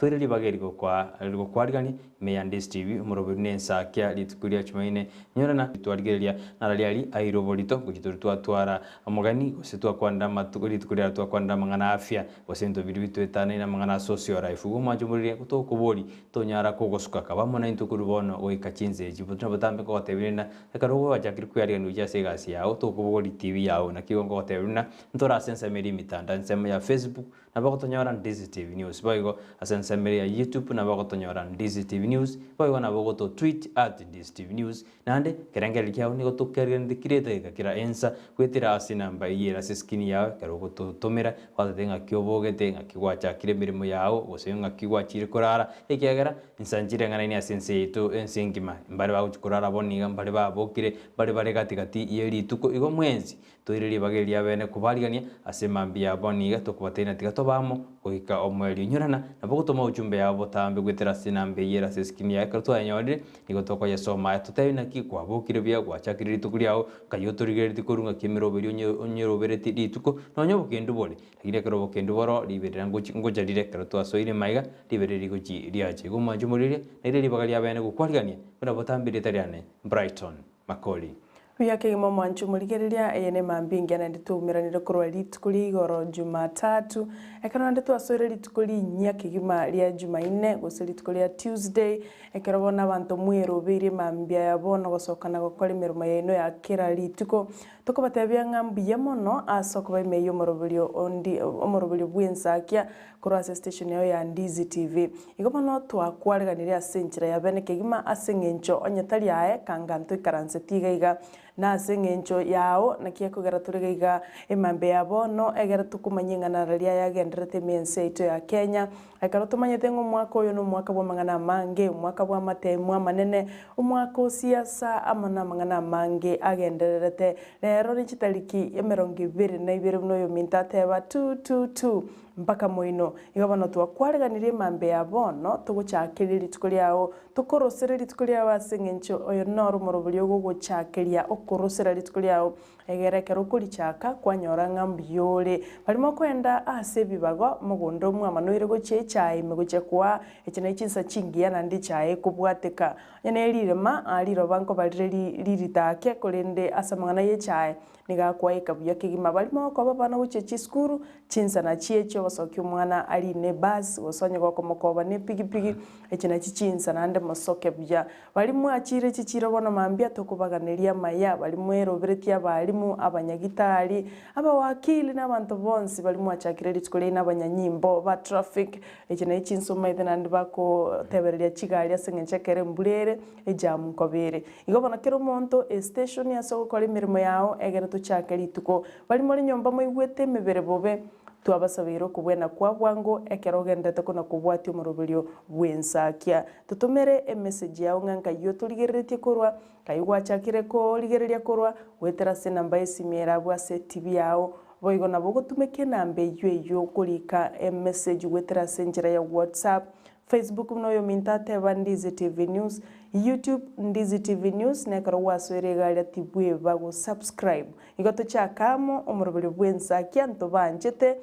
Toire ribaga eri gokoa gokwarigania ime ya Ndizi TV, omoroberi na ensakia rituko ria Chumaine nyorana twarigereria narari aria aire oborito gochia tori twatwara omogeni gose twakwanera amatuko rituko riaro twakwanera amang'ana afya gose ebinto biria bitwetanaine amang'ana ase osio life. Igo omwancho omoriri tokobori tonyara kogosuka kaba amo naintwe korwa bono goika chinsa echi buna botambe nkogotebia rende ekero gwachakire kwearigania gochia ase egasi yago tokobogoria TV yago naki igo nkogotebia buna ntore ase ensemo eria emitandao ensemo ya Facebook Nabo ogotonyora Ndizi TV News. Boigo ase ensemo eria ya YouTube nabo ogotonyora Ndizi TV News. Boigo nabo ogoto tweet at Ndizi TV News. Naende ekerengererio kiao nigo tokerengeretie kera edageka kera ensa goetera ase enamba eyio ere ase escreen yao ekero ogototomera gwatotebia ng'aki obogete, ng'aki gwachakire emeremo yao gose ng'aki gwachire korara ekiagera insa nchireng'anaine ase ense yaito ense engima. Mbare bagochia korara bono iga mbare babokire mbare bare gati gati ye rituko igo mwensi Toire ribaga eri riabene kobarigania ase mambia ya bono iga tokobateina tiga tobe amo goika omoerio. Inyorana, nabo gotoma ujumbe yao botambe goetera ase enamba eyio ere ase eskrini yaye ekero twayenyorire, nigo tokoyesoma aye totebi naki kwabokire buya gwachakire rituko riao, nkai otorigereretie korwa ng'aki emeroberi onye onyeroberetie rituko nonya obokendu bore. Lakini ekero obokendu boro riberera ngochi ngocha rire ekero twasoire maiga riberera rigochi riacha. Igo omwancho omorigereria naire ribaga riabene gokwarigania buna botambe erieta riane Brighton Makori. Buya kegima omwancho omorigereria, eye nemambia engiya naende twaumeranire korwa rituko ria igoro Jumatatu, ekero naende twasoire rituko rinyia kegima ria Jumaine gose rituko ria Tuesday, ekero bono abanto mwerobeirie mambia ya bono gosoka na gokora emeremo yaino ya kera rituko. Tokobatebia ng'a mbuya mono ase okoba ime y'omoroberio ondi omoroberio bw'ensakia korwa ase station yao ya Ndizi TV. Igo bono twakwareganirie ase enchera ya bene kegima ase eng'encho onye tari aye kanga ntoikaranseti iga iga, na ase eng'encho yao naki ekogera tore iga iga emambia ya bono egere tokomanya ing'ana riria yagendererete ime ense yaito ya Kenya. Ekero tomanyete ng'a omwaka oyo nomwaka bw'amang'ana amange, omwaka bw'amatemu amanene, omwaka o siasa amo namang'ana amange agendererete. Rero nechitariki emerongo ebere na ibere buna oyominto ateba tu tu tu. Mpaka moino. Igo bono twakwareganirie emambia ya bono, togochakeria rituko riao, tokorosere rituko riao ase engencho oyo noro omoroberio ogogochakeria okorosera rituko riao, egere ekero okorichaka kwanyora ng'a mbuya ore. Baria mokoenda ase ebibago, mogondo mwamanoire gochia echae ime gochia koa, echi ne chinsa chingiya naende echae ekobwateka. Onye ne rirema, riroba nkobarire riritake, korende ase amang'ana y'echae Nigo akwaika buya kegima barimo okoba abana gochia chisukuru, chinsa nachio echio ogosokia omwana arine ebus gose onye gokomokoba ne epigipigi, echi nachi chinsa naende mosoke buya. Baria mwachire chichiro bono mambia tokobaganeria amaya, baria mweroberetie abalimu, abanyagitari, abawakili na abanto bonsi baria mwachakire rituko riaino abanyanyimbo ba traffic, echi nachi chinsa omaete naende bakotebereria chigari ase eng'encho ekero embura ere, ejamu nkoba ere. Igo bono kera omonto esiteshoni ase ogokora emeremo yao egere tochake rituko. Baria more nyomba moigwete emebere bobe, twabasabeire okobwena kwa bwango ekero ogenderete kona kobwatia omoroberio bw'ensakia. Totomere emessage yao ng'a nkai otorigereretie korwa, nkai gwachakire korigereria korwa, goetera ase enamba y'esimi ere abwo ase etibi yao. Boigo nabo ogotumeka enamba eyio eyio korika emessage goetera ase enchera ya WhatsApp, Facebook buna oyominto ateba Ndizi TV News, YouTube Ndizi TV News na ekero gwasoire iga aria tibweba go subscribe. Igo tochake amo omoroberio bw'ensakia ntobanchete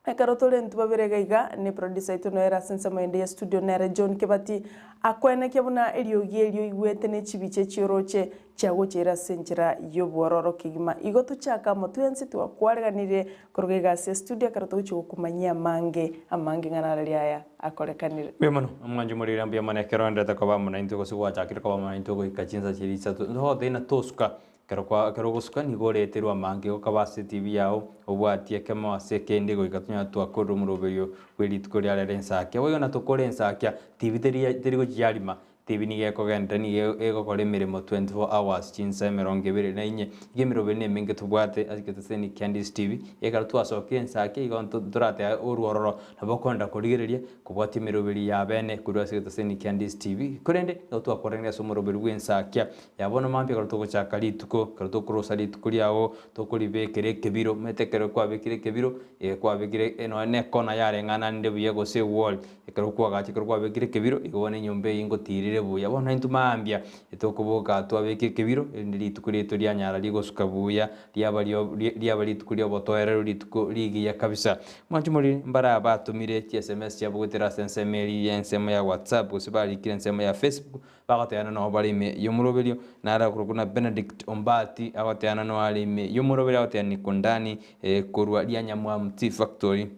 ekero tore intwe babere iga iga ne producer oito noyo ere ase ensemo ende ya studio nere John Kebati akoenekia buna eriogi erio oigwete ne chibicha echi oroche Chiagocheire ase enchera y'obwororo kegima. Igo tochake amo twensi twakwareganirie koruga iga ase estudio ekero togochia gokomanyia amange amange ng'a narari aya akorekanire. Mbuya mono, omwanchi omoriri mbuya mono ekero oenderete koba amo naintwe gose gwachakire koba amo naintwe goika chinsa chiria isato. Ntogotebia ng'a tosuka, ekero kwa ekero ogosuka nigo oreterwe amange gokaba ase etibi yao, obwatie ekemo ase ekende goika tonyare twakorire omoroberio bwe rituko ria rero ensakia. Boigo natokore ensakia, tibi teri teri gochia yarima, Tibi nigo ekogenderera, nigo egokora emeremo 24 hours, chinsa emerongo ebere na inye. Iga emeroberi nemenge tobwate ase egeteseni kia Ndizi TV, ekero twasokire ense ake igo ntorateba orwororo nabo okoenda korigereria kobwatia emeroberi ya bene korwa ase egeteseni kia Ndizi TV. Korende nigo twakoranire ase omoroberi bw'ensakia ya bono mambia ekero togochaka rituko, ekero tokorosa rituko riago, tokoribekera ekebiro, omanyete ekero kwabekire ekebiro, kwabekire nonya na ekona yareng'ananire buya gose ewall, Ekero kwagacha ekero kwabekire ekebiro, igo bono enyomba eye ngotiirire. rire buya. Bono intwe mambia etokoboka twabeka ekebiro erinde rituko riaito rianyara rigosuka buya riaba rio riaba rituko ria obotoereru rituko rigiya kabisa. Mwanche morire mbara batomire chi sms chiabo goetera ase ensemo eria ya ensemo ya WhatsApp gose barikire ensemo ya Facebook bagoteana noo bare ime y'omoroberio naro akorokwa na Benedict Ombati agoteana noo are ime y'omoroberio agoteana niko ndani korwa Rianyamwamu Tea Factory.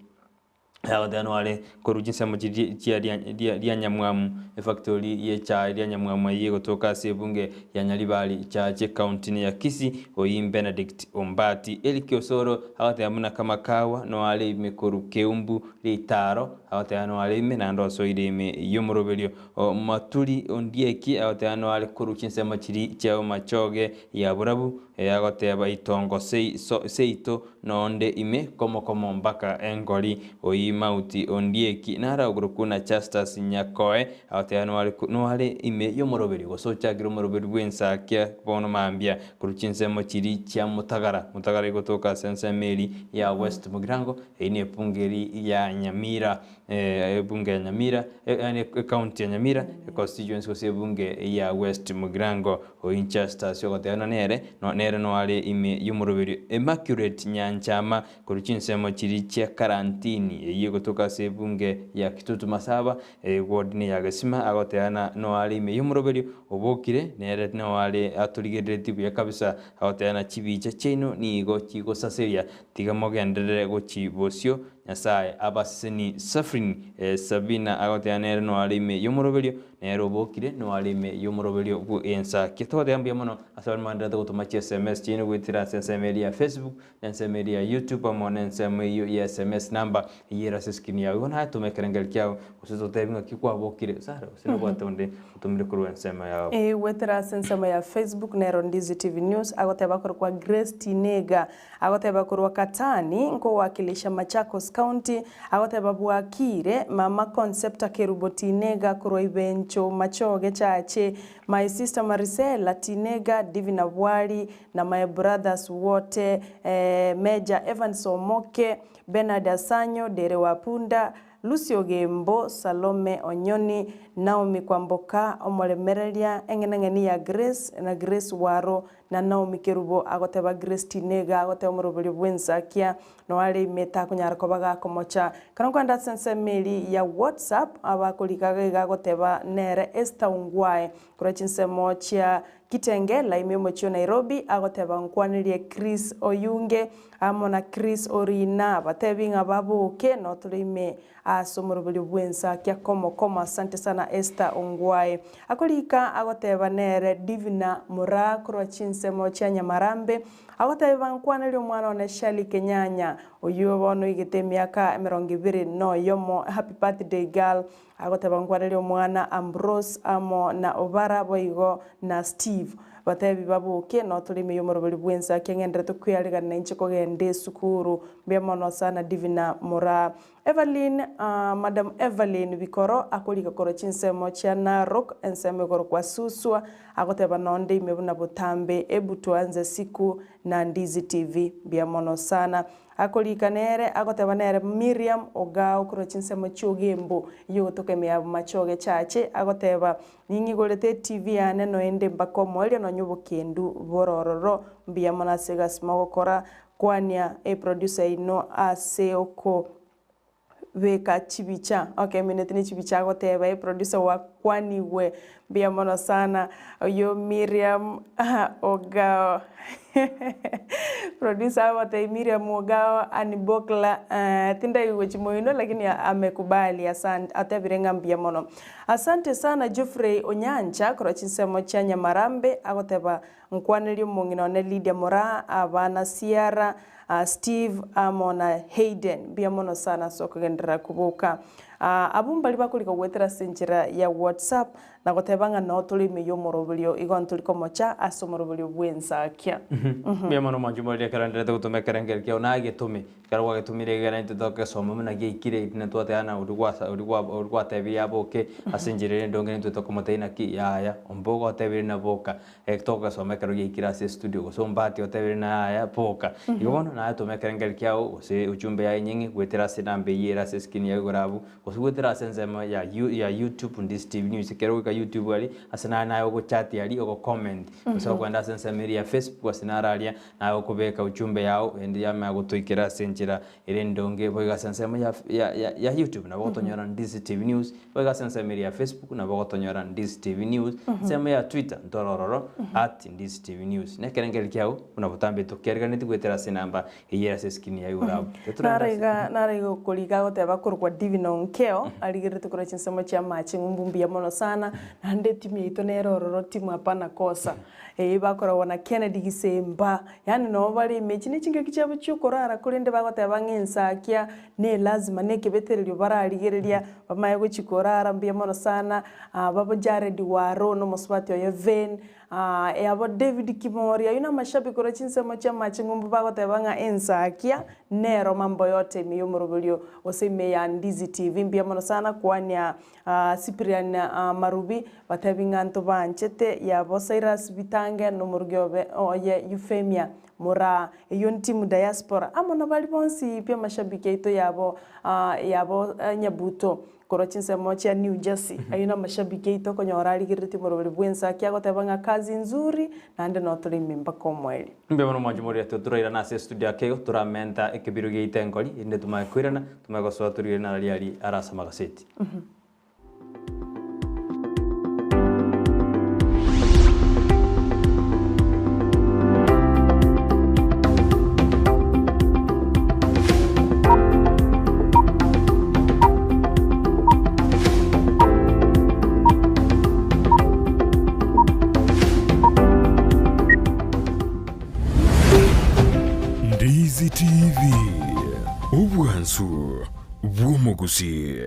Agoteba noare korwa chinsemo chiria chia ria ria rianyamwamu, efactori y'echae rianyamwamu eyio egotoka ase ebunge ya Nyaribari Chache ekaunti ya Kisii, oyio Benedict Ombati. Eric Osoro agoteba buna Kamakawa noare ime korwa Keumbu Ritaro, agoteba noare ime naende osoire ime y'omoroberio o Maturi Ondieki agoteba noare korwa chinsemo chiria chia Bomachoge ya Borabu, agoteba itongo sei so seito Nonde ime komo-komo mpaka engori, oyio mauti ondieki naro agorokwa na Justus Nyakoe, agoteba noare noare ime y'omoroberi, gose ochakire omoroberi bw'ensakia bono mambia korwa chinsemo chiria chia Mutagara, Mutagara egotoka ase ensemo eria ya West Mugirango, eyio nebunge eria ya Nyamira. Ebunge ya Nyamira, yaani ecounty ya Nyamira, econstituency gose ebunge ya West Mugirango, Winchester ase ogotebana nere, no nere noare ime y'omoroberio Immaculate Nyanchama korwa chinsemo chiria chia Karantini, eyio egotoka ase ebunge ya Kitutu Masaba, eward ne ya Gesima, agotebana noare ime y'omoroberio obokire, nere noare atorigereretie buya kabisa, agotebana chibicha chiaino nigo chigosaseria, tiga mogenderere gochi bosio Nyasae abaseseni Safrin Sabina agoteba nere noare ime y'omoroberio, nere obokire noare ime y'omoroberio bw'ensa. Ki togoteba mbuya mono ase baria mwanderete gotoma chi sms chiaino goetera ase ensemo eria ya Facebook, na ensemo eria ya YouTube amo na ensemo eyio ya sms number eyio ere ase escreen yao. Igo naye toma ekerengeri kiao gose totebi ng'aki kwabokire Sarah gose nobwate onde otomire korwa ensemo yao. Ee, goetera ase ensemo ya Facebook nero Ndizi TV News agoteba korokwa Grace Tinega Agoteba korwa Katani nkowakilisha Machakos County, agoteba bwakire mama Concepta Kerubo Tinega korwa Ibencho Machoge Chache, my sister Marisela Tinega, Divina Bwari na my brothers wote Major Evans Omoke, Bernard Asanyo, Dere wa Punda, Lucy Ogembo, Salome Onyoni, Naomi Kwamboka, omoremereria eng'enang'eni ya Grace na Grace Waro, Na Naomi Kerubo agoteba Grace Tinega agoteba omoroberio bw'ensakia noare ime takonyara koba gakomocha. Ekero nkoenda ase ensemo eria ya WhatsApp abakorika iga iga agoteba nere Esther Ongwae korwa chinsemo chia Kitengela ime omochie o Nairobi agoteba nkwanirie Chris Oyunge amo na Chris Orina batebi ng'a baboke notore ime Ase omoroberio bw'ensakia komo komo asante sana Esther Ongwae. Akorika agoteba nere Divina Moraa korwa chinsemo chia Nyamarambe, agotebia bankwanerie omwana one Shirley Kenyanya oyio bono oigete emiaka emerongo ebere na oyomo happy birthday girl. Agoteba nkwanerie omwana Ambrose amo na Obara boigo na Steve. Batebi baboke notore ime y'omoroberio bw'ensakia ng'enderete kwearegana inche kogenda esukuru. Mbuya mono sana Divina Moraa. Evelyn, Madam Evelyn Bikoro akorika korwa chinsemo chia Narok, ensemo igoro kwa Suswa, agoteba nonde ime buna botambe ebu tuanze siku na Ndizi TV. Mbuya mono sana. Akorika nere agoteba nere Miriam Ogao korwa chinsemo chi'Ogembo yogotoka ime ya Bomachoge Chache agoteba ning'igorete eTV yane noende mpaka omoerio nonye obokendu borororo. Mbuya mono ase egasi mogokora Kwania eproducer ino ase oko beka chibicha okay mineti ne chibicha agoteba eproducer wakwanigwe mbuya mono sana oyio Miriam Ogao producer agotebia Miriam Ogao anibokla tindaigwa chimoino lakini amekubali asante atebire ng'a mbuya mono. Asante sana Geoffrey Onyancha korwa chinsemo chia Nyamarambe agoteba Nkwanerie omong'ina one Lydia Moraa, abana Ciara, Steve amo na Hayden. Mbuya mono sana ase okogenderera koboka. Abwo mbaria bakorika goetera ase enchera ya WhatsApp na goteba ng'a noo tore ime y'omoroberio igo ntori komocha ase omoroberio bw'ensakia. Mbuya mono mwanche moririe ekero nderete gotoma ekerengerio kiao nagetome. Ekero gwagetomire iga naintwe togesoma buna giaikire intwe twateba oria gwasa oria gwa oria gwatebirie aboke ase enchera ere endonge intwe tokomotebia naki yaya ombe ogotebirie naboka. Togesoma ekero giaikire ase estudio gose ombati otebire na yaya boka. Igo bono naye toma ekerengerio kiao gose ujumbe yaye enyeng'e goetera ase enamba eyio ere ase escreen yago igoro abwo. Gose goetera ase ensemo ya ya YouTube Ndisi TV News ekero ogoika YouTube aria ase naye naye ogochati aria ogo comment gose okoenda ase ensemo eria ya Facebook ase naro aria naye okobeka ujumbe yao ende yamanya gotoikera ase enchera ere endonge boigo ase ensemo ya ya ya YouTube nabo ogotonyora Ndisi TV News boigo ase ensemo eria ya Facebook nabo ogotonyora Ndisi TV News ensemo ya Twitter ntore ororo at Ndisi TV News na ekerengererio kiago buna botambe tokiariganeti goetera ase enamba Eyio ere ase eskrini ya igoro abwo. Naro iga naro iga okoriga agoteba akorokwa Divine Onkeo, arigererete korwa chinsemo chia amache ng'umbu mbuya mono sana, naende etimu yaito nere ororo timu hapana kosa. Ee bakoragwa na Kennedy Gisemba, yaani nabo bare ime echi ne chingaki chiabo chiokorara korende bagoteba ng'a ensakia ne lazima na ekebetererio bararigereria bamanye gochia korara mbuya mono sana, babo Jared Waro na omosubati oye Vane, Aa, abo David Kimori, ayio namashabiki korwa chinsemo chi'amache ng'umbu bagoteba ng'a ensakia nero mambo yote ime y'omoroberio gose ime ya Ndizi TV. Mbuya mono sana kwania Cyprian Marubi, batebi ng'a ntobanchete yabo Cyrus Bitange nomorugi obe oye Euphemia Moraa, eyio ntimu diaspora amo nabari bonsi pi amashabiki aito yabo yabo Nyabuto. Korwa chinsemo chia New Jersey, ayio namashabiki aito okonyora arigereretie omoroberi bw'ensa aki agoteba ng'a kazi nzuri, naende noo tore ime mpaka omoerio. Mbuya mono mwanche moria turairane ase estudio ake igo toramenta ekebiro giaito enkori erinde tumanye koirana tumanye gosoa torigererie nararia aria are ase amagaseti. Ndizi TV, obwansu bw'omogusii.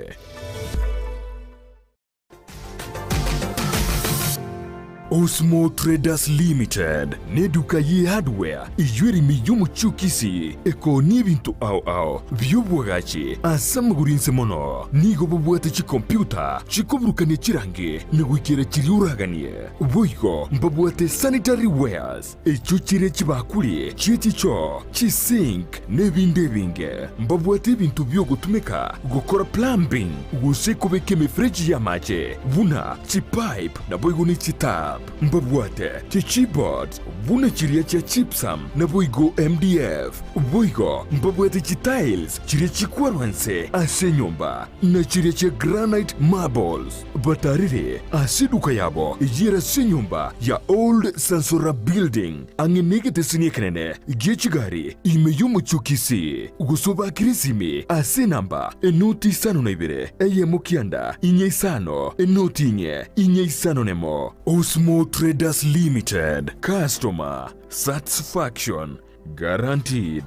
Osmo Traders Limited n'eduka ye hardware eyio ere ime y'omochie o Kisii ekoonia ebinto ao ao bi'obwagachi ase amagoro inse mono. Nigo bobwate chikompiuta chikoburukania chirangi na goikera chiria oraganie. Boigo mbabwate sanitary wares echio chire chibakuri chie chichoo, chisink, na ebinde ebinge. Mbabwate ebinto bi'ogotumeka gokora plumbing gose kobeka emefereji y'amache buna chipipe naboigo ne chitap. Mbabwate chichipboards buna chiria chia gypsum naboigo MDF. Boigo mbabwate chitiles chiria chikwarwa nse ase enyomba na chiria chia granite marbles. Batarire ase eduka yabo eyio ere ase enyomba ya Old Sansora Building ang'e negeteseni ekenene gie chigari ime y'omochie o Kisii, gose obakire esimi ase enamba enoti isano na ibere eyemo kianda inye isano enoti inye inye isano nemo. Osmo Traders Limited, Customer Satisfaction Guaranteed.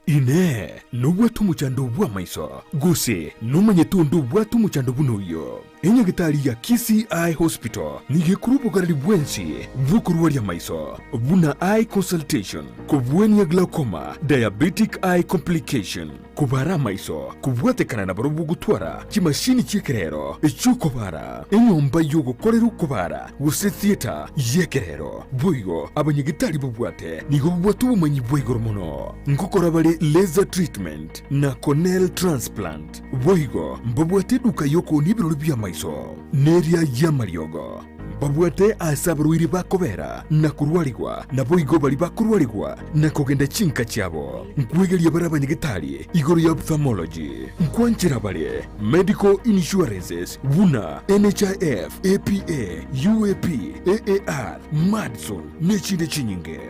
Inee! Nobwate omochando bw'amaiso, gose nomanyete onde obwate omochando buna oyio? Enyagitari ya Kisii Eye Hospital nigo ekorwa obogareri bwensi bw'okorwaria amaiso, buna eye consultation, kobwania glaucoma, diabetic eye complication, Kobara amaiso, kobwatekana nabarobwo gotwara chimashini chi'ekerero echi'okobara, enyomba y'ogokorera okobara, gose theatre y'ekerero. Boigo abanyagitari babwate nigo babwate obomanyi bwa igoro mono ngokora bare laser treatment na corneal transplant. Boigo mbabwate eduka y'okoonia ebirori bi'amaiso neria y'amariogo. Mbabwate aase abarwaire bakobera na korwarigwa, naboigo baria bakorwarigwa na kogenda chinka chiabo. Nkwegeria bare abanyagetari igoro ya ophthalmology. Nkwanchera bare medical insurances buna NHIF, APA, UAP, AAR, Madison nechinde chinyinge.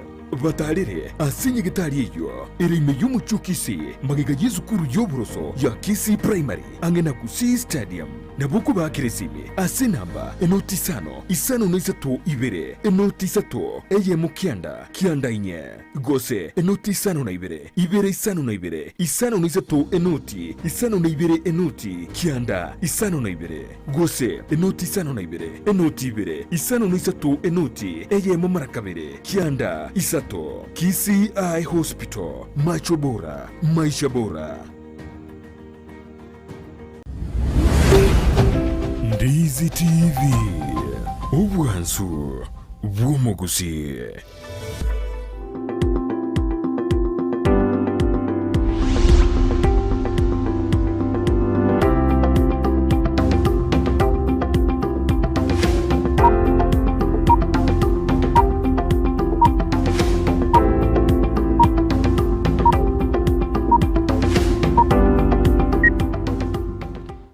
Batarere ase nyagetari eyio ere ime y'omochie o Kisii, magega y'esukuru y'oboroso ya Kisii Primary ang'e na Gusii Stadium. Nabo okobaakera esimi ase enamba enoti isano, isano na isato ibere, enoti isato, eyemo kianda, kianda inye, gose enoti isano na ibere, ibere isano na ibere, isano na isato enoti, isano na ibere enoti, kianda, isano na ibere, gose enoti isano na ibere, enoti ibere, isano na isato enoti, eyemo mara kabere, kianda, isato. Kisii Eye Hospital, macho bora, maisha bora. Ndizi TV, obwansu bw'omogusii.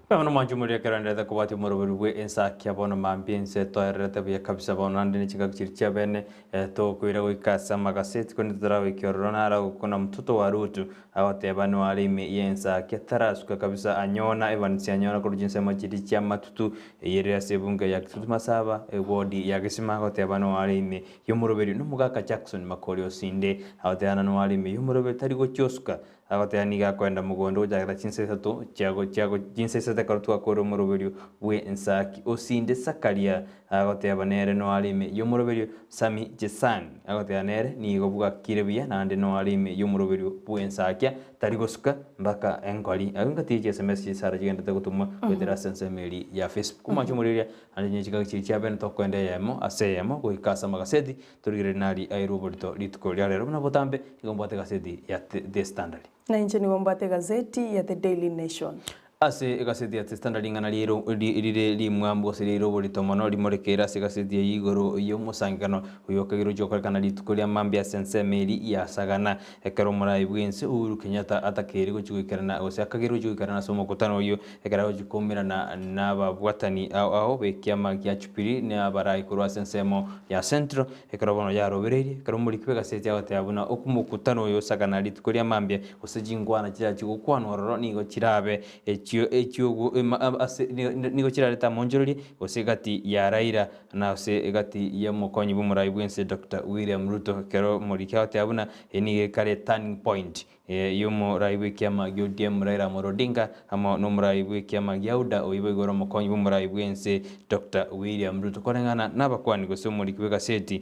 Bono mwanche omoria ekero aenderete kobwatia omoroberi bwe ensakia bono mambia ense toererete buya kabisa bono naende ne chingaki chiria chia bene tokoira goika ase amagaseti korende totaragoikia ororo naro agokuna mtoto wa Rutu agoteba noare ime y'ensakia tarasuka kabisa anyona Evans anyona korwa chinsemo chiria chia matutu eyere ase ebunge ya Kitutu Masaba ewodi ya Gesima agoteba noare ime y'omoroberi nomogaka Jackson Makori Osinde agoteba noare ime y'omoroberi tari gochia osuka Agoteba nigo akoenda mogondo gochakera chinsa isato chiago chiago chinsa isato ekero twakora omoroberio bw'ensaki. Osinde Sakaria agoteba nere noare ime y'omoroberio Sami Jesang agoteba nere nigo bwakire buya naende noare ime y'omoroberio bw'ensakia tari gosuka mpaka engori. Agwo ngatiga chi sms chisara chigenderete gotomwa goetera ase ensemo eria ya Facebook. Omwanche omorigereria naende onye chingaki chiria chia bene tokoenda eyemo ase eyemo goika ase amagaseti Torigererie nari airwe oborito rituko ria rero buna botambe, nigo mbwate egaseti ya The Standard. Na inche nigo mbwate egazeti ya The Daily Nation. Ase egaseti ya The Standard ring'ana riairo rire rimwambu gose riaire oborito mono rimorekeire ase egaseti eyio igoro y'omosangekano oyo okageirwe gochia gokorekana rituko ria mambia ase ensemo eria ya Sagana ekero omorai bw'ense Uhuru Kenyatta atakeire gochia goikerana gose akageirwe gochia goikerana ase omokutano oyio Ekero agochia koumerana nababwatani ao ao b'ekiama gia Jubilee na abarai korwa ase ensemo ya Central, ekero bono yarobereirie, ekero omoriki bw'egaseti agoteba buna okomokutano oyo osagana rituko ria mambia, gose chinkwana chirache gokwanwa ororo nigo chirabe echio echio ase nigo chirarete amonchorerie gose egati ya Raila na ase egati y'omokonyi bw'omorai bw'ense Doctor William Ruto. Ekero omoriki agoteba buna eye nigo ekare turning point. Y'omorai bw'ekiama gia ODM Raila Amolo Odinga amo n'omorai bw'ekiama gia UDA oyio boigo ore omokonyi bw'omorai bw'ense Doctor William Ruto. Koreng'ana nabakwani gose omoriki bw'egaseti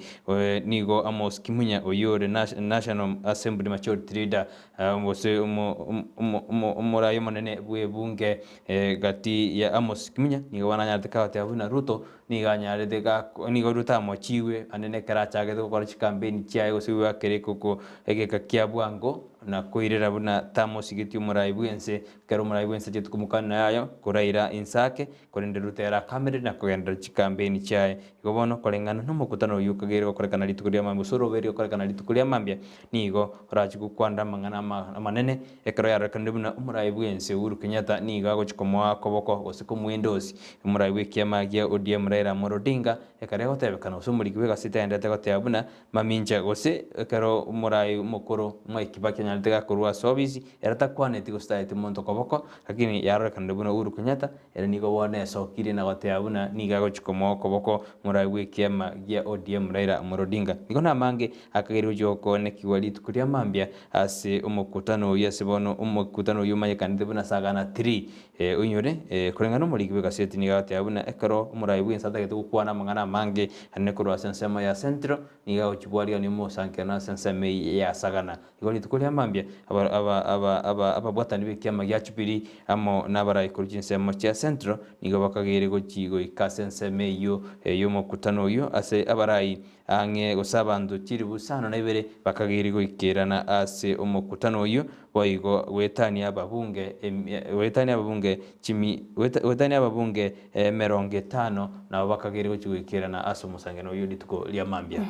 nigo Amos Kimunya oyio ore National Assembly Majority Leader gose omorai omonene bw'ebunge gati ya Amos Kimunya nigo bananyarete kagoteba buna Ruto nigo anyarete nigo Ruto amochigwe ande nekero achagete gokora chikampeni chiaye gose goakera ekoko egeka kia bwango na koirera buna tamosigetie omorai bw'ense, ekero omorai bw'ense achete komokana yayo koraira inse ake, korende Ruto ere akamerera na kogenderera chikampeni chiaye. Igo bono koreng'ana nomokutano oyio okageire gokorekana rituko ria mambia gose oroberio gokorekana rituko ria mambia, nigo orache gokwanera amang'ana amanene, ekero yarorekanire buna omorai bw'ense Uhuru Kenyatta nigo agochia komoa okoboko gose komoendosi omorai bw'ekiama gia ODM Raila Amolo Odinga, ekero egotebekana gose omoriki bw'egaseti agenderete goteba buna mamincha gose ekero omorai omokoro Mwai Kibaki anyarete gakorwa ase obisi ere takwaneti gose taeti monto koboko, lakini yarorekanire buna Uhuru Kenyatta Ere nigo bono esokirie na goteba buna nigo agochia komoa okoboko moraai bw'ekiama gia ODM Raila Amolo Odinga. Nigo namange akageire gochia gokonekigwa rituko ria mambia ase omokutano oyio ase bono omokutano oyio omanyekanete buna Sagana 3 oinyore koreng'ana nomoriki bw'egaseti nigo agoteba buna ekero omorai bw'ense atagete gokwana amang'ana amange anene korwa ase ensemo ya Central nigo agochia bwariganio omosankerano ase ensemo eye ya Sagana. Igo rituko ria mambia ababwatani b'ekiama gia Jubilee amo nabarai korwa chinsemo chia Central nigo bakageire gochia goika ase ensemo eyio y'omokutano oyio ase abarai ang'e gose abanto chilifu isano na ibere bakageire goikerana ase omokutano oyio boigo goetania ababunge goetania ababunge chimi goetania ababunge emerongo etano nabo bakageire gochia goikerana ase omosangeno oyio rituko ria mambia.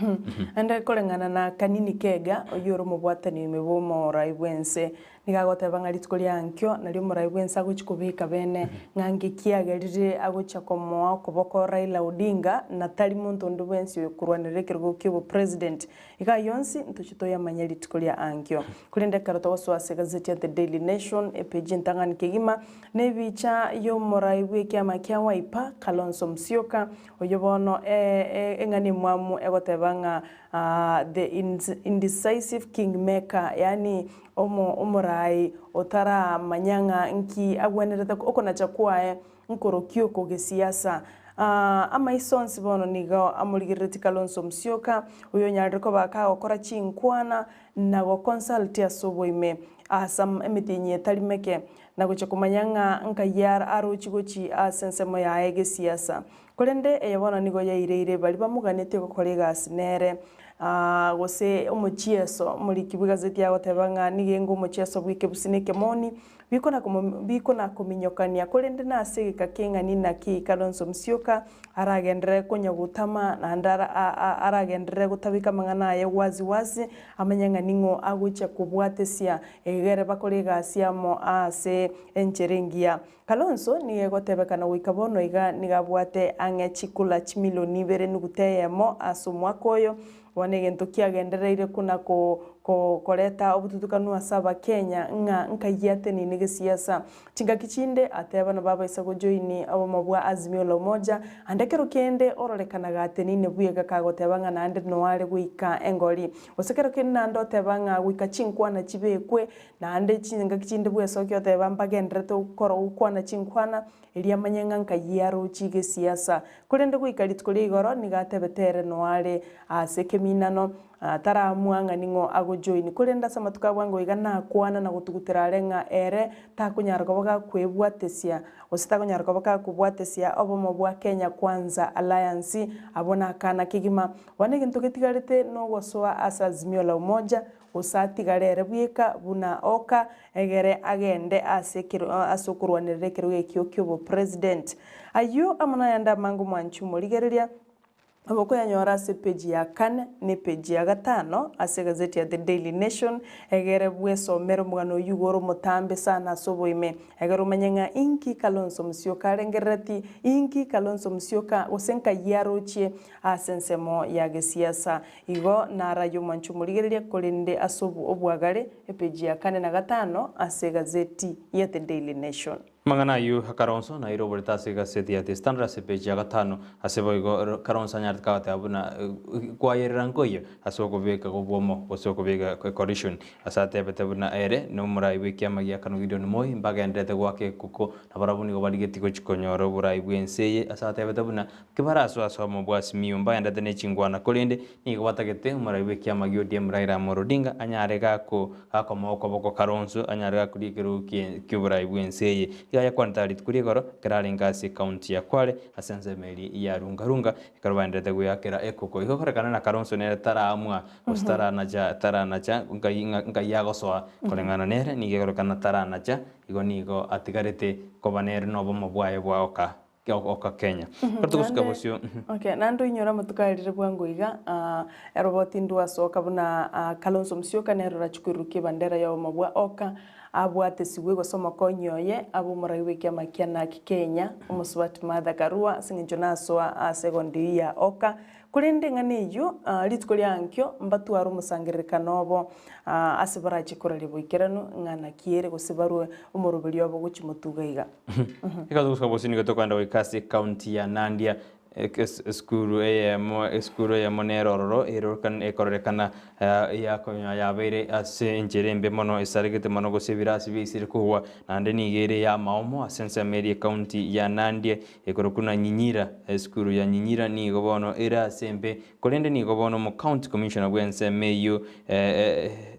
Naende koreng'ana na Kanini Kega, oyio ore omobwatani oime bw'omorai bw'ense, nigo agoteba ng'a rituko ria ankio nario omorai bw'ense agochia kobeka bene ng'a ngeki agerire agochia komoa okoboko Raila Odinga na tari monto onde bwensi oyokorwanerera ekerogo ki'obopresident. Iga ayio onsi ntochie toyamanye rituko ria ankio. Korende ekero togosoa ase egazeti ya The Daily Nation, epeji entang'ani kegima, nebicha y'omorai bw'ekiama kia Wiper, Kalonzo Musyoka, Oyio bono eng'ana emwamu egoteba ng'a the indecisive kingmaker, yaani omorai otaramanya ng'a nki agwenerete okonacha kwaye nkoroki oko gesiasa. Amaiso onsi bono nigo amorigereretie Kalonzo Musyoka, oyo onyarire koba kagokora chinkwana na goconsult ase oboime ase emetienyi etari meke. na gochia komanya ng'a nkai arochi gochi ase ensemo yaye gesiasa. Korende eye bono nigo yaireire baria bamoganetie gokora egasi nere, gose omochieso. Omoriki bw'egazeti agoteba ng'a nigo enga omochieso bw'ekebusi na ekemoni bikona-kominyokania, korende nase egeka keng'ani naki Kalonzo Musyoka aragenderere konya gotama naende aragenderere gotabeka amang'ana aye wazi wazi, amanye ng'a ning'o agochia kobwatesia egere bakore egasi amo ase enchera engiya. Kalonzo nigo egotebekana goika bono iga nigo abwate ang'e chikura chimilioni ibere nuguta eyemo ase omwaka oyo. Bono egento kiagendereire kona koreta obotutukanu ase Abakenya ng'a nkai atenene gesiasa. Chingaki chinde ateba nabo abaisa gojoini obomo bwa Azimio la Umoja, ande ekero kende ororekana gatenine bwega kagoteba ng'a naende noare goika engori. Gose ekero kende naende oteba ng'a goika chinkwana chibekwe, naende chingaki chinde bwesokia oteba mbagenderete gokora gokwana chinkwana, erio amanye ng'a nkai arochie gesiasa. Korende goika rituko ria igoro nigo atebete ere noare ase ekeminano, Taramua ng'a ning'o agojoini, korende ase amatuko a bwango iga nakwana na gotugutera are ng'a ere takonyara koba gakwebwatesia, gose takonyara koba gakobwatesia obomo bwa Kenya Kwanza Alliance, abwo nakana kegima. Bono egento getigarete nogosoa ase Azimio la Umoja, gose atigare ere bweka buna oka, egere agende ase ekero ase okorwanerera ekerogo ekio ki'obopresident. Ayio amo nayande amange omwanchi omorigereria. Nabo okoyanyora ase epeji ya kane na epeji ya gatano ase egazeti ya The Daily Nation, egere bwesomere omogano oyio igo ore omotambe sana ase oboime, egere omanye ng'a inki Kalonzo Musyoka arengerereti, inki Kalonzo Musyoka gose nkai arochie ase ensemo ya gesiasa. Igo naraye omwancho omorigereria korende ase obwagare, epeji ya kane na gatano ase egazeti ya The Daily Nation. Amang'ana ayio Kalonzo naire oborito ase egaseti ya The Standard ase epeji ya gatano. Ase boigo Kalonzo anyarete kagoteba buna kwayerera nkoiyo ase okobeka obwomo gose okobeka ecoalition ase atebete buna ere nomorai bw'ekiama gia Kanu Gideon Moi mbagendererete goaka ekuko nabarabwo nigo barigetie gochia konyora oborai bw'ense eye ase atebete buna Kibarasoe ase obomo bwa Simiyu mbaendete ne chingwana, korende nigo batagete omorai bw'ekiama gia ODM Raila Amolo Odinga anyare gako gakomoa okoboko Kalonzo anyare gakoria ekerogo kie ki'oborai bw'ense eye. Iga yakwanete aa rituko ri'igoro ekero arenge ase ekaunti ya Kwale ase ensemo eria ya Lunga Lunga ekero baenderete goeakera ekoko. Igo korekana na Kalonzo nere taraamua gose taranacha taranacha nkai ng'a nkai agosoa koreng'ana nere nigo egorekana taranacha igo nigo atigarete koba nere nobomo bwaye bwa oka. Oka Kenya. Ekero togosuka Naende bosio. okay, naende oinyore amatuko arire bwango iga, eroboti ndwasoka buna Kalonzo Musyoka nere orachie koirurukia ebandera y'obomo bwa Oka, abwatesigwe gose omokonyi oye abe omorai bw'ekiama kia Narc Kenya, omosubati Martha Karua, ase eng'encho nasoa ase egondi eyio ya Oka. Korende eng'ana eyio, rituko ria ankio mbatware omosangererekano obo ase barachie koraria boikeranu ng'a naki ere gose barue omoroberio obo gochia motuga iga. Ekero togosuka bosio nigo tokogenda goika ase ekaunti ya Nandia, esukuru eyemo esukuru eyemo nere ororo ekororekana yakonya yabeire ase enchera embe mono esaregete mono gose ebirasi biaisire kogwa, naende nigo ere ey'amaomo ase ensemo eria ekaunti ya Nandia ekorokwa na Nyinyira. Esukuru ya Nyinyira nigo bono ere ase embe, korende nigo bono omocounty commissioner bw'ensemo eyio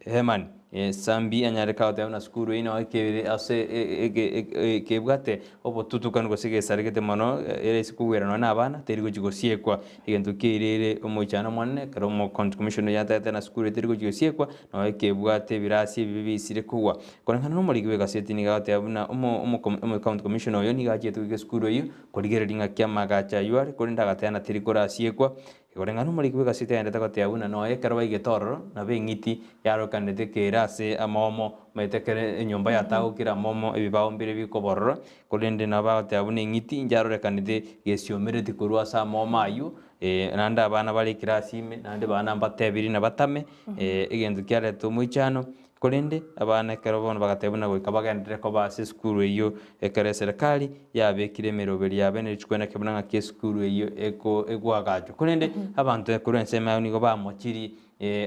Herman Sambi anyare kagoteba buna sukuru eyio nao ekere ase kebwate obotutukanu gose gesaregete mono ere ase kogwera nonya na abana teri gochia gosiekwa. Egento kiairire omoichano omonene ekero omo county commissioner oyio atebete ng'a sukuru eyio teri gochia gosiekwa nao ekebwate ebirasi ebibe biisire kogwa. Koreng'ana na omoriki bw'egaseti nigo agoteba buna omo county commissioner oyo nigo achiete goika esukuru eyio korigereria ng'aki amagacho ayio are korende agateba ng'a teri korasiekwa. Koreng'ana nomoriki bw'egaseti agenderete goteba buna nonya ekero baigete ororo, nabo eng'iti yarokanete kere ase amomo, omanyete ekero enyomba yatagokire amomo ebibao mbire bikoborora, korende nabo bagoteba buna eng'iti njarorekanete gesiomereti korwa ase amomo aywo, naende abana bare ekirasi ime, naende abana mbatebirie nabatame, egento kiareta omoichano. Korende abana ekero bono bagateba buna goika bagenderere koba ase esukuru eyio, ekero eserekari yabekire emeroberi yabo ene rituko ene buna ng'aki esukuru eyio eko egoagachwa. Korende abanto korwa ensemo yabo nigo bamochirie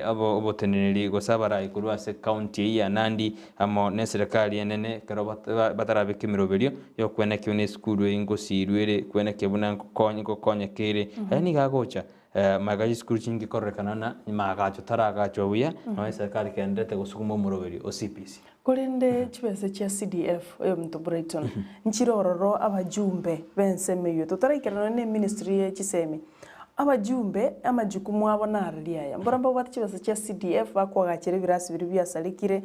obo oboteneneri gose abarai korwa ase county eyio ya Nandi amo na eserekari enene ekero batarabeka emeroberio yokwenekio buna esukuru eyio ngosirwa ere, kwenekio buna nkokonya nkokonyeka ere. Aya nigo agocha. Magega chisukuru chinge kororekana na maagacho taragachwa buya, nonya eserikari egendererete gosuguma omoroberi o CBC. Korende chibesa chia CDF, oyominto Brighton, nchire ororo abajumbe b'ensemo eyio, totaraikera nonya ne ministry ye chisemi, abajumbe amajukumu abo narari aya, mbora mbabwate chibesa chia CDF bakoagachera ebirasi biria biasarekire,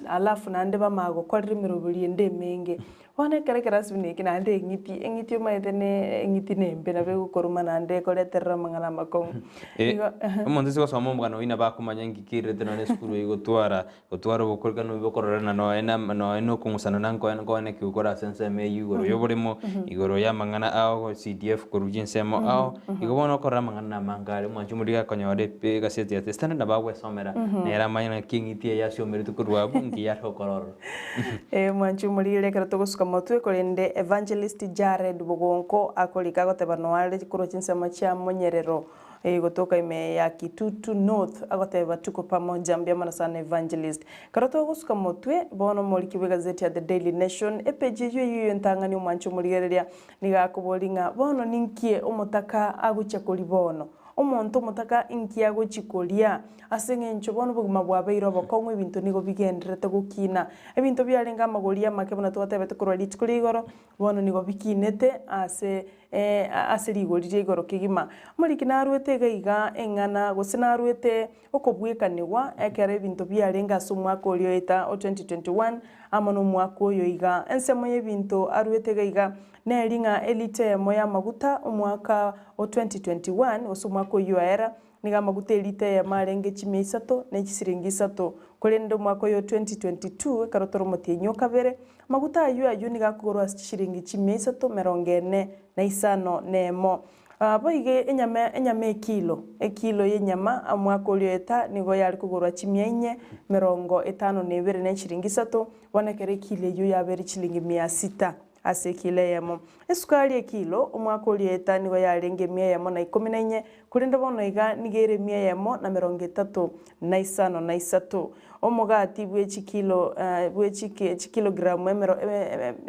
alafu naende bamanya gokorera emeroberi ende emenge. Bono ekero ekerasi buna eke naende eng'iti, eng'iti omanyete ne eng'iti nembe nabo egokoruma naende ekoreterera amang'ana amakong'u. Eh, Igo ehe. omonto ase gosoma omogano oyio nabo akomanya nki kerete nonya esukuru eye gotwara gotwara obokorokani obo bokororana nonya na nonya na okong'usana na nkoe nkoene ki okore ase ensemo eyio igoro ya oboremo, igoro ya amang'ana ao CDF korwa chinsemo ao, igo bono okorora amang'ana na amange are omwanchi omoriri akonyora epe egaseti ya The Standard nabo agwesomera, nere amanye naki eng'iti eye asiomerete korwa abwo nki yare gokora ororo. Ee, mwanche omorire ekero togosuka motwe, korende Evangelist Jared Bogonko akorika agoteba noare korwa chinsemo chia Monyerero gotoka ime ya Kitutu North agoteba tuko pamoja mbuya mono sana Evangelist. Ekero togosuka motwe bono omoriki bw'egazeti ya The Daily Nation epeji eyio eyio entang'ani omwanche omorigereria nigo akobori ng'a bono ninkie omotaka agochia koria bono? Omonto omotaka inki agochia koria? Ase engencho bono obogima bwabeire obokong'u ebinto nigo bigendererete gokina. Ebinto biarenge amagori amake buna twatebete korwa rituko ria igoro, bono nigo bikinete ase ase rigori ria igoro kegima. Omoriki narwete iga iga eng'ana gose narwete okobwekanigwa ekero ebinto biarenge ase omwaka oria oeta o 2021 amo nomwaka oyo iga. Ensemo y'ebinto arwete iga iga Neri ng'a elita eyemo y'amaguta omwaka o 2021, gose omwaka oyio oera, nigo amaguta elita eyemo arenge chimia isato ne chisiringi isato, korende omwaka oyo o 2022, ekero tore omotienyi o kabere, amaguta ayio ayio nigo akogorwa ase chishiringi chimia isato merongo ene na isano nemo. Boigo enyama enyama ekilo, ekilo y'enyama omwaka oria oeta nigo yare kogorwa chimia inye merongo etano na ibere ne chiringi isato, bono ekero ekilo eyio yabeire chilingi mia sita. Ase ekilo eyemo. Esukari ekilo, omwaka oria eta nigo yarenge emia eyemo na ikomi na inye, korende bono iga nigo ere emia eyemo na merongo etato na isano na isato. Omogati bwe chikilo bwe chikilogramu emero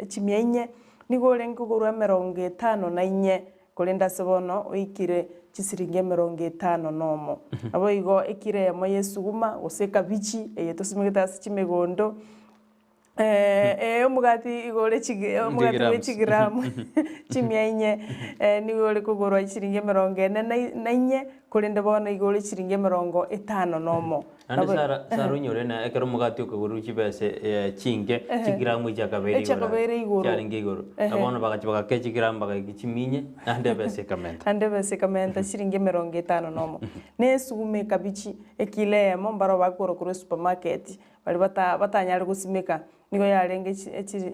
chimia inye nigo orenge kogorwa emerongo etano na inye, korende ase bono oikire chisiringi emerongo etano nomo. Naboigo ekilo eyemo y'esuguma, gose ekabichi eye tosimegete ase chimegondo, Ee, omogati igo ore chigi omogati bwe Chigrams. chigramu chimia inye, nigo ore kogorwa chiringi emerongo ene na i- na inye, korende bono igo ore chiringi emerongo etano na omo. Naende Nabo Sara, Sara onyore na ekero omogati okagorwa chibese chinke, chigramu echiakabeire igoro Echiakabeire igoro. chiarenge igoro. Na bono bagachia bagakea chigramu bagaika chiminye, naende ebesa ekamenta. Naende ebesa ekamenta chiringi emerongo etano na omo. Na esuguma ekabichi, ekilo eyemo mbaro bakogora korwa esupermarket, Baria bata batanyare gosimeka, nigo yarenge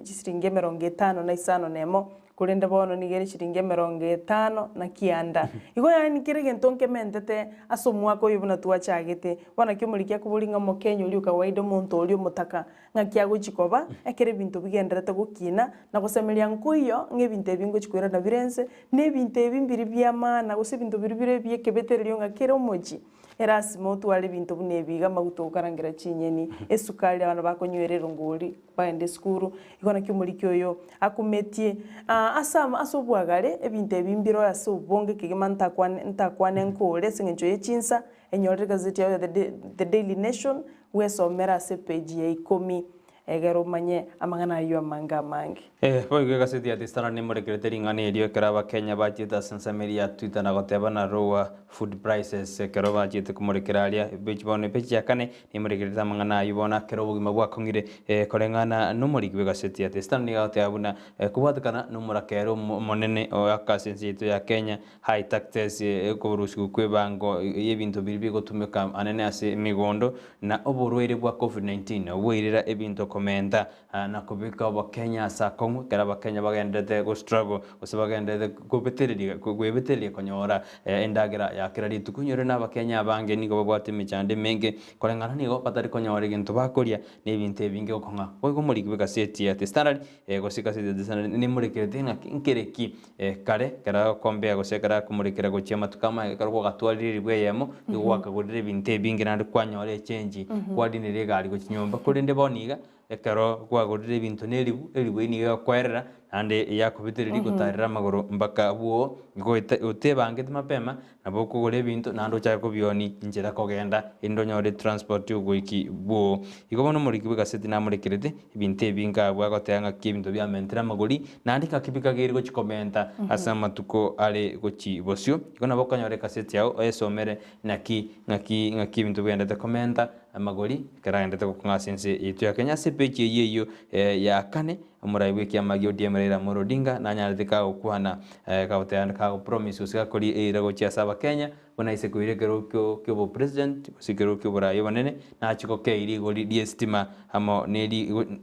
chisiringi emerongo etano na isano na emo, korende bono nigo ere chiringi emerongo etano na kianda. Igo yaani kera egento nkementete ase omwaka oyo buna twachagete. Bono naki omoriki akoboria ng'a omokenya oria o kawaida omonto oria omotaka ng'aki agochi koba, ekero ebinto bigendererete gokina, na gosemeria nkoiyo ng'a ebinto ebi ngochi koirana bire nse, na ebinto ebi mbiri bia maana gose ebinto biria bire ebi'ekebetererio ng'a kera omochie Erasima otware ebinto buna ebi iga, amaguta ogokarangera chinyeni, esukari abana bakonywera erongori bagende esukuru, igo naki omoriki oyo akumetie. Ase ama ase obwagare ebinto ebi mbire ase obonge kegima ntakwane ntakwane nkore ase eng'encho ye chinsa, enyorere egazeti yao ya the The Daily Nation, bwesomere ase epeji ya ikomi egere omanye amang'ana ayio amange amange. Boigo egaseti ya The Standard nemorekerete ring'ana erio ekero Abakenya bachiete ase ensemo eria ya Twitter na goteba na lower food prices ekero bachiete komorekera aria epeji bono epeji ya kane nemorekerete amang'ana ayio bono ekero obogima bwakong'ire koreng'ana nomoriki bw'egaseti ya The Standard nigo agoteba buna kobwatekana nomorakera omonene ase ense yaito ya Kenya High taxes, okorusigwa kw'ebango y'ebinto biria bigotumeka anene ase emegondo, na oborwaire bwa Covid-19 bwairera ebinto komenta na kobeka obokenya ase akong'u ekero abakenya bagendererete go struggle gose bagendererete kobetereria kwebetereria konyora endagera ya kera rituko. Onyore na abakenya abange nigo babwate emechando emenge koreng'ana nigo batari konyora egento bakoria na ebinto ebinge gokong'a. Boigo omoriki bw'egaseti ya The Standard gose egaseti ya The Standard nemorekerete ng'a nkere ki Kare, ekero agokombea gose ekero akomorekera gochia amatuko amaye, ekero kwagatwarire eribu eyemo, nigo gwakagorire ebinto ebinge naende kwanyora echenji, kwarinire egari gochia nyomba. Korende bono iga, ekero kwagorire ebinto na eribu, eribu eyio nigo egokoerera, Naende yakobitereria gotarera amagoro mpaka abwo, igo otebangete mapema, nabo okogora ebinto naende ochake kobionia inchera kogenda, erinde onyore transport ogoiki bwoo. Igo bono omoriki bw'egaseti namorekerete ebinto ebi nkabwo agoteba ng'aki ebinto biamentire amagori, naende ng'aki bikageire gochi komenta ase amatuko are gochi bosio. Igo nabo okonyora ekaseti yao oyesomere naki ng'aki ng'aki ebinto bigenderete komenta amagori ekero agenderete gokong'a ase ense yaito ya Kenya. Ase epeji eyio eyio ya kane. Omorai bw'ekiama gia ODM Raila Amolo Odinga nanyarete kagokwana kagoteba kagopromise gose gakoria eira gochia ase abakenya buna ase koira ekerogo kiobopresident gose ekerogo kioborai obonene nachie gokei rigori ri'esitima amo ne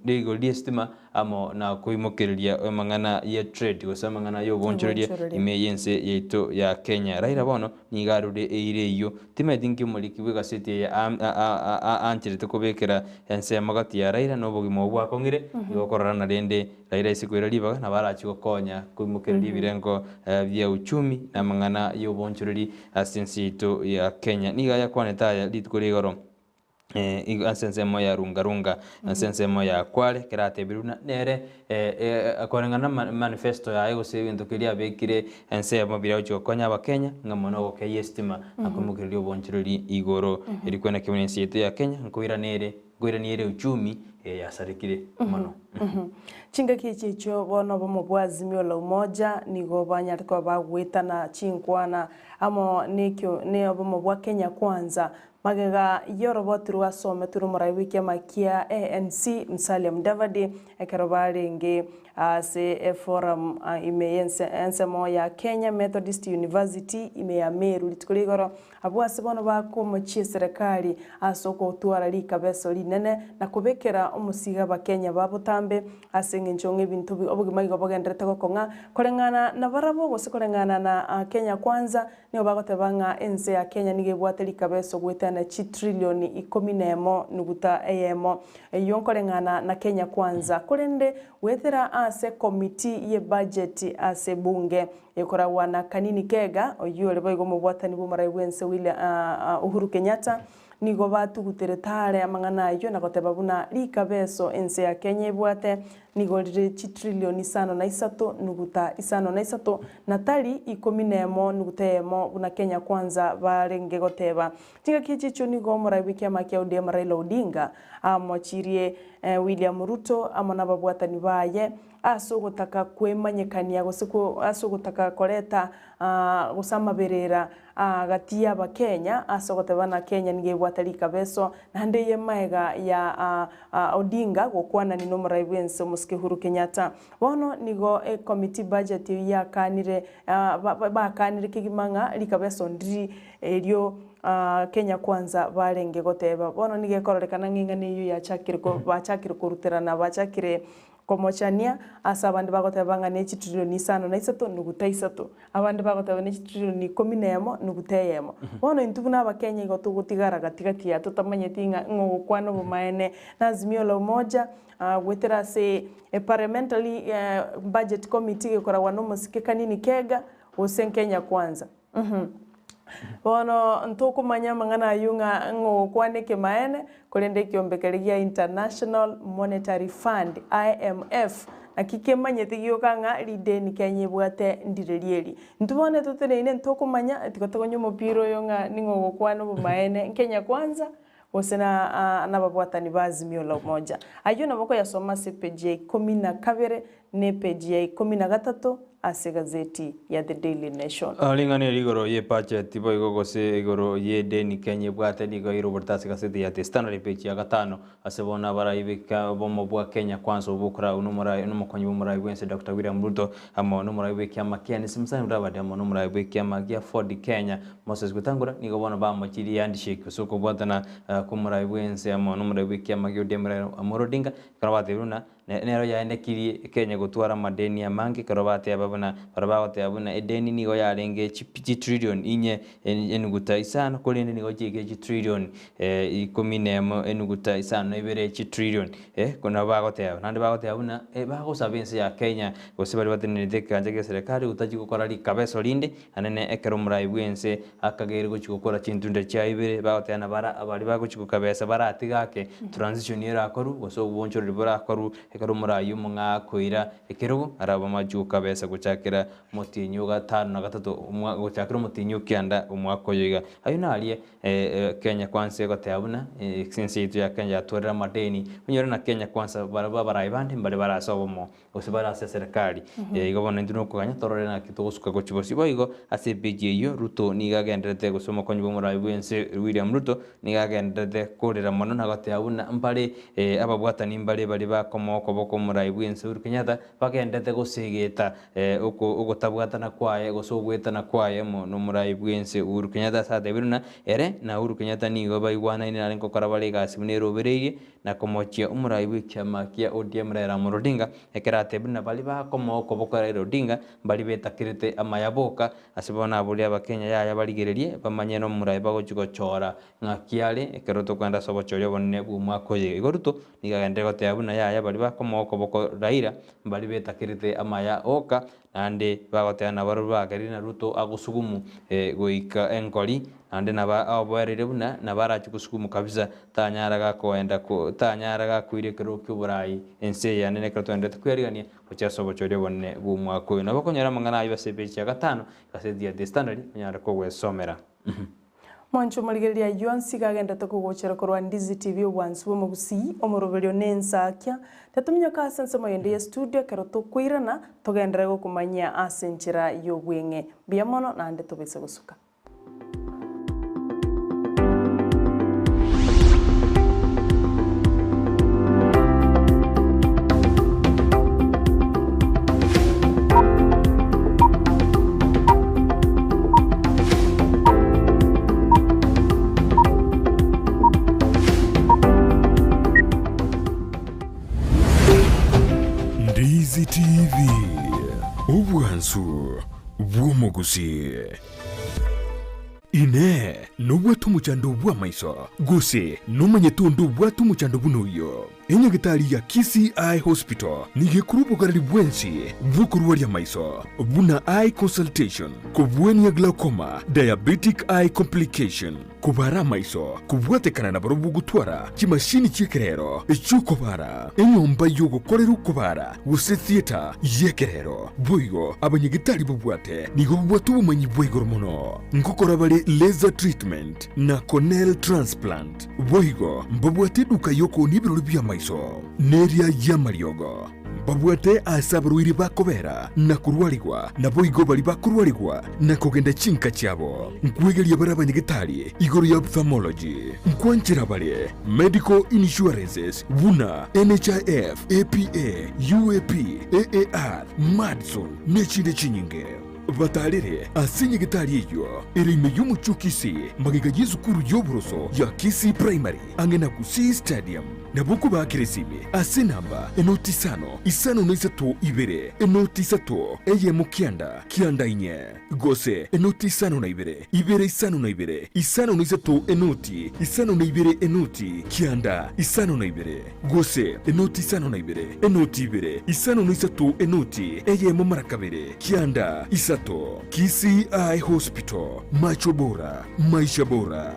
rigori ri'esitima amo na koimokereria amang'ana ye trade gose amang'ana y'obonchoreria ime y'ense yaito ya Kenya. Raila bono nigo arure eira eyio. Timanyeti nki omoriki bw'egaseti eye aancherete kobekera Ensemo gati ya Raila na obogima obwo bwakong'ire, igo okororana rende Raila ase koira ribaga nabo arachie gokonya koimokereria ebirengo bia uchumi na amang'ana y'obonchoreri ase ense yaito ya Kenya. Nigo ayakwanete aya rituko ria igoro ase ensemo ya Lunga Lunga ase ensemo ya Kwale ekero atebire buna nere koreng'ana na manifesto yaye gose egento keria abekire ensemo biria agochia gokonya abakenya ng'a mono ogokeyia estima na koimokereria obonchoreri igoro eri kwene ki buna ense yaito ya Kenya nkoirana ere nkoirania ere uchumi eye yasarekire mono. Chingaki echi echio bono obomo bwa Azimio la Umoja nigo banyarete koba bagoetana chinkwana amo nekio ne obomo bwa Kenya Kwanza Magega y'oroboti rwasometwe nomorai bw'ekiama kia ANC, Musalia Mudavadi, ekero barenge ase eforum ime y'ensemo ya Kenya Methodist University ime ya Meru rituko ria igoro, abwo ase bono bakomochia eserekari ase ogotwara rikabeso rinene na kobekera omosigo abakenya ba botambe ase engencho ng'a ebinto obogima igo bogenderete gokong'a koreng'ana nabarabwo gose koreng'ana na Kenya Kwanza. Nigo bagoteba ng'a ense ya Kenya nigo ebwate rikabeso goetana chitrilioni ikomi nemo nuguta eyemo. Eyio nkoreng'ana na Kenya Kwanza. Korende goetera ase committee ye budget ase ebunge ekoragwa na Kanini Kega oyio ore boigo omobwatani bw'omorai bw'ense William Uhuru Kenyatta nigo batuguterete are amang'ana ayio na goteba buna rikabeso ense ya Kenya ebwate Nigo rire chitrilioni isano na isato nuguta isano na isato, na tari ikomi nemo nuguta eyemo buna Kenya Kwanza barenge goteba. Chingaki echi echio nigo omorai bw'ekiama kia ODM Raila Odinga amochirie William Ruto amo nababwatani baye ase ogotaka kwemanyekania gose ase ogotaka koreta gose amaberera gati y'Abakenya ase ogoteba ng'a Kenya nigo ebwate rikabeso naende eye magega ya Odinga gokwanani nomorai bw'ense omosike Uhuru Kenyatta. Bono nigo ecommittee budget eyio yakanire bakanire kegima ng'a rikabeso ndiri erio Kenya Kwanza barenge goteba. Bono nigo ekororekana ng'a eng'ana eyio yachakire bachakire koruterana bachakire Komochania, ase abande bagoteba ng'a ne chitrillioni isano na isato nuguta isato, abande bagoteba ne chitrillioni ikomi na emo nuguta eyemo. Bono intwe buna Abakenya igo togotigara gati gati aa totamanyeti ng'a ng'o ogokwana obomaene. Na Azimio la Umoja goetera ase Parliamentary Budget Committee gekoragwa na omosike Kanini Kega gose Kenya Kwanza. Bono ntokomanya amang'ana ayio ng'a ng'ogokwana ekemaene, korende ekiombe keria gia International Monetary Fund, IMF, naki kemanyete gioka ng'a rideni Kenya ebwate ndire rieri. Intwe bono etoteneine ntokomanya, tiga tokonye omopira oyo ng'a ning'o ogokwana obomaene, Kenya kwanza gose na nababwatani ba Azimio la Umoja. Ayio nabo okoyasoma ase epeji ya ikomi na kabere na epeji ya ikomi na gatato ase egazeti ya The Daily Nation. Ring'ana eri igoro y'ebacheti boigo gose igoro y'edeni Kenya ebwate nigo eiroborete ase egazeti ya The Standard epeji ya gatano. Ase bono abarai b'omo bwa Kenya Kwanza obwo bokoragwa nomorai nomokonyi bw'omorai bw'ense Doctor William Ruto amo nomorai bw'ekiama kia NC Musalia Mudavadi amo nomorai bw'ekiama gia Ford Kenya Moses Wetangula nigo bono bamochirie handshake gose okobwatana kw'omorai bw'ense amo nomorai bw'ekiama gia ODM Raila Amolo Odinga ekero batebire buna nero yaenekirie Kenya gotwara amadeni amange ekero bateba buna baria bagoteba buna edeni nigo yarenge chitrillion inye enuguta isano korende nigo chiaikire chitrillion ikomi nemo enuguta isano na ibere chitrillion nabo bagoteba. Naende bagoteba buna bagosaba ense ya Kenya gose baria batenenerete ekegancha gia eserekari gotachia gokora rikabeso rinde Anene ekero omorai bw'ense akageire gochia gokora chintunda chia ibere, bagoteba bara baria bagochia gokabesa baratige ake transition erakorwe gose obonchoreri borakorwe. Ekero omoraai omong'aa akoira ekerogo, arabe amache kabesa gochakera omotienyi o gatano na gatato omwa gochakera omotienyi o kianda omwaka oyo iga. Ayio naria Kenya Kwanza egoteba buna ense yaito ya Kenya yatwarire amadeni, onyore na Kenya Kwanza barabwo abarai bande mbare bare ase obomo gose bare ase eserekari. Igo bono intwe nokoganya torore naki togosuka gochia bosio. Boigo ase epage eyio Ruto nigo agendererete gose omokonyi bw'omorai bw'ense William Ruto nigo agendererete korera mono na goteba buna mbare ababwatani mbare baria bakomoa okoboko omorai bw'ense Uhuru Kenyatta bagendererete gosegeta oko ogotabwatana kwaye gose ogoetana kwaye amo nomorai bw'ense Uhuru Kenyatta ase atebire buna ere na Uhuru Kenyatta nigo baigwanaine nare nkokora bare egasi buna erobereirie na komochia omorai bw'ekiama kia ODM Raila Amolo Odinga ekero atebire buna baria bakomoa okoboko Raila Odinga mbaria betakerete amaya boka ase bono aboria abakenya yaya barigererie bamanye nomorai bagochia gochora ng'aki are ekero tokogenda ase obochori obonene bw'omwaka oyo. Igo Ruto nigo agenderere goteba buna yaya baria bakomoa okoboko Raila mbaria betakerete amaya oka, naende bagoteba nabarobwo bagerire na Ruto agosugumu goika enkori, naende nabo aoboereire buna nabo arachie gosugumu kabisa tanyara gakoenda ko tanyara gakoira ekerogo ki'oborai ense eye yane nekero toenderete kwerigania gochia ase obochori obonene bw'omwaka oyo. Nabo okonyora amang'ana ayio ase epeji ya gatano, egaseti ya The Standard, onyare kogwesomera. Mwanche omorigereria ayio onsi iga agenderete kogochera korwa Ndizi TV obwansu bw'omogusii, omoroberio na ensakia. Tatominyoka ase ensemo yende ye studio ekero tokoirana, togenderere gokomanyia ase enchera y'obweng'e. Mbuya mono naende tobese gosuka. Ndizi TV, obwansu bw'omogusii. Inee! Nobwate omochando bw'amaiso, gose nomanyete onde obwate omochando buna oyio? Enyagitari ya Kisii Eye Hospital nigo ekorwa obogareri bwensi bw'okorwaria amaiso, buna eye consultation, kobwania glaucoma, diabetic eye complication, kobara amaiso, kobwatekana na barobwo gotwara chimashini chi'ekerero echi'okobara, enyomba y'ogokorera okobara gose theatre y'ekerero. Boigo abanyagitari babwate nigo babwate obomanyi bwa igoro mono ngokora bare laser treatment na corneal transplant. Boigo mbabwate eduka y'okoonia ebirori bi'amaiso, na eria y'amariogo. Mbabwate aase abarwaire bakobera na korwarigwa, naboigo baria bakorwarigwa na kogenda chinka chiabo. Nkwegeria bare abanyagetari igoro ya ophthalmology. Nkwanchera bare medical insurances buna NHIF, APA, UAP, AAR, Madison, nechinde chinyinge. Batarere ase nyagetari eyio ere ime y'omochie o Kisii, magega y'esukuru y'oboroso ya Kisii Primary, ang'e na Gusii Stadium. Nabo okobaakera esimi ase enamba enoti isano, isano na isato ibere, enoti isato, eyemo kianda, kianda inye, gose enoti isano na ibere, ibere isano na ibere, isano na isato enoti, isano na ibere enoti, kianda, isano na ibere. Gose enoti isano na ibere, enoti ibere, isano na isato enoti eyemo mara kabere, kianda isato. Kisii Eye Hospital, macho bora, maisha bora.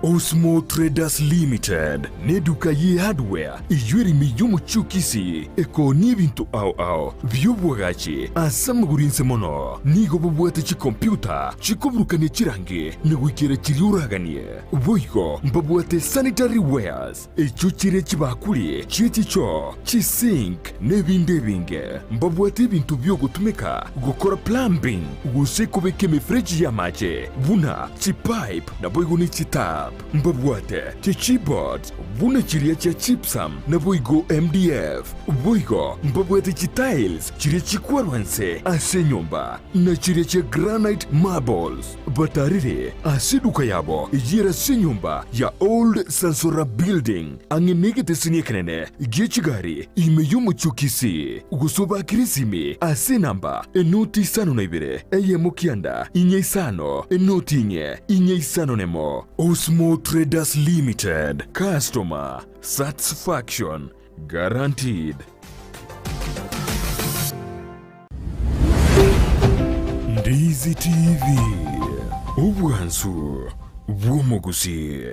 Osmo Traders Limited neduka ye hardware eyio ere ime y'omochie o Kisii ekoonia ebinto ao ao bi'oboagachi ase amagoro inse mono. Nigo babwate chikompiuta chikoburukania chirangi na goikera chiria oraganie. Boigo mbabwate sanitary wares echio chire chibakuri chie chichoo, chisink na ebinde ebinge. Mbabwate ebinto bi'ogotumeka gokora plumbing gose kobeka emefereji y'amache buna chipipe naboigo ne chitap. Mbabwate chichipboards buna chiria chia gypsum naboigo MDF. Boigo mbabwate chitiles chiria chikwarwa nse ase enyomba na chiria chia granite marbles. Batarire ase eduka yabo eyio ase enyomba ya Old Sansora Building ang'e negeteseni ekenene gie chigari ime y'omochie o Kisii, gose obakere esimi ase enamba enoti isano na ibere eyemo kianda inye isano enoti inye inye isano nemo. Osmo Traders Limited, Customer Satisfaction Guaranteed. Ndizi TV, obwansu bw'omogusii.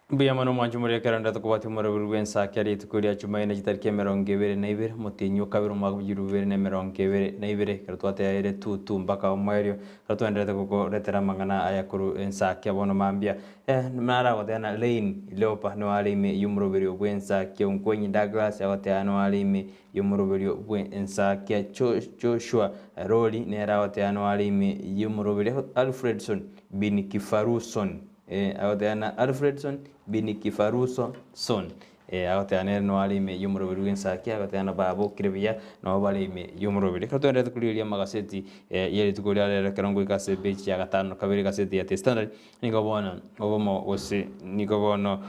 Mbuya mono mwanche more ekero ndete kobwatia omoroberi bw'ensake aria rituko ria Jumaine chitariki emerongo ebere na ibere, omotienyi o kabere omwaka bwa chilifu ibere na emerongo ebere na ibere, ekero twateaire tutu mpaka omoerio, ekero twaenderete gokoretera amang'ana aya korwa ensake bono mambia. Nara goteba na Lein Leopa nigo are ime y'omoroberio bw'ensake, Onkwenyi Douglas agoteba nigo are ime y'omoroberio bw'ensake, Joshua Rori nere agoteba nigo are ime y'omoroberio, Alfredson Bin Kifaruson agoteba na Alfredson Bin Kifaruson agoteba nere nigo are ime y'omoroberio bw'ensake, agoteba na babokire buya nabo bare ime y'omoroberio. Ekero toenderete korigereria amagaseti ye rituko ria rero ekero ngoika ase epeji ya gatano na kabere egaseti ya The Standard, Nigo bono obomo gose nigo bono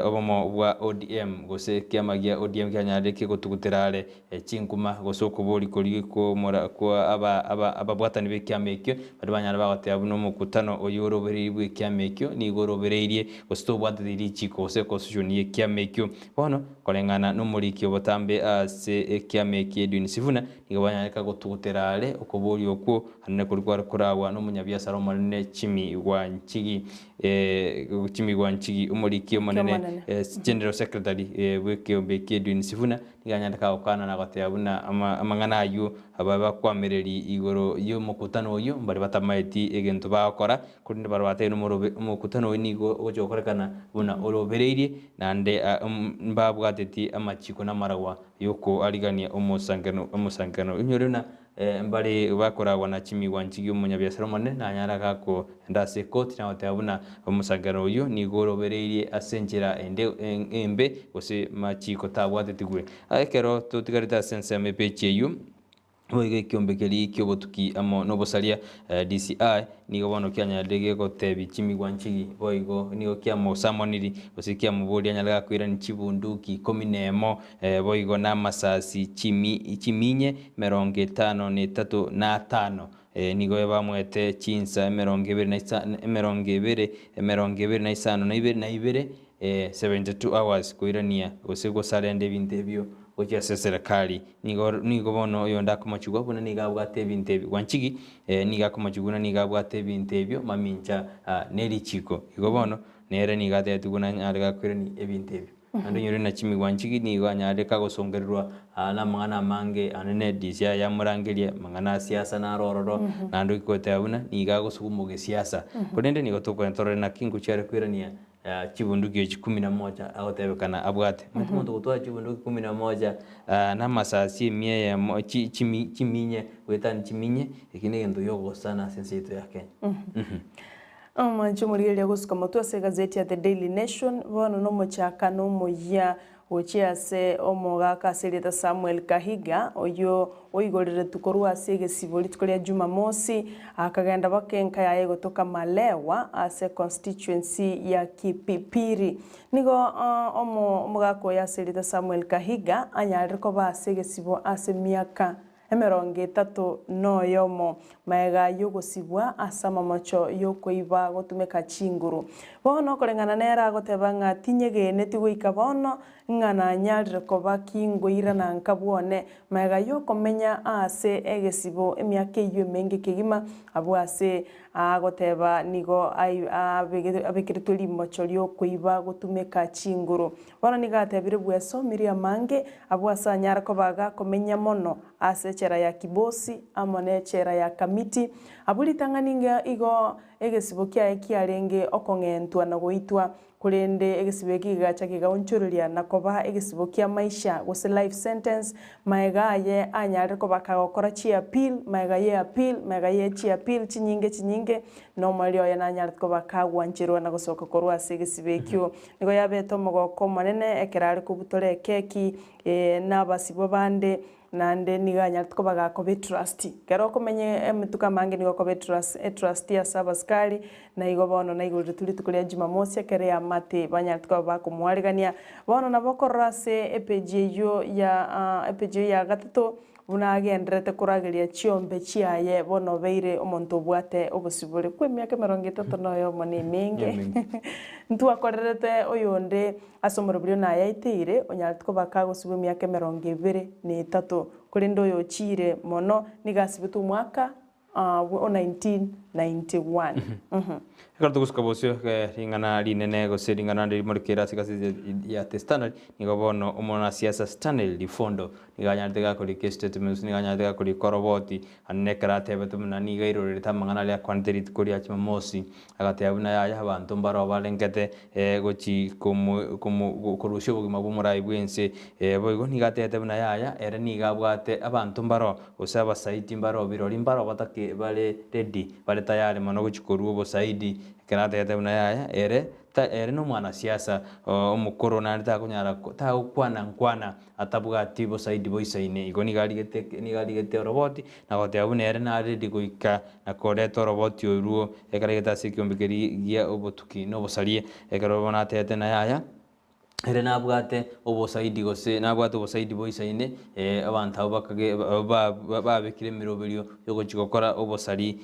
obomo bwa ODM gose ekiama gia ODM kianyarire kegotugutera are chinkuma gose okobori koria kw'omora kwa aba aba ababwatani b'ekiama ekio baria banyare bagoteba buna omokutano oyio orobereirie bw'ekiama ekio nigo orobereirie gose tobwateti richiko gose econstitution y'ekiama ekio. Bono koreng'ana nomoriki obotambe ase ekiama eki Edwin Sifuna nigo banyareka gotugutera are okoboria okwo Anene koria kware koragwa nomonyabiasara omonene Jimmy Wanjigi, Jimmy Wanjigi, omoriki omonene, General Secretary bw'ekeombe eke Edwin Sifuna, nigo anyarete gokana na goteba buna amang'ana ayio aba bakwamereri igoro y'omokutano oyio mbare batamaeti egento bagokora, korende barabwo batebire omorobe omokutano oyio nigo ogochia gokorekana buna orobereirie naende mbabwateti amachiko na amaragwa yokoarigania omosangerano omosangerano. Inyore buna Mbare bakoragwa na chimigwanchi gi'omonyabiasara omonene, nanyare gakoenda ase ekoti na goteba buna omosangerero oyio nigo orobereirie ase enchera ende embe, gose machiko tabwatetigwe. Ekero totigarete ase ensemo epeji eyio, boigo ekiombe keria ki'obotuki amo nobosaria, DCI, Nigo bono kianyarire gegotebia chimigwanchigi, boigo nigo kiamosamoniri, gose kiamoboria anyare gakoirania chibunduki ikomi nemo, boigo namasasi chimi chiminye emerongo etano na etato na atano. Nigo bamoete chinsa emerongo ebere na isa emerongo ebere emerongo ebere na isano na ibere na ibere, 72 hours koirania gose gosarenda ebinto ebio gochia ase eserekari. Nigo nigo bono oyonde akomochigwa buna nigo abwate ebinto ebio. Gwanchigi nigo akomochigwa buna nigo abwate ebinto ebio mamincha nerichiko. Igo bono nere nigo atebetigwe buna anyare gakoirania ebinto ebio. Naende onyore na chimigwanchigi nigo anyare kagosongererwa namang'ana amange ande ne DCI yamorangeria amang'ana a siasa naro ororo naende oikoteba buna nigo agosuguma ogesiasa. Korende nigo tokogenda torore naki ngochia are koirania Chibunduki echi kumi na moja agotebekana abwate. Omanyete omonto ogotwara chibunduki kumi na moja na amasasi emia eyemo chi chimi chiminye goetania chiminye, eki negento giogosana ase ense yaito ya Kenya. Omwanche omorigereria gosuka motwe ase egazeti ya The Daily Nation, bono nomochakano omoyia Gochia ase omogaka ase erieta Samuel Kahiga, oyio oigoreretwe korwa ase egesibo rituko ria Jumamosi, akagenda baka enka yaye egotoka Malewa ase constituency ya Kipipiri. Nigo omogaka oyo ase erieta Samuel Kahiga anyarire koba ase egesibo ase emiaka emerongo etato noyomo, magega y'ogosibwa ase amamocho y'okoiba gotumeka chinguru. Bono koreng'ana nere agoteba ng'a tinyegeneti goika bono, ng'a nanyarire koba kingoirana nka bwone, magega y'okomenya aase egesibo emiaka eyio emenge kegima, abwo ase agoteba nigo abekeretwe rimocho ri'okoiba gotumeka chinguru. Bono nigo atebire bwesomirie amange, abwo ase anyare koba gakomenya mono ase echela ya Kibosi amo nechela ya Kamiti. Abwo ritang'ani inga igo egesibo kiaye kiarenge okong'entwa na goitwa, korende egesibo eki kegacha kegaonchoreria na koba egesibo kia maisha gose life sentence, Magega aye anyarire koba kagokora chiappeal, magega ye appeal, magega ye chiappeal chinyinge chinyinge, na omoerio oye nanyarete koba kagwancherwa na gosoka korwa ase egesibo ekio. Nigo yabete omogoko omonene ekero are kobutora ekeki na abasibwa bande. Naende nigo anyarete koba gakoba etrustee. Ekero okomenya amatuko amange nigo okoba etrust etrustee ase abasikari, na igo bono naigoreretwe rituko ria Jumamosi ekero eamate banyarete koba bakomoarigania. Bono nabo okorora ase epeji eyio ya epeji eyio ya gatato, buna agendererete korageria chiombe chiaye, bono obeire omonto obwate obosibore kw'emiaka emerongo etato na oyomo na emenge. Ntwakorerete oyonde Ase omorobiri one ayaiteire, onyarete koba kagosibwa emiaka emerongo ebere na etato, korende oyo ochiire mono nigo asibetwe omwaka o 1991. Ekero togosuka bosio ring'ana rinene gose ring'ana rinde rimorikire ase egazeti ya The Standard, nigo bono omonasiasa Stanley Lifondo nigo anyarete gakorika estatement gose nigo anyarete gakorika oroboti ande ekero atebete buna nigo airorerete amang'ana aria akwanete rituko ria Jumamosi Agateba buna yaya abanto mbaroo barengete gochi korusia obogima bw'omorai bw'ense. Boigo nigo atebete buna yaya ere nigo abwate abanto mbaroo, gose abasaidi mbaroo, birori mbaroo batake bare ready, bare tayari mono gochi korua obosaidi. Ekero atebete buna yaya ere ere nomwanasiasa omokoro naende takonyara tagokwana nkwana atabwati bosaidi boisaine. Igo nigo arigete nigo arigete oroboti na goteba buna ere nare ready goika na koreta oroboti orwo ekero aigete ase ekiombe keria gia obotuki na obosaria. Ekero bono atebete na yaya, ere nabwate obosaidi gose nabwate obosaidi boisaine abanto abwo bakage babekire emeroberio yogochia gokora obosari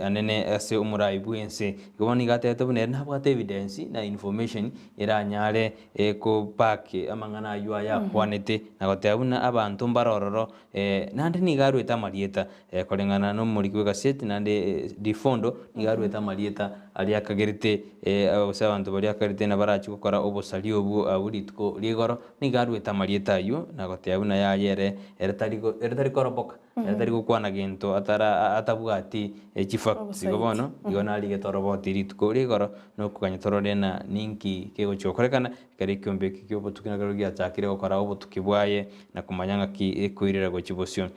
anene ase omorai bw'ense. Igo bono nigo atebete buna ere nabwate evidence na information eranyare koback amang'ana aywo aya akwanete na goteba buna abanto mbare ororo naende nigo aruete amarieta Koreng'ana nomoriki bw'egaseti naende rifondo nigo aruete amarieta aria akagerete gose abanto baria akagerete nabarachie gokora obosaria obwo abwo rituko ria igoro, nigo aruete amarieta ayio na goteba buna yaya ere ere tari ere tari koroboka, ere tari gokwana gento atara atabwati chifacts. Igo bono igo narigete oroboti rituko ria igoro nokoganya torore ng'a ninki kegochia gokorekana ekero ekiombe eke kia obotuki nakerokio giachakire gokora obotuki bwaye na komanya ng'aki ekoirera gochia bosio.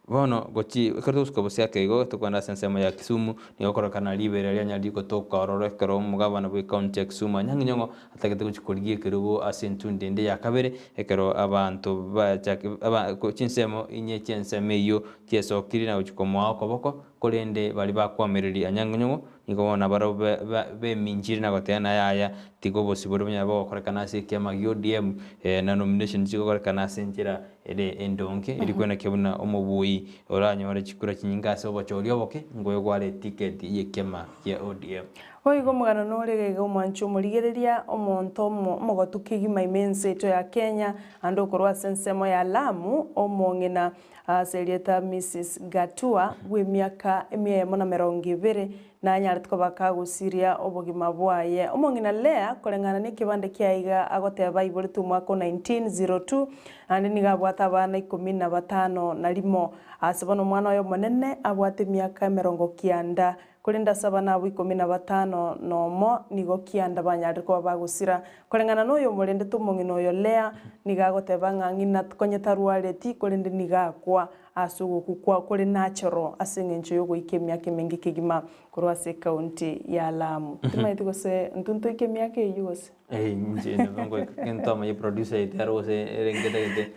Bono gochi ekero togosuka bosie ake igo, tokogenda ase ensemo ya Kisumu, nigo okororekana riberera rianyarire gotoka ororo ekero omogabana bwe county ya Kisumu Anyang'i Nyong'o atagete gochia korigia ekerogo ase entundi ende ya kabere, ekero abanto bachake aba chinsemo inye chi'ensemo eyio chiesokire na gochia komoa okoboko, korende baria bakoamereria Anyang'i Nyong'o nigo bono nabarabwo be ba beminchire na goteba naye aya tiga obosibore bonyare bogokorekana ase ekiama gia ODM na nomination chigokorekana ase enchera Ere endonge erikwenekia buna omobui oranyore chikura chinyinge ase obochori oboke, ngoegwa are etiketi y'ekiama kia ODM. Boigo omogano nore iga iga omwanchi omorigereria, omonto omo omogotu kegima ime ense yaito ya Kenya, ande okorwa ase ensemo ya Lamu, omong'ina ase erieta Mrs Gatua bw'emiaka emia eyemo na merongo ebere, Nanyarete koba kagosiria obogima bwaye. Omong'ina Lea, koreng'ana nekebande kiaye iga agoteba aiboretwe omwaka o 1902, naende nigo abwate abana ikomi na batano na rimo. Ase bono omwana oye omonene abwate emiaka emerongo kianda, korende ase abana abwo ikomi na batano nomo nigo kianda banyarire koba bagosira. Koreng'ana noyo omorendete omong'ina oyo Lea, nigo agoteba ng'a ng'ina konye tarwareti, korende nigo akwa. Ase ogokwa kore nachoro ase engencho y'ogoika emiaka emenge kegima korwa ase ekaunti ya Lamu. Timanyeti gose intwe ntoike emiaka eyio gose? Eh, inche nabo ngoika gento amaye producer yaito ere gose ere nketagete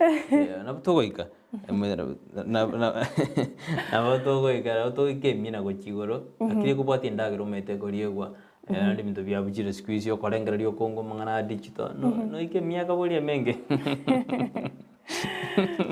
nabo togoika nabo togoika nabo togoika emia na gochia igoro lakini ekobwatia endagera omanyete ekoriegwa naende ebinto biabuchire siku hizi okorengereria okonge amang'ana a digital noike emiaka boria emenge.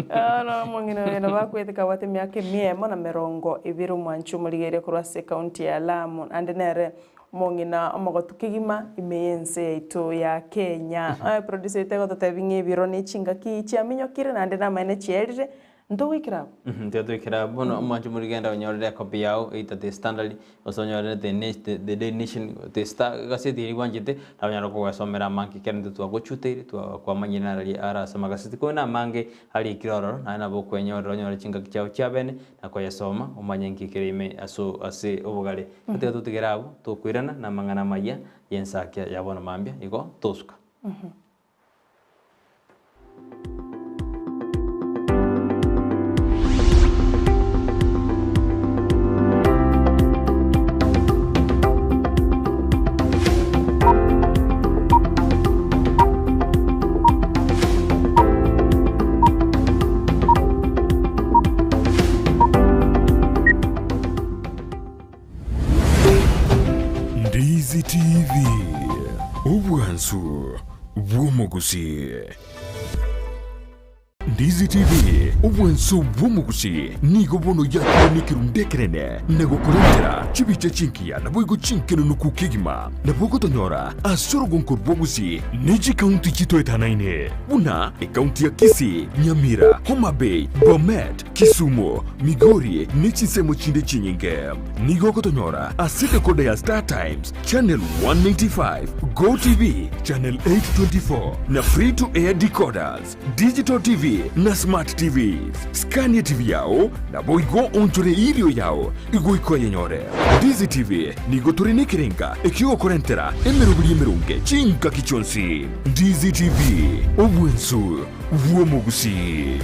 Bono omong'ina oyo nabo akwete kabwate emiaka emia emo na merongo ebere omwanchi omorigereria korwa ase ekaunti ya Lamu naende nere omong'ina omogotu kegima ime y'ense yaito ya Kenya. Oye producer oito egototebia ng'a ebiro ne chingaki chiaminyokire naende namaene chierire Ntogoikera abwo. Tiga toikere abwo. Bono omwanche omorigenda onyorere ecopy yao either The Standard gose onyorere The Na The Daily Nation, The Star, egaseti eria bwanchete, nabo onyare kogesomera amange ekero intwe twagochuteire twa kwamanyire nararia are ase amagaseti. Korende amange arikire ororo, naye nabo okwenyorera onyore chingaki chiao chia bene, na koyesoma omanye nki kere ime aso ase obogare. Tiga totigere abwo, tokoirana na amang'ana amayia y'ensakia ya bono mambia, igo tosuka. bw'omogusii. Ndizi TV, obwanso bw'omogusii, nigo bono yakire nekerundu ekenene na gokorentera chibicha chingiya naboigo chinkenunuku kegima. Nabo ogotonyora ase orogonko rw'Ogusii ne chikaunti chitoetanaine buna ekaunti ya Kisii, Nyamira, Homa Bay, Bomet, Kisumu, Migori ne chinsemo chinde chinyinge. Nigo ogotonyora ase decoder ya Star Times, Channel 195, Go TV, Channel 824 na Free to Air decoders, Digital TV na Smart TVs. Scan TV yao naboigo onchore irio yao igoika oyenyore. Ndizi TV nigo tore nekerenga ekiogokorentera emeroberi emeronge chingaki chionsi. Ndizi TV, obwensu bw'omogusii.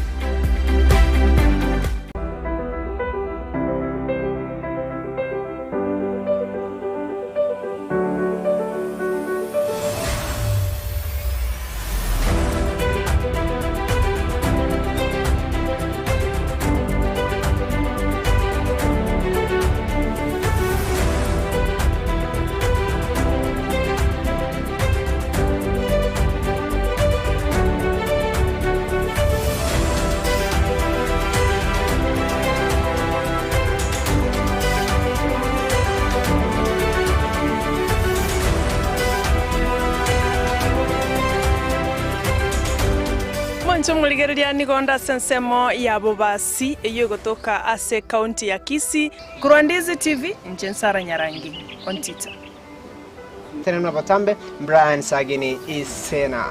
Mwanche omorigereria nigo onde ase ensemo ya Bobasi eyio egotoka ase ekaunti ya Kisii. Korwa Ndizi TV, inche Nsara Nyarangi Ontita. Tenena botambe, Brian Sagini Isena.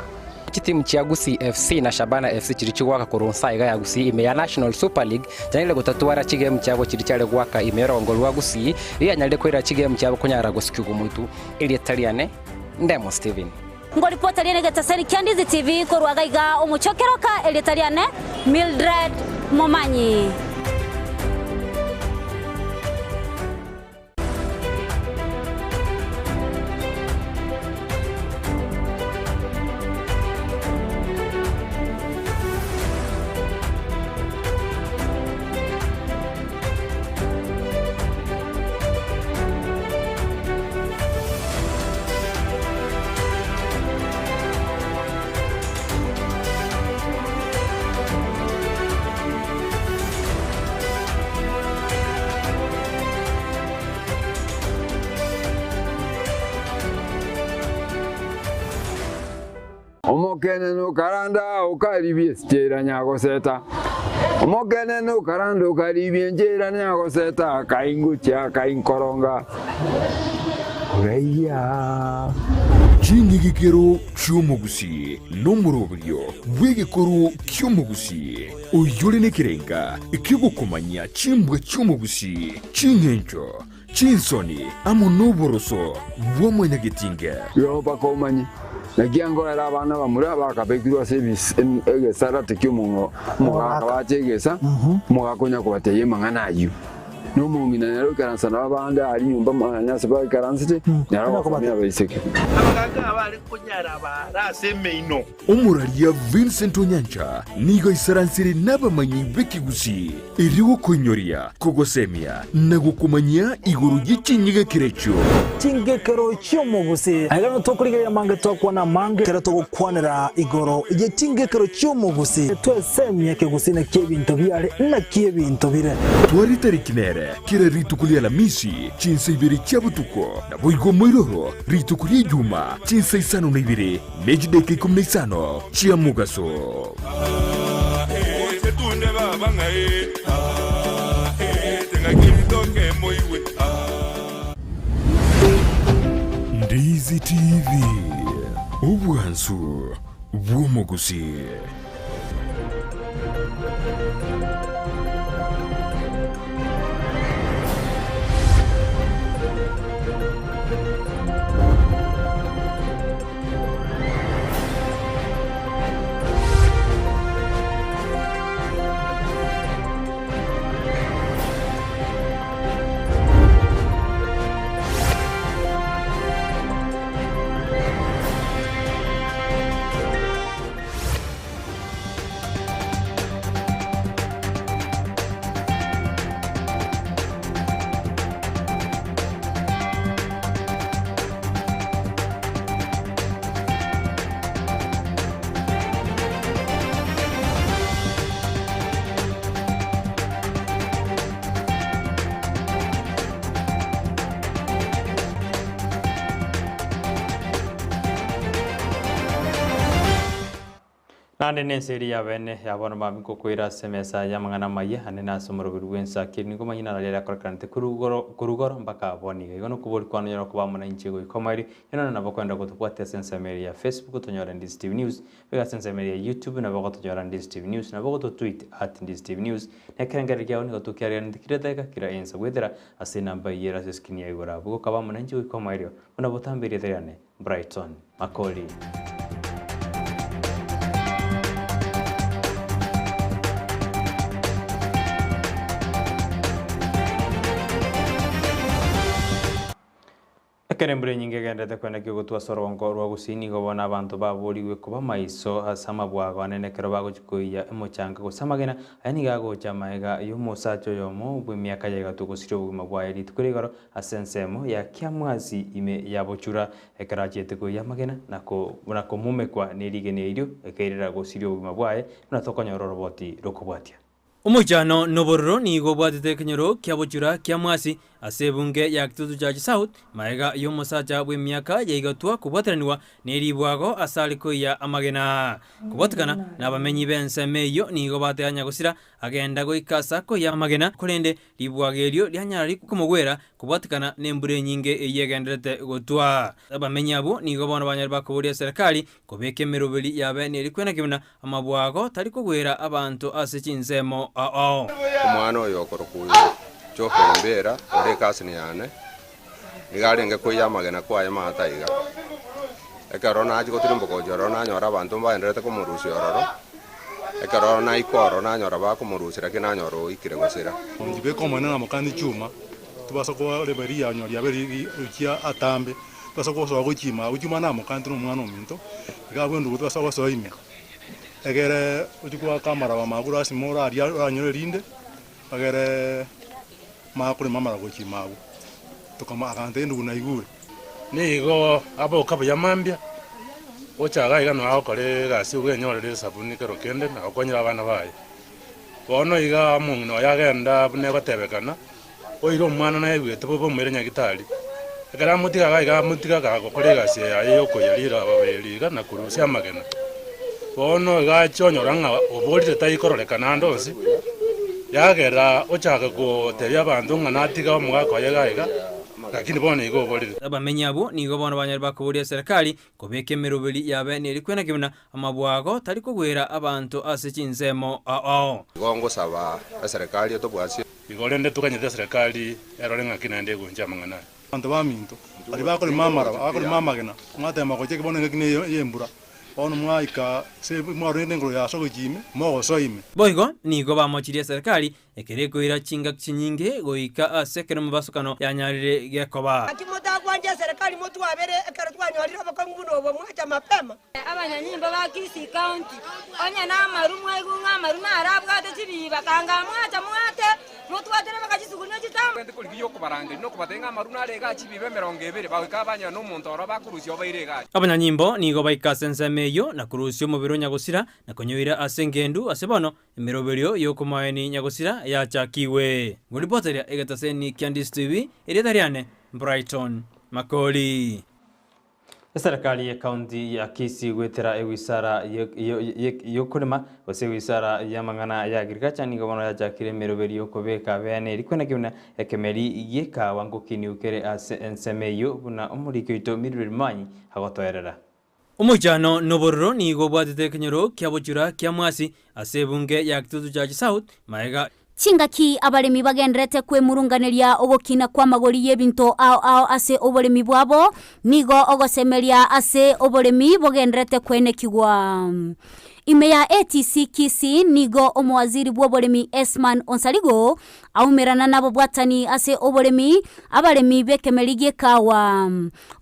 Chitimu chia Gusii FC na Shabana FC chiria chigoaka korwa nsa iga ya Gusii ime ya National Super League chianyarire gotatwara chigemu chiabo chiria chiare goaka ime y'orogongo rwa Gusii rianyarire koira chigemu chiabo konyara gosikigwa omoitu erieta riane Ndemo Steven. Ngoripota riane egetaseri kia Ndizi TV korwa gaiga omochokeroka erieta riane Mildred Momanyi. Omokenene okaranda okaribia enchera nyagoseta, Omokenene okaranda okaribia enchera nyagoseta, Akaingochia akainkoronga koraiya. Ching'igikero chi'omogusii nomoroberio bw'egekoro ki'omogusii, oyore nekerenga ki'ogokomanyia chimbwa chi'omogusii, ching'encho, chinsoni, amo noboroso bwa mwanyagetinge. Igo mpaka omanye, naki angoera abana bamura bakabekirwe ase egesarate ki'omogaka bache egesa, omogaka onya kobatebia amang'ana ayio. Na omong'ina nere oikaransa nabo abande aria nyomba manya ase baikaransete, nere ogokomia abaiseke. Abagaaka abare konyara abaare ase emeino. Omoraria Vincent Onyancha nigo aisaransire nabamanyi b'ekegusii erio gokoinyoria, kogosemia na gokomanyia igoro ye chinyigekero echio. Chingekero chi'omogusii. Aiga nigo tokorigereria amange twakwana amange ekero togokwanera igoro ye chingekero chi'omogusii. Twesemie ekegusii naki ebinto biare naki ebinto bire. Tware tariki nere kera rituko ri'Alamisi chinsa ibere chia botuko, naboigo moiroro rituko ri'Ejuma chinsa isano na ibere ne chidaeka ikomi na isano chia mogaso. Ndizi TV, obwansu bw'omogusii. Naende nense eria y'abene ya bono mambia nkokoira ase emesa y'amang'ana amayia, ane nase omoroberi bw'ense akeri nigo omanyire naro riaria akorekanete korwa igoro korwa igoro mpaka bono iga. Igo nokobori kwane onyare koba amo nainche goika omoerio, inwe nabo okoenda gotobwatia ase ensemo eria ya Facebook tonyore Ndizi TV News, goika ase ensemo eria ya YouTube nabo ogotonyora Ndizi TV News, nabo ogototweet at Ndizi TV News, na ekerengererio kiao nigo tokiariganeti kera edageka kera ensa goetera ase enamba eyio ere ase escreen ya igoro abwo. Gokaba amo nainche goika omoerio, buna botambe erieta riane Brighton Makori. Ekero embura enyinge egenderete koenda ki ogotwa ase orogongo rwa Gusii nigo bono abanto baborigwe koba maiso ase amabwago anene ekero bagochia koiya emochanga gose amagena. Aya nigo agocha amaega y'omosacha oyomo bw'emiaka ya igatwa gosiria obogima bwaye rituko ria igoro Ase ensemo ya kiamwasi ime ya bochura, ekero achiete koiyia amagena na komumekwa ne rigena erio, ekairera gosiria obogima bwaye, buna tokonyora oroboti rokobwatia. Omoichano nobororo nigo obwatete ekenyoro kia bochura kiamwasi ase ebunge ya Kitutu Church South magega y'omosacha bw'emiaka ya igatwa kobwateranigwa ne ribwago ase are koiyia amagena. Kobwatekana nabamenyi b'ensemo eyio nigo bateba nyagosira agenda goika ase akoiyia amagena korende Ribwaga erio rianyara komogwera kobwatekana nembura enyinge eyio egendererete gotwa. Abamenyi abwo nigo bono banyare bakoboria eserekari kobeka emeroberi yabe nerikwenaki buna amabwago tari kogwera abanto ase chinsemo ao. Omwana oyo okorokwa Geoffrey Mbera ore ecousin yane, nigo arenge koiyia amagena kwaye maate aiga. Ekero nachia gotirimboka gochia ororo nanyora abanto mbaendererete komorusia ororo, ekero naika ororo nanyora bakomorusia lakini nanyora oikire gosira. Njibeke Omonene na mokani chuma, tobasa koreba rianyo riabe riria atambe, tobasa gosoa gochima agwo chuma namokanti na omwana ominto, iga abwo endugu tobasa gosoa ime, egere ochie goaka amaraba mago lasima oraria oranyore rinde, egere manye korema amaraba gochima agwo. Tokama agantebia endugu naigure. Nigo aboka buya mambia, gocha iga iga noe agokora egasi obwenyorere esabuni kero kende na gokonyera abana baye. Bono iga omong'ina oye agenda buna egotebekana, oira omwana naigwete bobe omoire nyagitari. Ekero amotiga iga iga amotiga kagokora egasi yaye ya okoiyia riraba eri iga na korusia amagena. Bono iga achia onyora ng'a oborire tai kororekana ande onsi, yagera ochake gotebia abanto ng'a natiga omogaka oye iga iga, Lakini bono igo oborire. Abamenyi abwo nigo bono banyare bakoboria eserekari kobeka emeroberi yabe nerikwenaki buna amabwago tari kogwera abanto ase chinsemo ao. Igo ngosaba eserekari etobwasie. Igo rende toganyete eserekari erore ng'aki naende egoncha amang'ana aya. Abanto baminto, baria bakorema amaraba, abakorema amagena, mwatema gochia bono engaki neye y'embura. Bono mwaika ase mwarorire engoro ya ase ime, mogosoa ime. Boigo nigo bamochirie eserekari Ekero ekoira chingaki chinyinge goika ase ekero emebasokano yanyarire gekoba. Naki motagwancha eserekari motwabere ekero twanyorire obokong'u buna obo mwacha mapema? Abanyanyimbo ba Kisii County, onye namaru mwaigwa ng'a amaru naro abwate chibiba, kanga mwacha mwate, motwatere mpaka chisuguria chitambe. Togende korigia okobarangeria na okobatebia ng'a amaru nare igaa chibiba emerongo ebere, bagoika banyora nomonto oro bakorusia obaire igaa. Abanyanyimbo nigo baika ase ensemo eyio na korusia omobere o nyagosira na konyoira ase engendu ase bono Emeroberio y'okomoeni nyagosira yachakigwe. Ngoripoteria egetaseni kia Ndizi TV, erieta riane Brighton Makori. Eserekari y'ecounty ya Kisii goetera ewisara y'okorema gose ewisara y'amang'ana ya agriculture nigo bono yachakire emeroberio y'okobeka beene rikwena buna ekemeri gi'ekawa ngokiniu kere ase ensemo eyio buna omoriki oito Mildred Momanyi agotoerera. Omoichano nobororo nigo obwatete ekenyoro kia bochura kia Mwasi ase ebunge ya Kitutu Church South magega. Chingaki abaremi bagendererete kwemurunganeria ogokina kw'amagori y'ebinto ao ao ase oboremi bwabo, nigo ogosemeria ase oboremi bogendererete kwenekigwa. Ime ya ATC Kisii nigo omowaziri bw'oboremi Esman Onsarigo aumerana nababwatani ase oboremi, abaremi b'ekemeri gi'ekawa.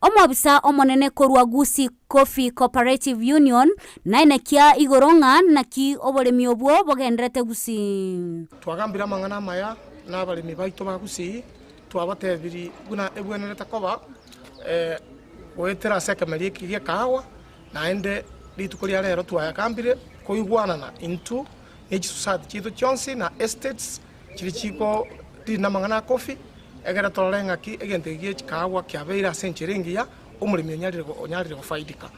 Omobisa omonene korwa Gusii Coffee Cooperative Union naenekia igoro ng'a naki oboremi obwo bogenderete Gusii. Twagambire amang'ana amaya nabaremi baito ba Gusii, twabatebirie buna ebwenerete koba goetera ase ekemeri eke gi'ekahawa, naende rituko ria rero twayagambire koigwanana intwe ne chisosayati chiaito chionsi na estates chiria chiko riri namang'ana a coffee, Ekero torore ng'aki egento eke gie chikaagwa kiabeire ase enchera engiya, omoremi onyarire onyarire gofaidika.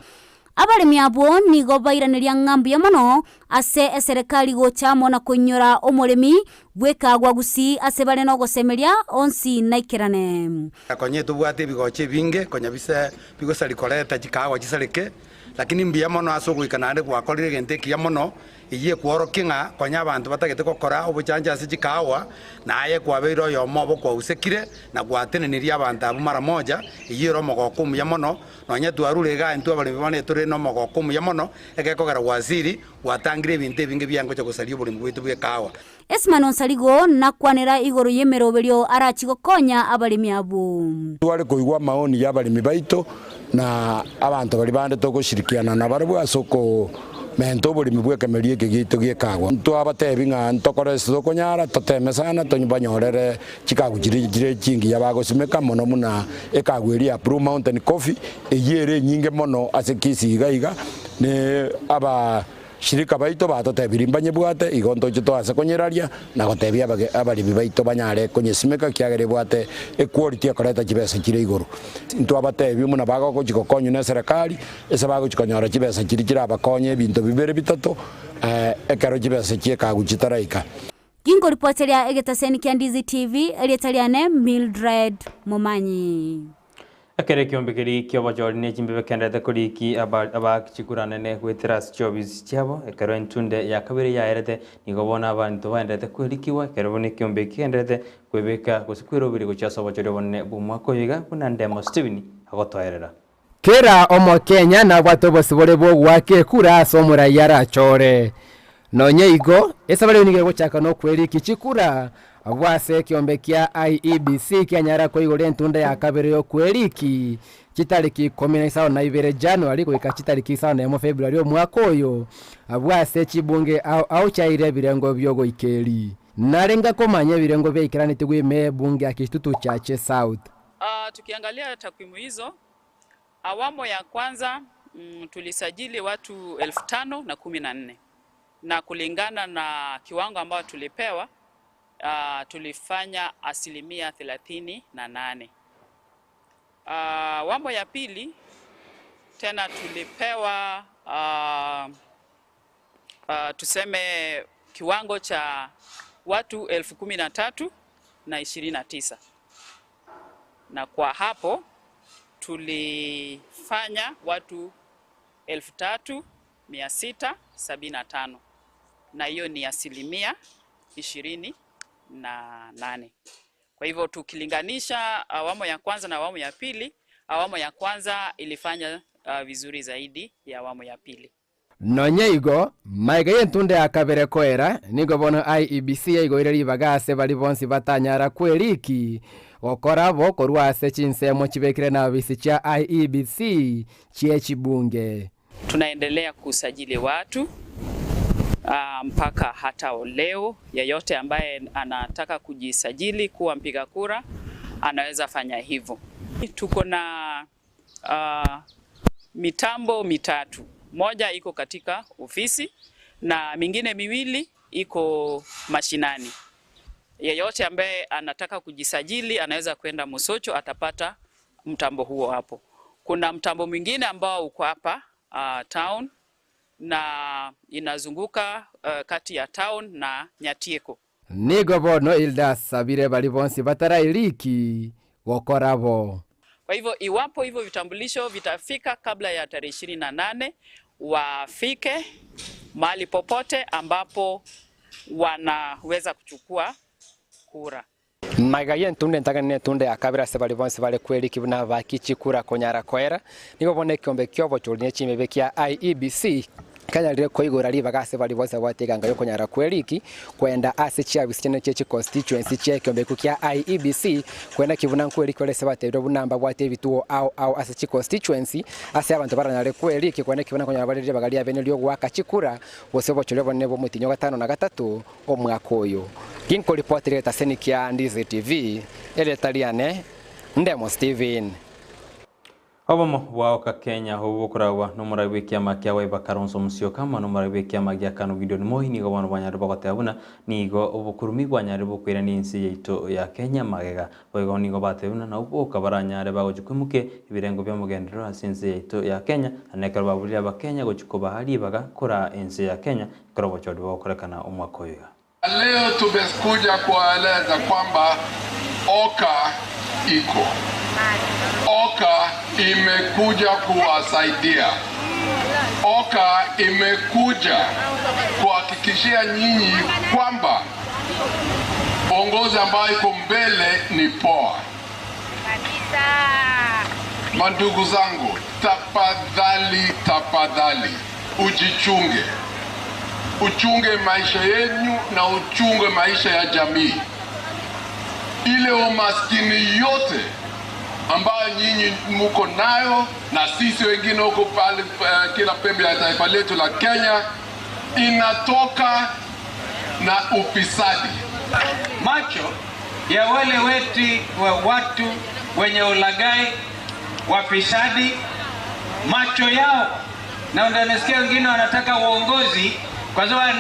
Abaremi abwo nigo bairaneria ng'a mbuya mono ase eserekari gocha amo na koinyora omoremi bw'ekagwa gusii ase bare nogosemeria onsi naikerane. Konya etobwate ebigocha ebinge konya bise bigosari koreta chikaagwa chisareke, lakini mbuya mono ase ogoika naende gwakorire egento ekiya mono, eyio ekworokia ng'a konya abanto batagete gokora obochancha ase chikaagwa, na aye kwabeire oyomo obo kwausekire na gwatenenirie abanto abwo mara moja, eyio ere omogoko omuya mono, Nonya twarure igaa intwe abaremi bane tore nomogoko omuya mono, egekogera gwasiri, gwatangire ebinto ebinge biangocha gosaria oboremi bwaito bw'ekahawa. Esimani Onsarigo nakwanera igoro y'emeroberio arachi gokonya abaremi abwo. Tware koigwa amaoni y'abaremi baito na abanto baria bande togoshirikiana nabarabwo ase okomenta oboremi bw'ekemeria eke giaito gi'ekahawa. Twabatebi ng'a ntokore ase tokonyara, toteme sana tonyobanyorere Chikagu chiria chire chingiya bagosimeka mono buna ekagu eria ya Blue Mountain Coffee, eyio ere enyinge mono ase Kisii iga iga, ne abashirika baito batotebirie mbanyebwate, igo ntoche toase konyeraria na gotebia abage abaremi baito banyare konyesimeka ekiagera ebwate equality ekoreta chibesa chire igoro. Ntwabatebie buna bagochi gokonywa ne eserekari, ase bagochi konyora chibesa chiria chirabakonye ebinto bibere bitato, ekero chibesa chi'ekagu chitaraika. Ginkoripoteria egetaseni kia Ndizi TV, erieta riane Mildred Momanyi. Ekero ekiombe keria ki'obochori ne chimbebe kenderete koriki abaaki chikura nene goetera ase chiobisi chiabo, ekero entunde ya kabere yaerete, nigo bono abanto baenderete kwerikigwa, ekero bono ekiombe eki kegenderete kwebeka gose kweroberia gochia ase obochori obonene bw'omwaka oyo iga, buna Ndemo Stephen agotoerera. Kera Omokenya nabwate obosibore bw'ogoaka ekura ase omoraia arachore. Nonya igo, esabari eyio nigo egochaka nokwerikia chikura abwo ase ekiombe kia IEBC kianyara koigora entunda ya kabere y'okweriki chitariki ikomi na isano na ibere January goika chitariki isano na emo February omwaka oyo abwo ase chibunge ao ao chiaire ebirengo bi'ogoikeri. Narenga komanya ebirengo biaikeranetigwe ime y'ebunge ya Kitutu Chache South. Tukiangalia takwimu hizo, awamu ya kwanza mm, tulisajili watu 5,014 na kulingana na kiwango ambayo tulipewa uh, tulifanya asilimia 38. Awamu ya pili tena tulipewa uh, uh, tuseme kiwango cha watu 13,029 na kwa hapo tulifanya watu 3675 na hiyo ni asilimia 28. Kwa hivyo tukilinganisha awamu ya kwanza na awamu ya pili, awamu ya kwanza ilifanya uh, vizuri zaidi ya awamu ya pili. Nonya igo, magega y'entunda ya kabere koera, nigo bono IEBC yaigoire ribaga ase baria bonsi batanyara kweriki gokora bo korwa ase chinsemo chibekire n'ababisi chia IEBC chie chibunge. Tunaendelea kusajili watu mpaka hata leo. Yeyote ambaye anataka kujisajili kuwa mpiga kura anaweza fanya hivyo. Tuko na uh, mitambo mitatu, moja iko katika ofisi na mingine miwili iko mashinani. Yeyote ambaye anataka kujisajili anaweza kwenda Mosocho, atapata mtambo huo hapo. Kuna mtambo mwingine ambao uko hapa uh, town na inazunguka uh, kati ya town na Nyatieko. Nigo bono Hilda asabire baria bonsi batarairiki gokora bo. Kwa hivyo iwapo hivyo vitambulisho vitafika kabla ya tarehe 28 wafike mahali popote ambapo wanaweza kuchukua kura. Magega y'entunda entang'ani na entunda ya kabere ase baria bonsi bare kweriki buna abaki chikura konyara koera, nigo bono ekiombe ki'obochori ne chimebe kia IEBC kanyarire koigora ribaga ase baria bonsi babwate eganga y'okonyara kweriki kwenda ase chiabisi chiane chie chiconstituency chia ekiombe ekio kia IEBC kwenda ki buna nkweriki ore ase batebire buna mbabwate ebituo ao ao ase chiconstituency ase abanto baranyare kweriki kwenda ki buna nkonyora bare ribaga riabene riogoaka chikura gose obochori obonene bw'omotienyi o gatano na gatato Omwaka oyo ginkoripotera egetaseni kia Ndizi TV, erieta riane Ndemo Steven. Obomo bwa Oka Kenya obwo bokoragwa nomorai bw'ekiama kia Wiper Kalonzo Musyoka amo nomorai bw'ekiama gia Kanu Gideon Moi nigo bono bwanyarire bagoteba buna nigo obokurumi bwanyarire bokoirania ense yaito ya Kenya magega. Boigo nigo batebire buna nabwo boka baranyare bagochia koimokia ebirengo bi'omogenderero ase ense yaito ya Kenya naende ekero baburire abakenya gochia kobaha ribaga koraa ense ya Kenya ekero obochori bogokorekana omwaka oyo iga. Leo tumekuja kuwaeleza kwamba Oka iko. Oka imekuja kuwasaidia. Oka imekuja kuhakikishia nyinyi kwamba uongozi ambayo iko mbele ni poa. Mandugu zangu, tafadhali, tafadhali ujichunge, uchunge maisha yenu na uchunge maisha ya jamii. Ile umaskini yote ambayo nyinyi muko nayo na sisi wengine huko pale kila pembe ya taifa letu la Kenya inatoka na ufisadi. Macho ya wale weti wa watu wenye ulaghai, wafisadi, macho yao, na unanisikia wengine wanataka uongozi kwa sababu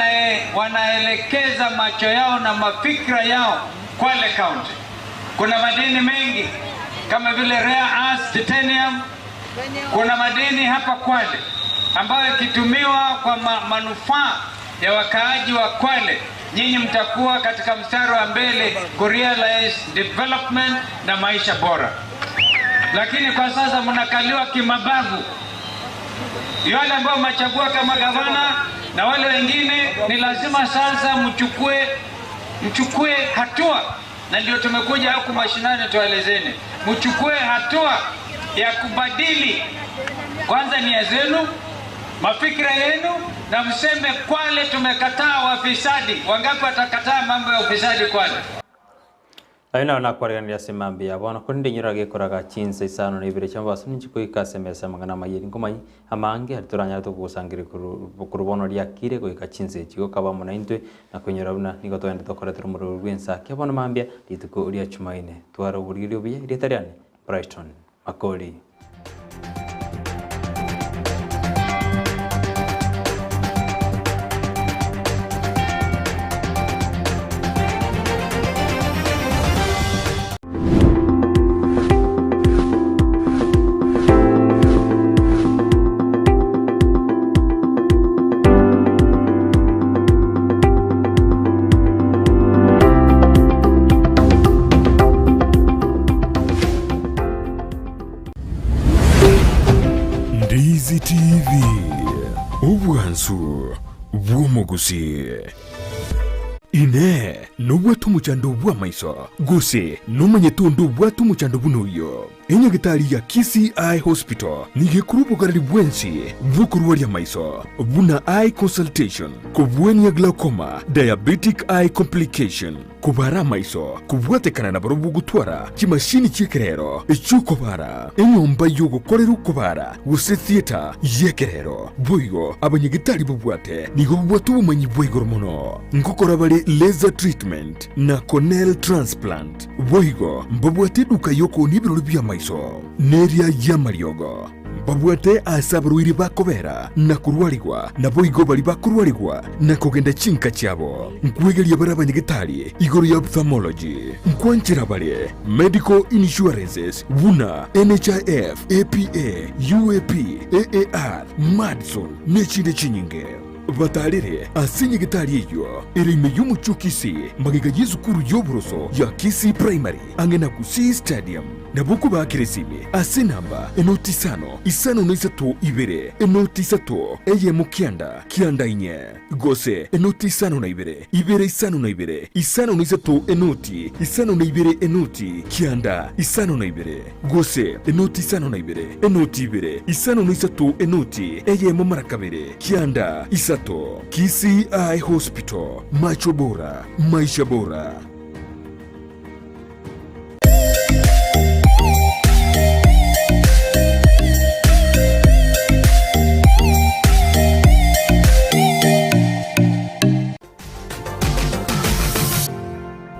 wanaelekeza macho yao na mafikra yao Kwale County. Kuna madini mengi kama vile rare earth, titanium. Kuna madini hapa Kwale ambayo ikitumiwa kwa manufaa ya wakaaji wa Kwale, nyinyi mtakuwa katika mstari wa mbele ku realize development na maisha bora. Lakini kwa sasa mnakaliwa kimabavu. Yale ambao mmechagua kama gavana na wale wengine, ni lazima sasa mchukue hatua, na ndio tumekuja huku mashinani tuelezeni, mchukue hatua ya kubadili kwanza nia zenu, mafikira yenu, na mseme Kwale tumekataa wafisadi. Wangapi watakataa mambo ya ufisadi Kwale? Aye nabo nakwareganirie ase mambia bono, korende inyora gekoraga chinsa isano na ibere chi'amabaso ninche goika ase emesa y'amang'ana amayia nkomanye amange aria toranyare togosangereria korwa bono riakire goika chinsa echi gokaba amo naintwe na koinyora buna nigo togende tokoretera omorero bw'ensa kia bono mambia rituko ria Chumaine. Twara oborigereria obuya erieta riane Brighton Makori. Ndizi TV, obwansu bw'omogusii. Inee! Nobwate omochando bw'amaiso, gose nomanyete onde obwate omochando buna oyio? Enyagitari ya Kisii Eye Hospital nigo ekorwa obogareri bwensi bw'okorwaria amaiso buna eye consultation, kobwania glaucoma, diabetic eye complication, Kobara amaiso, kobwatekana nabarobwo gotwara chimashini chi'ekerero chi'okobara, enyomba y'ogokorera okobara, gose theatre y'ekerero. Boigo abanyagetari babwate nigo babwate obomanyi bwa igoro mono ngokora bare laser treatment na corneal transplant. Boigo mbabwate eduka y'okoonia ebirori bi'amaiso neria y'amariogo. Mbabwate aase abarwaire bakobera na korwarigwa, naboigo baria bakorwarigwa na kogenda chinka chiabo. Nkwegeria bare abanyagetari igoro ya ophthalmology. Nkwanchera bare medical insurances buna NHIF, APA, UAP, AAR, Madison nechinde chinyinge. Batarere ase nyagetari eyio ere ime y'omochie o Kisii magega y'esukuru y'oboroso ya Kisii Primary ang'e na Gusii Stadium. Nabo okobaakera esimi ase enamba enoti isano, isano na isato ibere, enoti isato, eyemo kianda, kianda inye, gose enoti isano na ibere, ibere isano na ibere, isano na isato enoti, isano na ibere enoti, kianda, isano na ibere, gose enoti isano na ibere, enoti ibere, isano na isato enoti, eyemo mara kabere, kianda, isato. Kisii Eye Hospital, macho bora, maisha bora.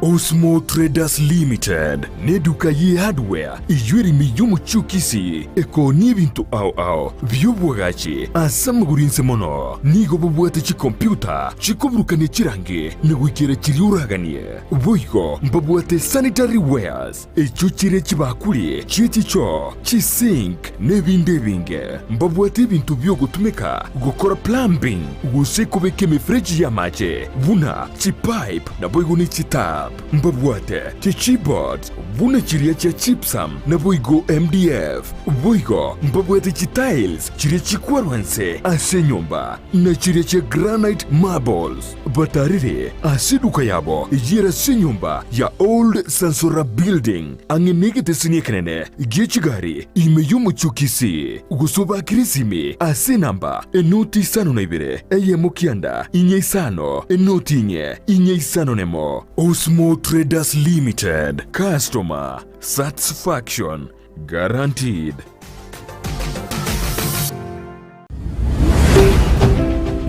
Osmo Traders Limited neduka ye hardware eyio ere ime y'omochie o Kisii ekoonia ebinto ao ao bi'obwagachi ase amagoro inse mono. Nigo bobwate chikompiuta chikoburukania chirangi na goikera chiria oraganie. Boigo mbabwate sanitary wares echio chire chibakuri chie chichoo, chisink, na ebinde ebinge. Mbabwate ebinto bi'ogotumeka gokora plumbing gose kobeka emefereji y'amache buna chipipe naboigo ne chitap. Mbabwate chichipboards buna chiria chia gypsum naboigo MDF. Boigo mbabwate chitiles chiria chikwarwa nse ase enyomba na chiria chia granite marbles. Batarire ase eduka yabo eyio ere ase enyomba ya Old Sansora Building, ang'e negeteseni ekenene gie chigari ime y'omochie o Kisii, gose obakire esimi ase enamba enoti 52 eyemo kianda inye isano enoti inye inye isano nemo. Osmo Traders Limited, Customer Satisfaction Guaranteed.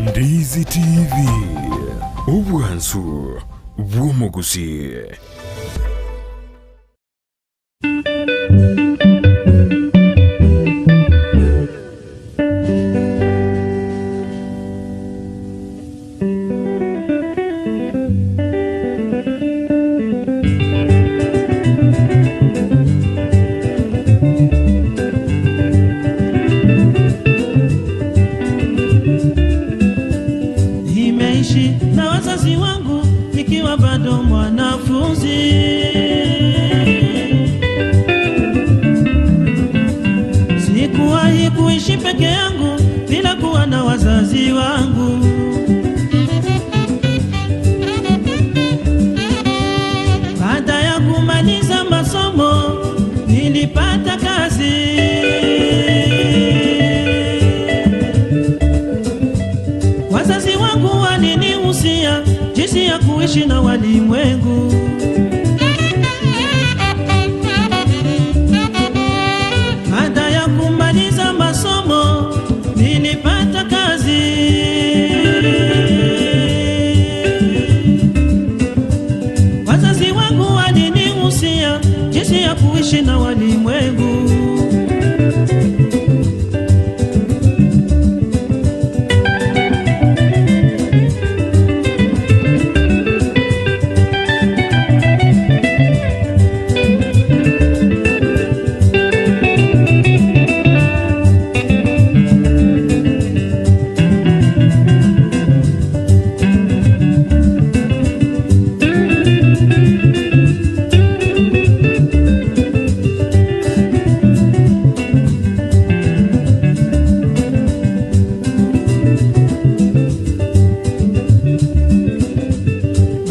Ndizi TV, obwansu bw'omogusii. Nimeishi na wazazi wangu nikiwa bado mwanafunzi. Sikuwahi kuishi peke yangu bila kuwa na wazazi wangu. Baada ya kumaliza masomo nilipata kazi. Wazazi wangu walinihusia jinsi ya kuishi na walimwengu. Baada ya kumaliza masomo nilipata kazi. Wazazi wangu walinihusia jinsi ya kuishi na walimwengu.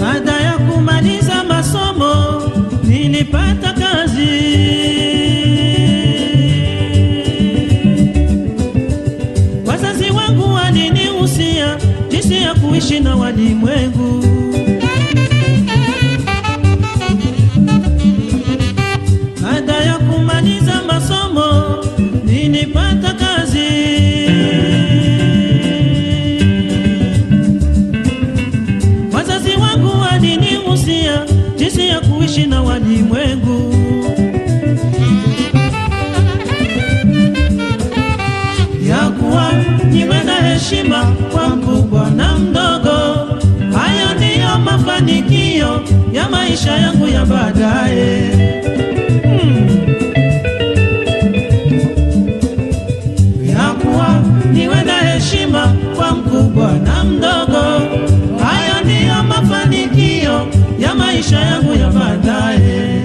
Baada ya kumaliza masomo nilipata kazi. Wazazi wangu walinihusia jinsi ya kuishi na walimwengu. Baada ya kumaliza masomo nilipata kazi. Wazazi wangu walinihusia jinsi ya kuishi na walimwengu. Ya kuwa niwe na heshima kwa mkubwa na mdogo. Hayo ndiyo mafanikio ya maisha yangu ya baadaye. Ya kuwa niwe na heshima kwa mkubwa na mdogo. Hayo ndiyo mafanikio ya maisha yangu ya baadaye.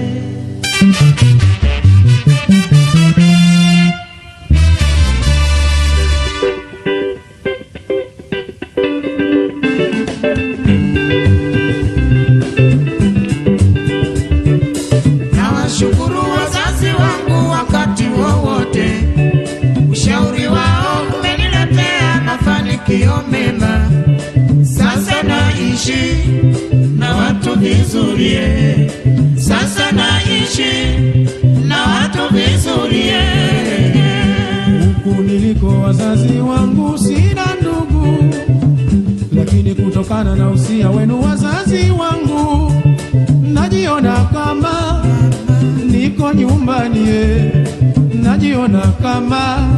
Nawashukuru wazazi wangu wakati wowote, ushauri wao umeniletea mafanikio mema. Sasa naishi na watu vizuri, eh. Sasa naishi na watu vizuri, eh. Huku niliko wazazi wangu sina ndugu, lakini kutokana na usia wenu wazazi wangu, Najiona kama niko nyumbani, eh. Najiona kama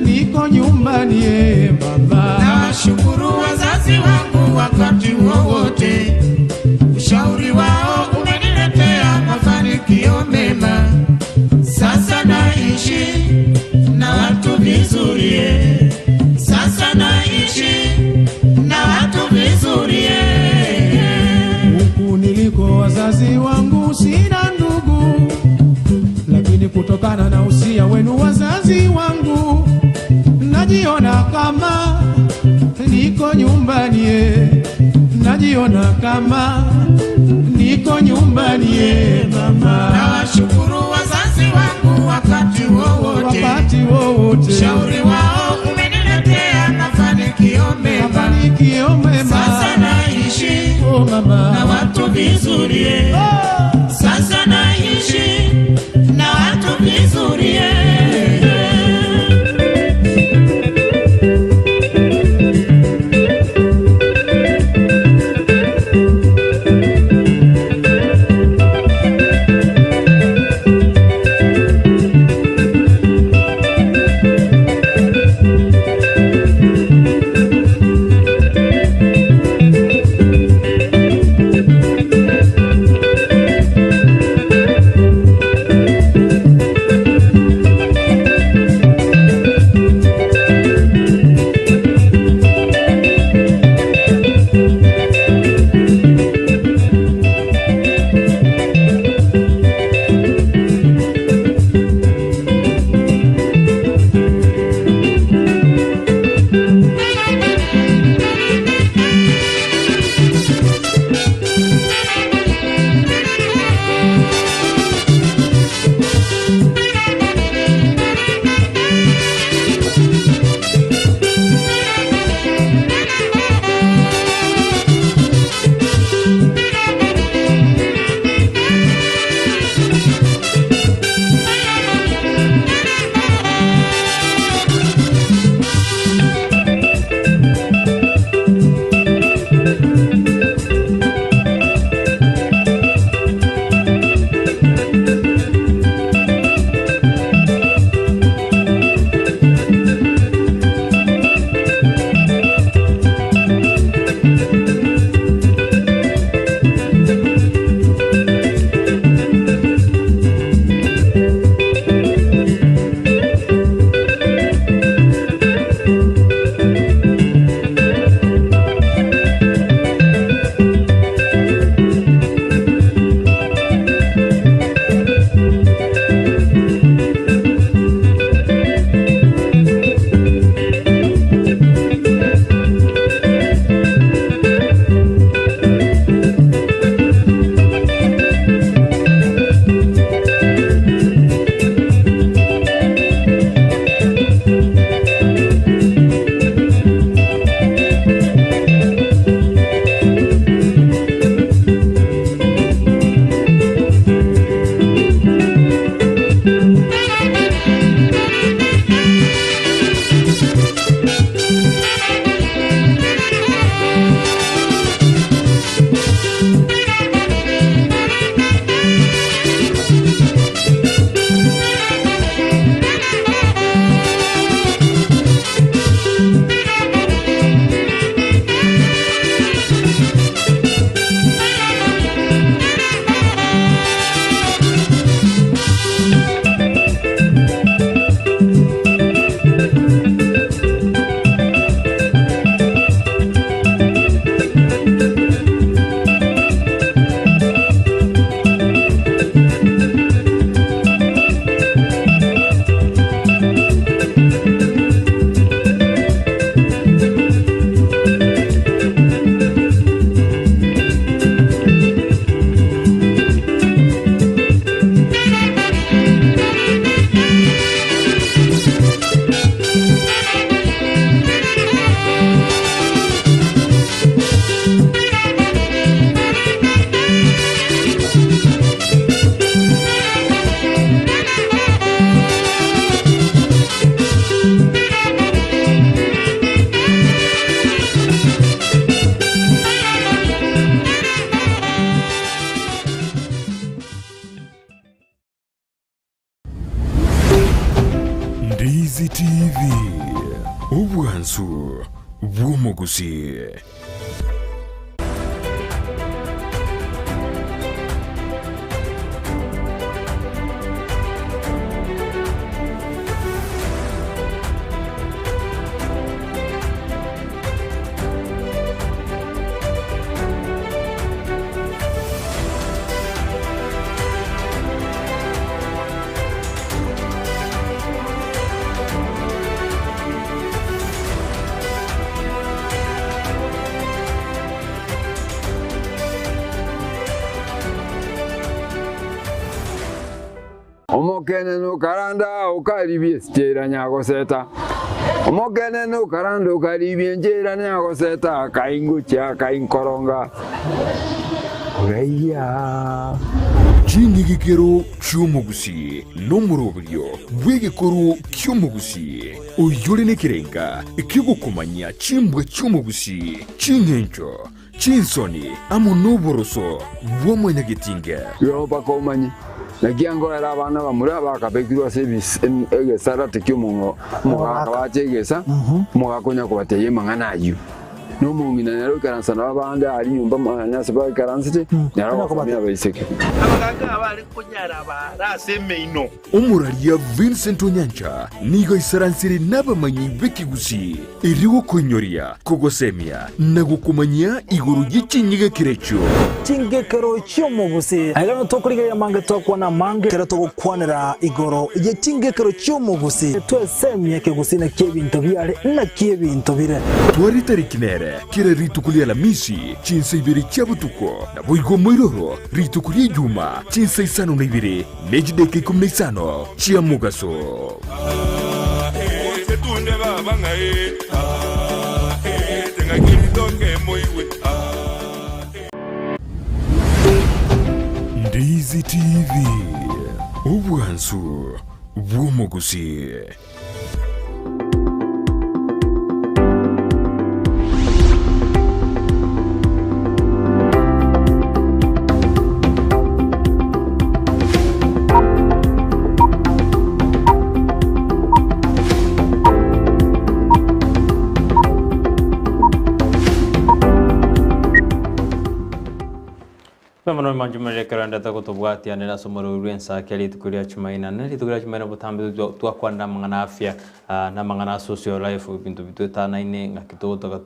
niko nyumbani, eh, mama. Nawashukuru wazazi wangu wakati wowote, ushauri wao umeniletea mafanikio mema. Sasa naishi na watu vizuri, eh. Sasa naishi na watu vizuri, eh. Huku niliko wazazi wangu sina ndugu, lakini kutokana na usia wenu wazazi wangu, najiona kama niko nyumbani, eh. Najiona kama niko nyumbani, eh, mama. Nawashukuru wazazi wangu wakati wowote, Wakati wowote. ushauri wao umeniletea mafanikio mema, Mafanikio mema. Sasa naishi oh, mama. na watu vizuri, eh. Sasa naishi na watu vizuri, eh. Ndizi TV, obwansu bw'omogusii. Omokenene okaranda okaribia esichera nyagoseta, Omokenene okaranda okaribia enchera nyagoseta, Akaingochia akainkoronga oraiya. Ching'igikero chi'omogusii nomoroberio bw'egekoro ki'omogusii, oyore nekerenga ki'ogokomanyia chimbwa chi'omogusii, ching'encho, Chinsoni amo noboroso bwa mwanyagetinge. Igo mpaka omanye, naki angoera abana bamura bakabekirwe ase egesarate ki'omogaka bache egesa, omogaka onya kobatebia amang'ana ayio. Na omong'ina nere oikaransa nabo abande aria nyomba mwane ase baikaransete, nere ogosomia abaiseke. Abagaaka abare konyara baare ase emeino. Omoraria Vincent Onyancha nigo aisaransire nabamanyi b'ekegusii erio gokoinyoria, kogosemia na gokomanyia igoro ye chinyigekero echio. Chingekero chi'omogusii. Aiga nigo tokorigereria amange twakwana amange ekero togokwanera igoro ye chingekero chi'omogusii. Twesemie ekegusii naki ebinto biare naki ebinto bire. Tware tariki nere kera rituko ri'Alamisi chinsa ibere chia botuko, naboigo moiroro rituko ri'Ejuma chinsa isano na ibere ne chidaeka ikomi na isano chia mogaso. Ndizi TV, obwansu bw'omogusii. Bono manchumorere ekero ndete gotobwatianera ase omorweri bw'ensake rituko ria Chumaine. Ne rituko ria Chumaine botambe twakwanera amang'ana afya na amang'ana a social life ebinto bitwetanaine ng'aki togotoka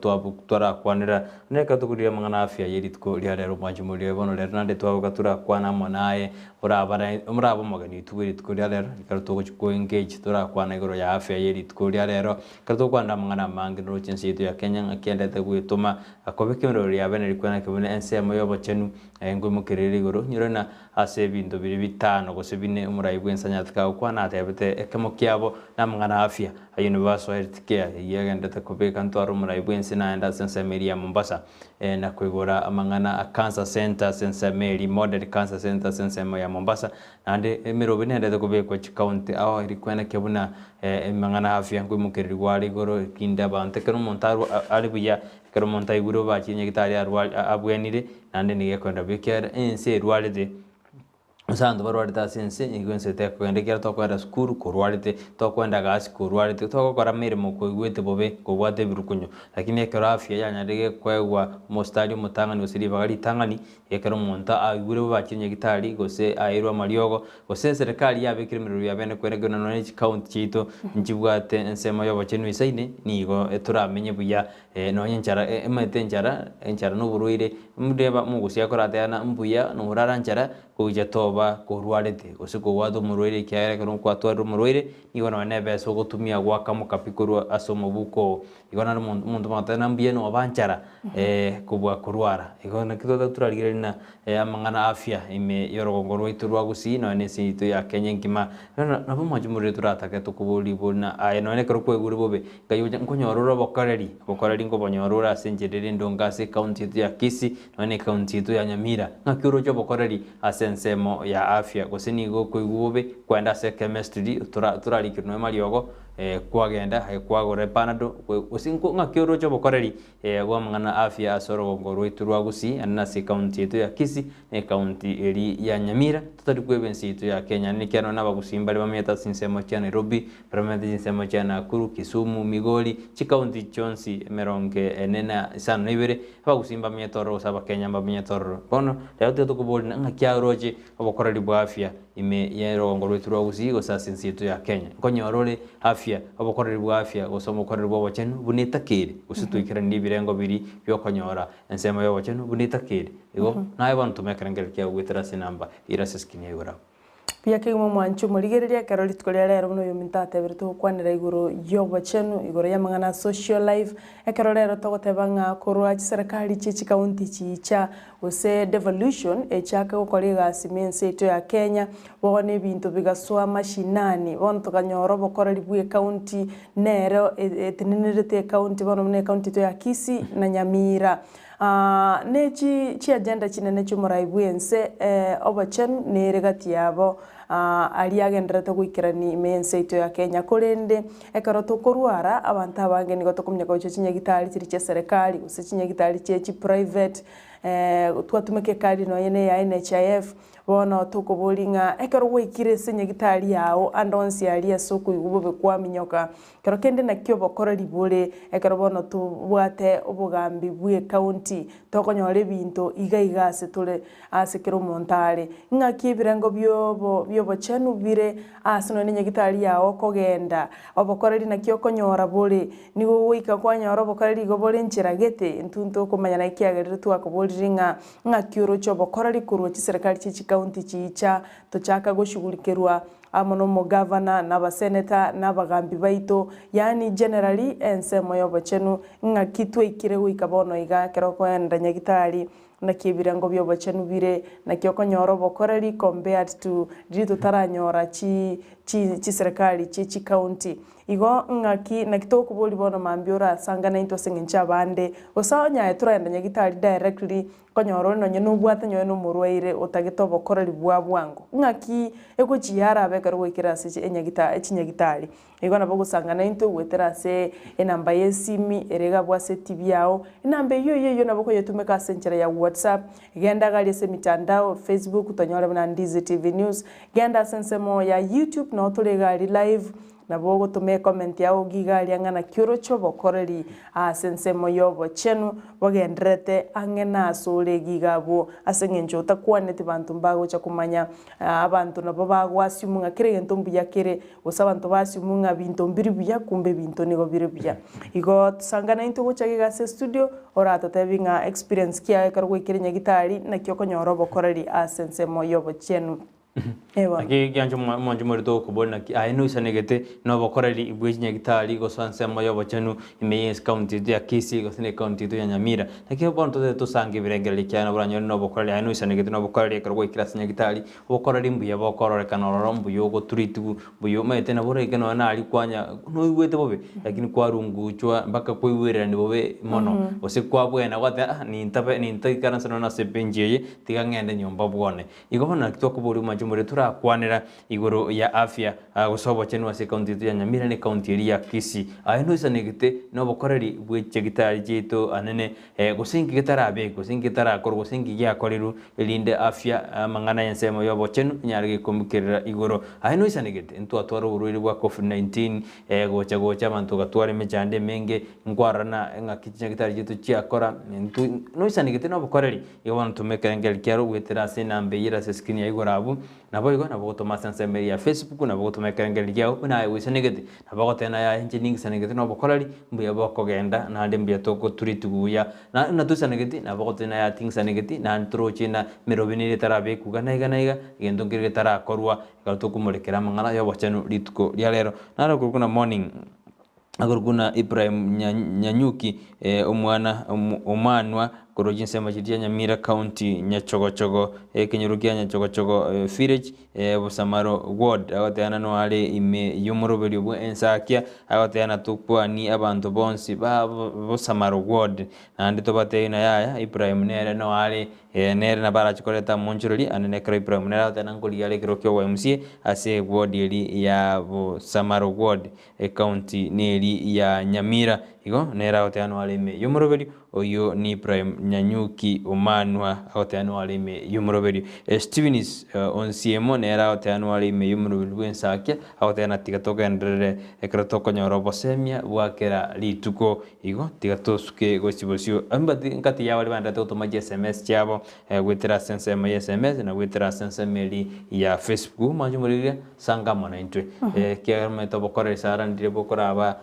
twarakwanera. Buna ekero tokorigia amang'ana afya ye rituko ria rero mwanchumorere bono rero naende twaboka torakwana amo naye orabare orabe omogeni oito bwe rituko ria rero ekero togochi ko engage torakwana igoro ya afya ye rituko ria rero. Ekero togokwanera amang'ana amange noroche ense yaito ya Kenya ng'aki endete gwetoma Akobeka emerero yabe na rikwana eke buna ensemo y'obochenu, aye nkoimokerere igoro, nyore na ase ebinto biria bitano gose bine omorai bw'ensanyati kagokwana atebete ekemo kiabo namang'ana afya a Universal Health Care eyio egenderete kobeka ntware omorai bw'ense naende ase ensemo eria ya Mombasa na koigora amang'ana a Cancer Centre ase ensemo eria Model Cancer Centre ase ensemo ya Mombasa naende emerobe nendete kobekwa chikaunti ao rikwana buna emang'ana afya nkoimokererigwa are igoro kinde abanto ekero omonto are buya Ekero omonto aigure obachire nyagetari arware abwenire, naende nigo ekoenda buya ekiagera ense erwarete, ase abanto barwarete ase ense, nigo ense tekogenda ekiagera tokoenda sukuru korwarete, tokoenda gasi korwarete, togokora emeremo koigwete bobe, kobwate ebirukunyu. Lakini ekero afya yanyarire koegwa omositari omotang'ani gose ribaga ritang'ani, ekero omonto aigure bobe achire nyagetari gose aeirwe amariogo, gose eserekari yabekire emerero ya bene kwerekerwa nonya ne chikaunti chiaito nchibwate ensemo y'obochenu isaine, nigo toramenye buya Nonya enchara emaete enchara, enchara noborwaire, ndeba omogusia akorateana mbuya norara nchara gocha toba korwarete gose kobwate omorwaire ekiagera ekero kwatwarire omorwaire nigo nonya na ebesa ogotumia goaka mokapi korwa ase omobuko oo. Igo naro omonto omonto omogotebi mbuya noba nchara kobua korwara. Igo naki torarigereria na amang'ana afya ime y'orogongo rwaito rwa Gusii nonya na ense yaito ya Kenya engima. Bono nabo mwanche morire toratake tokoboria ribori na aye nonya ekero kwaigure bobe Ngai ocha nkonyora ore obokoreri, obokoreri nkobonyora ore ase enchera ere endonge ase ecounty yaito ya Kisii, nonya na ecounty yaito ya Nyamira. Ng'aki oroche obokoreri ase ensemo ya afya, gose nigo okoigwa bobe kwenda ase chemistry tora torarikerwe nonya mariogo. Kwagenda aye kwagora epanado, gose ng'aki oroche obokoreri bw'amang'ana afya ase orogongo rwaito rwa Gusii ande nase ecounty yaito ya Kisii na ecounty eri ya Nyamira, totari kweba ense yaito ya Kenya. Naende ekiagera nonye abagusii mbare bamenyete ase chinsemo chia Nairobi, mbare bamenyete chinsemo chia Nakuru, Kisumu, Migori, chicounty chionsi emerongo ene na isano na ibere, abagusii mbamenyete ororo gose abakenya mbamenyete ororo. Bono rero tiga tokoboria ng'aki aroche obokoreri bwa afya ime y'erogongo rwaito rwa Gusii gose ase ense yaito ya Kenya. Nkonyora ore afya, obokoreri bwa afya gose obokoreri bw'obochenu buna etakeire, gose toikeranie ebirengo biria bi'okonyora ensemo y'obochenu buna etakeire. Igo naye bono toma ekerengererio kiago goetera ase enamba ere ase eskrini ya igoro abwo. Buya kegima omwanchi omorigereria ekero rituko ria rero buna oyominto atebire togokwanera igoro y'obochenu, igoro y'amang'ana a social life, ekero rero togoteba ng'a korwa chiserekari chie chikaunti chicha Gose devolution echake gokora egasi ime ense yaito ya Kenya, bono ebinto bigasoa mashinani, bono tokanyora obokoreri bwa ecounty nero etenenerete ecounty bono buna ecounty yaito ya Kisii na Nyamira. Ne chi chiagenda chinene chiomorai bwa ense obochenu nere gati yabo aria agendererete goikerania ime ense yaito ya Kenya. Korende ekero tokorwara abanto abange nigo tokomanya gocha chinyagitari chiria chia serikali gose chinyagitari chia chiprivate Twatumeka ekadi nonya na eya NHIF, bono tokoboria ng'a ekero gwaikire ase enyagitari yao ande onsi aria ase okoigwa bobe kwaminyoka, ekero kende naki obokoreri bore, ekero bono tobwate obogambi bwa ecounty, tokonyora ebinto iga iga ase tore ase kera omonto are. Ng'aki ebirengo biobo biobochenu bire ase nonya na enyagitari yao okogenda, obokoreri naki okonyora bore. Nigo ogoika kwanyora obokoreri igo bore enchera gete, intwe ntokomanya naki kiagerire twakoborire ng'a ng'aki oroche obokoreri korwa chiserikari chie chikaunti chiicha tochaka goshughulikerwa amo na omogavana na abaseneta na abagambi baito yaani generally ensemo y'obochenu ng'aki twaikire goika bono iga ekero okoenda nyagitari Naki ebirengo bi'obochenu bire, naki okonyora obokoreri compared to riria totaranyora chi chi chiserekari chie chicounty. Igo ng'aki naki tokoboria bono mambia orasangane intwe ase eng'encho abande, gose onye aye toragenda nyagitari directly, okonyora ore nonye nobwate nonye na omorwaire otagete obokoreri bwa bwango. Ng'aki egochia arabe ekero gwaikire ase chi enyagita chinyagitari. Igo nabo ogosangana intwe goetera ase enamba y'esimi ere egabwe ase etibi yao. Enamba eyio eyio eyio nabo okoyetumeka ase enchera ya WhatsApp. Genda gari ase emitandao, Facebook tonyore buna Ndizi TV News. Genda ase ensemo ya YouTube nao tore egari live, nabo ogotoma ecomment yao iga aria ng'a naki oroche obokoreri ase ensemo y'obochenu bogendererete ang'e na ase ore iga iga abwo ase eng'encho otakwaneti banto mbagocha komanya. Abanto nabo bagoassume ng'a kera egento mbuya kere. Gose abanto basiumwe ng'a binto mbiri buya, kumbe ebinto nigo bire buya. Igo tosangane intwe gocha iga ase estudio, oratotebi ng'a experience ki yaye ekero gwaikire nyagitari, naki okonyora obokoreri ase ensemo y'obochenu. Eh bono. Naki giancha omonche morito gokobori naki aye noisanegete nobokoreri bwe chinyagitari gose ensemo y'obochenu ime y'ense county yaito ya Kisii gose ne county yaito ya Nyamira. Naki bono totagete tosange ebirengererio ekiagera boranyore nobokoreri aye noisanegete nobokoreri ekero gwaikire ase nyagitari Obokoreri mbuya bokororekana ororo, mbuya ogoturitiwu, mbuya omanyete nabo oraike nonya naria kwanya noigwete bobe, lakini kwarunguchwa mpaka kwaigwererania bobe mono, gose kwabwena gwateba ah nintabe nintaikaransa nonya ase ebenchi eye, tiga ng'ende nyomba bwone. Igo bono naki twakoboria omoancho more torakwanera igoro ya afya gose obochenu ase ecounty yaito ya Nyamira na ecounty eria ya Kisii. Aye noisanegete na obokoreri bwe chigitari chiaito anene Gose inki getarabekwe, gose inki getarakorwe, gose inki giakorirwe, erinde afya amang'ana y'ensemo y'obochenu enyare gekomokerera igoro. Aye noisanegete, ntwatwara oborwaire bwa Covid-19, gocha gocha abanto bagatwara emechando emenge, nkwarora na eng'aki chinyagitari chiaito chiakora, intwe noisanegete nobokoreri, igo bono toma ekerengererio kiaro goetera ase enamba eyio ere ase escreen ya igoro abwo, Naboigo nabo ogotoma ase ensemo eria ya Facebook, nabo ogotoma ekerengererio kiao buna aye goisanegete, nabo ogoteba naye aye inche ningisanegete nobokoreri, mbuya bokogenda naende mbuya togoturetiwa buya. Na buna toisanegeti, nabo ogoteba naye aye tingisanegeti, naende toroche na emerobi nere etarabekwa iga na iga na iga, egento nkere getarakorwa, ekero tokomorekera amang'ana y'obochenu rituko ria rero. Naro okorokwa na morning, akorokwa na Ibrahim Nya Nyanyuki, omwana omanwa. Korwa chinsemo chiria chia Nyamira County, Nyachogochogo, ekenyoro kia Nyachogochogo Village, Bosamaro Ward, agoteana noare ime y'omoroberio bwe ensakia, agoteana tokwani abanto bonsi ba Bosamaro Ward, naende tobatebie ng'a yaya, Ibrahim nere noare, nere nabo arache koreta omonchorori, ande nekero Ibrahim nere agoteana nkorigia are ekero kia oboMCA ase eward eria ya Bosamaro Ward. Ecounty neri ya Nyamira. Igo nere agoteba noare ime y'omoroberio, oyio ni Ibrahim Nyanyuki Omanwa agoteba noare ime y'omoroberio. Stevenis Onsiemo nere agoteba noare ime y'omoroberio bw'ensakia, agoteba na tiga togenderere ekero tokonyora obosemia bwa kera rituko. Igo tiga tosuke gochia bosio. Mbati nkati ya baria baenderete gotoma chi sms chiabo goetera ase ensemo ya sms na goetera ase ensemo eria ya Facebook. Mwanche morigereria sanga amo naintwe. Ekiagera omanyete obokoreri saranire bokoraba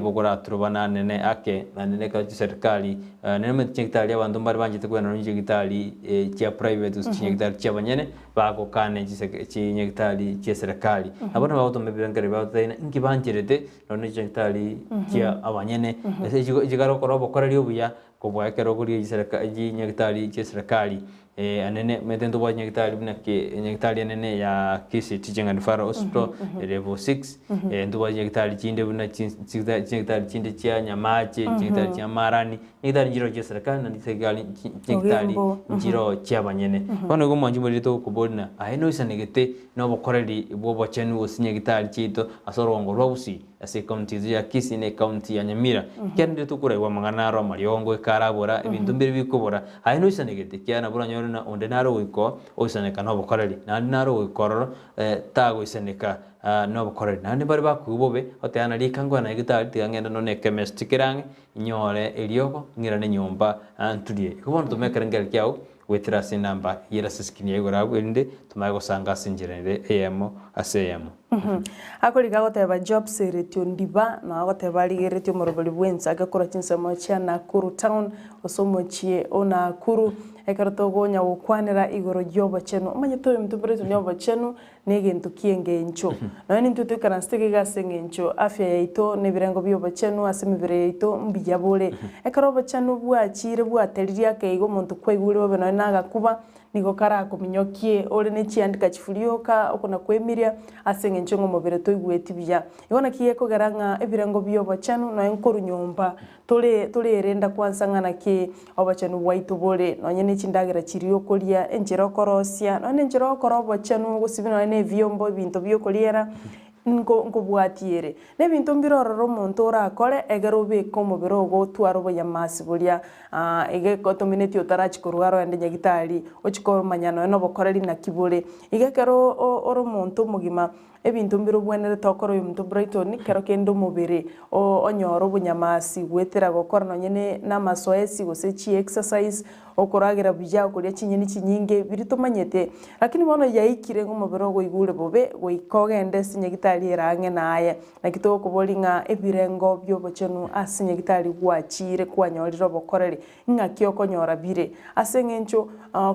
bokoraturubana anene ake naende nekero chiserikali nere omanyete chinyagitari abanto mbare banchete kogenda nonya chinyagitari chia private gose chinyagitari chia abanyene bagokana chinyagitari chia eserekari. Nabo nabagotoma ebirengererio bagoteba ng'a inki bancherete nonya chinyagitari chia abanyene ase chikare gokora obokoreri obuya kobua ekero okoria chisereka chinyagitari chia eserekari anene omanyete ntobwate chinyagitari buna ki enyagitari enene ya Kisii Teaching and Referral Hospital level 6, ntobwate chinyagitari chinde buna chinyagitari chinde chia Nyamache, chinyagitari chia Marani, chinyagitari nchiroo chia eserekari naende chiserikari chinyagitari nchiroo chia abanyene. Bono igo omwanchi omoriri togokoboria ng'a aye noisanegete na obokoreri bwa obochenu gose chinyagitari chiaito ase orogongo rwa Gusii, ase ecounty yaito ya Kisii na ecounty ya Nyamira, ekiagera tokoraigwa amang'ana aro amariongo ekarabora, ebinto mbire bikobora, aye noisanegete, ekiagera nabo oranyore ng'a onde nare ogoika oo oisaneka nobokoreri, naende nare ogoika ororo tagoisaneka nobokoreri. Naende mbare bakoigwa bobe, oteba ng'a rika nkwane na gitari tiga ng'ende nonye na echemist kere ang'e, nyore eriogo, ng'irane nyomba nturie. Igo bono toma ekerengererio kiago goetera ase enamba eyere ase escreen ya igoro abwo erinde tomanye gosanga ase enchera ere eyemo ase eyemo. Akorika agoteba Jobs eretio ndiba, na agoteba arigereretie omorobori bw'enchake korwa chinsemo chia Nakuru town gose omochie o Nakuru, ekero togonya gokwanera igoro y'obochenu. Omanyete oyominto oboretwe n'obochenu negento ki'engencho. Nonya nintwe toikaransete iga iga ase engencho afya yaito na ebirengo bi'obochenu ase emebere yaito mbuya bore. Ekero obochenu bwachire bwateririe ake iga omonto kwaigure bobe nonya nagakuba, nigo karakominyokie ore ne chiandika chifurioka okona kwemiria ase engencho ng'a omobere toigweti buya. Igo naki gekogera ng'a ebirengo bi'obochenu nonya nkorwa nyomba tore torerenda kwansa ng'a naki obochenu bwaito bore, nonya ne chindagera chiria okoria, enchera okorosia, nonya nenchera ogokora obochenu ogosibia nonya na ebiombo ebinto biokoriera, nko nkobwatia ere. Na ebinto mbire ororo omonto orakore egere obeke omobere ogo otware obonyamasi boria iga ekotomineti otarachia korwara ogende nyagitari, ochie komanya nonya na obokoreri naki bore. Iga ekero ore omonto omogima, ebinto mbire obwenerete okore oyominto Brighton, kero kende omobere onyore obonyamasi goetera gokora nonye ne na amasoesi gose chiexercise, okoragera buya, okoria chinyeni chinyinge, biria tomanyete. Lakini bono yaikire ng'a omobere ogoigure ore bobe, goika ogende ase nyagitari ere ang'e naye. Naki togokoboria ng'a ebirengo bi'obochenu ase nyagitari gwachire kwanyorire obokoreri, ng'aki okonyora bire. Ase eng'encho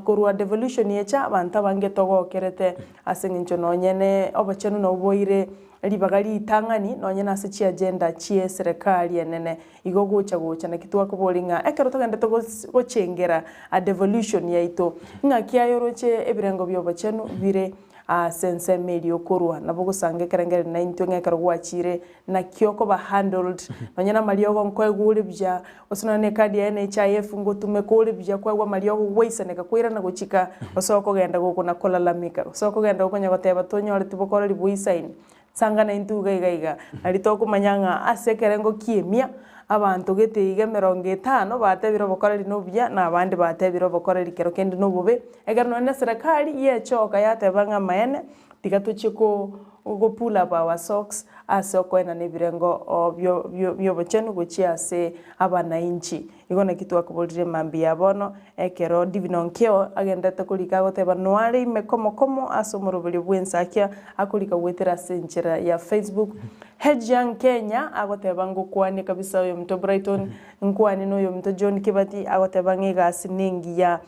korwa devolution echa abanto abange togokerete ase eng'encho nonye ne obochenu nabwo boire ribaga ritang'ani nonye nase chiagenda chie eserekari enene. Igo gocha gocha naki twakoboria ng'a ekero togendete gochengera devolution yaito, ng'aki aye oroche ebirengo bi'obochenu bire ase ensemo eria okorwa. Nabo ogosanga ekerengererio naintwe ng'a ekero gwachire naki okoba handled, nonye namariogo nkoegwa ore buya, gose nonye na ecard ya NHIF ngotumeka ore buya koegwa amariogo gwaisaneka koirana gochika, gose okogenda gokona kolalamika, gose okogenda gokonya goteba tonyoreti bokoreri boisaine. Sanga naintwe iga iga iga, nari tokomanya ng'a ase ekerengo ki'emia, abanto gete iga emerongo etano batebire obokoreri nobuya, na abande batebire obokoreri kero kende nobobe, ekero nonye na serikali yechoka yateba ng'a amaene, tiga tochie ko go pull up our socks ase okoenana ebirengo bio bio biobochenu gochia ase abanainchi. Igo naki twakoborire mambia ya bono, ekero Divine Onkeo agenderete korika agoteba noare ime komo komo ase omoroberio bw'ensakia akorika goetera ase enchera ya Facebook. Hejiang Kenya agoteba ngokwanie kabisa oyominto Brighton, nkwanie na oyominto John Kibati agoteba ng'a egasi nengiya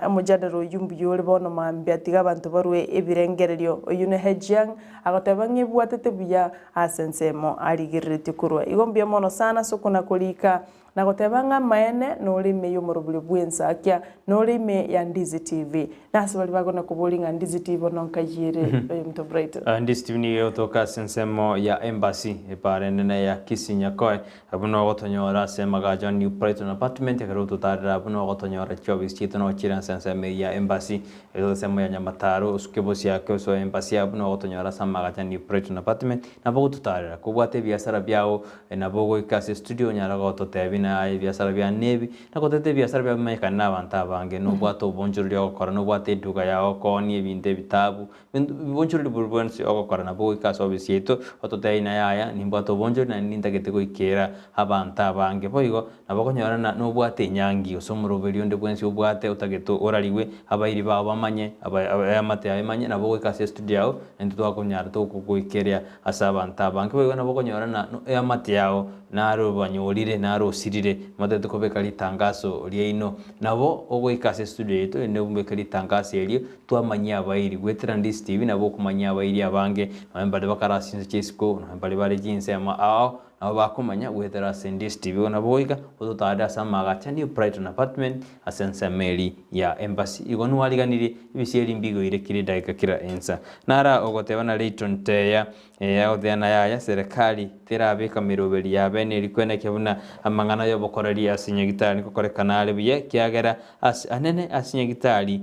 omojadala oyio mbuya ore bono mambia tiga abanto barwe ebirengererio. Oyio ne Hejiang agoteba ng'a ebwatete buya ase ensemo arigereretie korwa. Igo mbuya mono sana ase okona korika. Na goteba ng'a amaene nore ime y'omoroberio bw'ensakia, nore ime ya Ndizi TV. Na ase baria bagona koboria ng'a Ndizi TV bono nkayiere oyominto Brighton. Ndizi TV nigo egotoka ase ensemo ya Embassy, epaara enene ya Kisii Nyakoe, abwo noo ogotonyora ase amagacho a New Brighton Apartment, ekero ototarera abwo noo ogotonyora chiofisi chiaito noo chire ase ensemo eyio ya Embassy, ase ensemo ya Nyamataro, osuke bosio ake osoe Embassy abwo noo ogotonyora ase amagacho a New Brighton Apartment, nabo ogototarera. Kobwate ebiasara biao Nabo ogoika ase estudio onyare gototebia na aye ebiasara biane nebi, na goteta ebiasara biabo bimanyekane na abanto abange, nobwate obonchoreri ogokora, nobwate eduka yao okoonia ebinto ebitabu, ebinto obonchoreri boria bwensi ogokora nabo ogoika ase ofisi yaito ototebie naye yaya nimbwate obonchoreri naende nintagete goikera abanto abange. Boigo nabo okonyora na nobwate enyangi gose omoroberi onde bwensi obwate otagete orarigwe, abairi bao bamanye, aba eamate yaye emanye, nabo ogoika ase estudio yao naintwe twakonyara togokoikeria Ase abanto abange boigo nabo okonyora na eamate yao naro banyorire naro osirire, motagete kobeka ritangaso riaino. Nabo ogoika ase estudio yaito erinde mobeke ritangaso erio twamanyia abairi. Goetera Ndisi TV nabo okomanyia abairi abange nonye mbaria bakare ase chinse chia isiko, nonye mbaria bare chinsemo ao nabo bakomanya goetera ase Ndisi TV. Igo nabo goika ototarere ase amaagacha New Brighton Apartment ase ensemo eria ya Embassy. Igo nwariganirie Ebisieri mbigoire kera edageka kera ensa. Nara ogoteba na Layton Teya, ee agoteba na yaya serekari terabeka meroberi ya bene eri kwenekia buna amang'ana y'obokoreri ase nyagitari nkokorekana are buya ekiagera ase anene ase nyagitari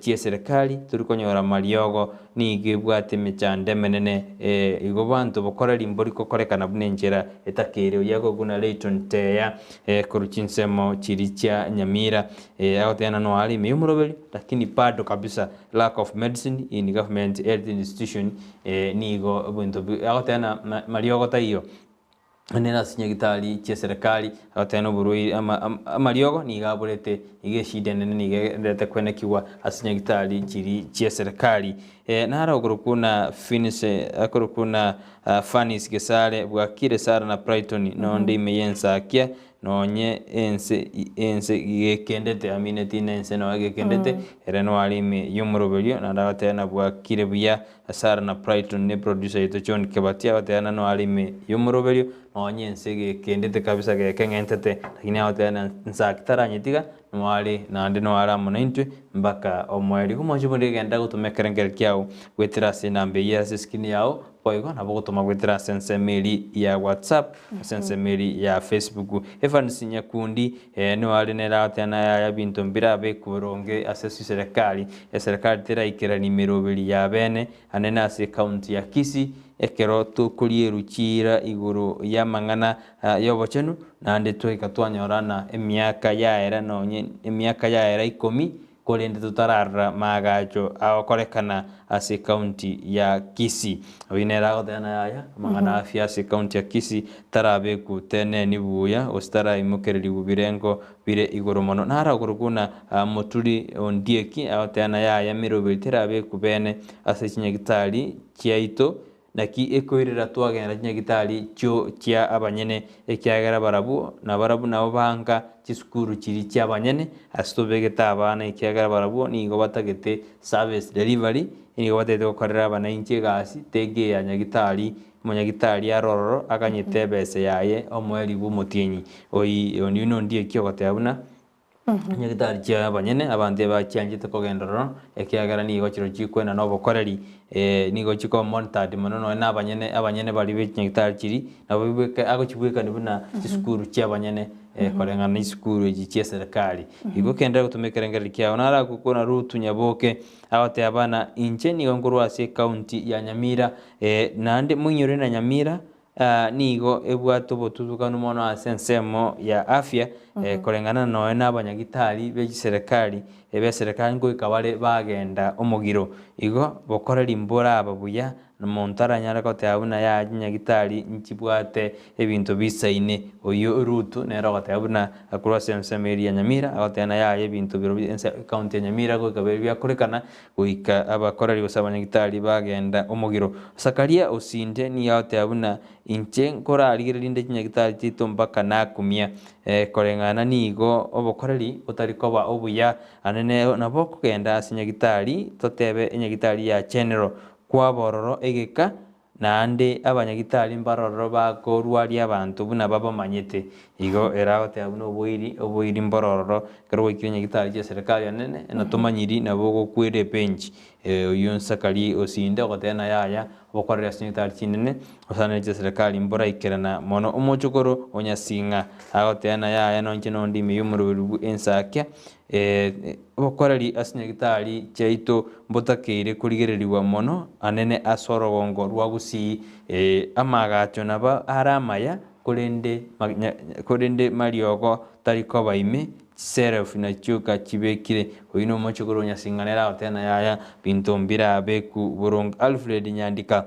chie serekari tori konyora mariogo nigo ebwate emechando emenene igo banto bokoreri mbori kokorekana buna enchera etakeire. Oyio agokuna Layton Teya korwa chinsemo chiria chia Nyamira agoteba na noare ime y'omoroberi. Lakini bado kabisa lack of medicine in government health institution nigo ebinto bi agoteba na ma mariogo taiyo onye nase chinyagitari chia eserekari agoteba na oborwaire ama ama amariogo nigo aborete nigo eshida enene nigo egendererete kwenekigwa ase chinyagitari chiria chia eserekari. Naro okorokwa buna Finis akorokwa buna Fanis Gesare bwakire Sara na Brighton nonde ime ya ensakia Nonye ense ense gekendete amineti na ense nonya gekendete, ere noare ime y'omoroberio, naende agateba nabwakire buya Sarah na Brighton ne producer yaito John Kebati agateba na noare ime y'omoroberio, nonye ense gekendete kabisa gekeng'entete, lakini agateba na nsaki taranyetiga, noare naende noare amo naintwe mpaka omoerio. Omoanchi bonde genda gotoma ekerengererio kiao goetera ase enamba eyio ase escreen yao, boigo nabo ogotoma goetera ase ensemo eria ya WhatsApp. Ase ensemo eria ya Facebook. Evans Nyakundi nigo are nere agoteba naye aya ebinto mbirabe boronge ase chiserekari, eserekari teraikerani emeroberi ya bene anene ase ecounty ya Kisii ekero tokorieru chiira igoro y'amang'ana y'obochenu naende twaika twanyorana emiaka yaera nonye emiaka yaera ikomi korende totararora maagacho agokorekana ase ecounty ya Kisii. Oyio nere agoteba na yaya, amang'ana afya ase ecounty ya Kisii tarabekwu teneni buya gose taraimokererigwe birengo bire igoro mono. Naro akorokwa buna Moturi Ondieki agoteba na yaya meroberi terabekwu bene ase chinyagitari chiaito Naki ekoirera twagenda chinyagitari chio chia abanyene, ekiagera barabwo nabarabwo nabo banga chisukuru chiria chi'abanyene, ase tobegete abana, ekiagera barabwo nigo batagete service delivery, nigo batagete gokorera abanainchi egasi, tege ya nyagitari, omonyagitari are ororo aganyete ebesa yaye omoerio bw'omotienyi. Oyi oyio nondieki ogoteba buna. Nyagitari chia abanyene, abanto ebachianchete kogenda ororo, ekiagera nigo chiro chikwena na obokoreri, nigo chikoba monitored mono nonye na abanyene abanyene baria be chinyagitari chiria, nabo bibweka agochibwekani buna chisukuru chia abanyene koreng'ana na chisukuru echi chia eserekari. Igo kenderera gotumia ekerengererio kiago. Naro agokwana Ruth Nyaboke, agoteba bana inche nigo nkorwa ase ecounty ya Nyamira, naende moinyore na Nyamira, Nigo ebwate obotutukanu mono ase ensemo ya afya, koreng'ana nonya na abanyagitari be chiserekari b'eserekari ngoika bare bagenda omogiro. Igo bokoreri mboraba buya, na monto aranyare goteba buna yaya chinyagitari nchibwate ebinto bisaine. Oyio Ruto nere ogoteba buna korwa ase ensemo eria ya Nyamira, agoteba na yaya ebinto birobio ense ekaunti ya Nyamira goika biria biakorekana Goika abakoreri gose abanyagitari bagenda omogiro. Zakaria osinde nigo agoteba buna, Inche nkorarigereria inde chinyagitari chiaito mpaka nakumia. Koreng'ana nigo obokoreri botari koba obuya anene nabo okogenda ase nyagitari, totebe enyagitari ya general, kwaba ororo egeka. Naende abanyagitari mbarororo bakorwaria abanto buna babamanyete. Igo ere agoteba buna oboiri, oboiri mborororo, ekero gwaikire nyagitari chia eserekari anene, na tomanyiri nabo ogokwera ebench. Oyio Nsakari Osinde ogoteba ng'a yaya, obokoreri ase chinyagitari chinene, osanere chia eserekari mboraikerana mono. Omochokoro o Nyasing'a agoteba ng'a yaya nonche nonde ime y'omoroberi bwe ensakia, Obokoreri ase nyagitari chiaito mbotakeire korigererigwa mono anene ase orogongo rwa Gusii. Amaagacho nabo are amaya, korende korende mariogo tari koba ime, chiselefu nachioka chibekire. Oyio nomochokoro o Nyasing'ana ere agoteba yaya binto mbirabeku boronge. Alfred Nyandika.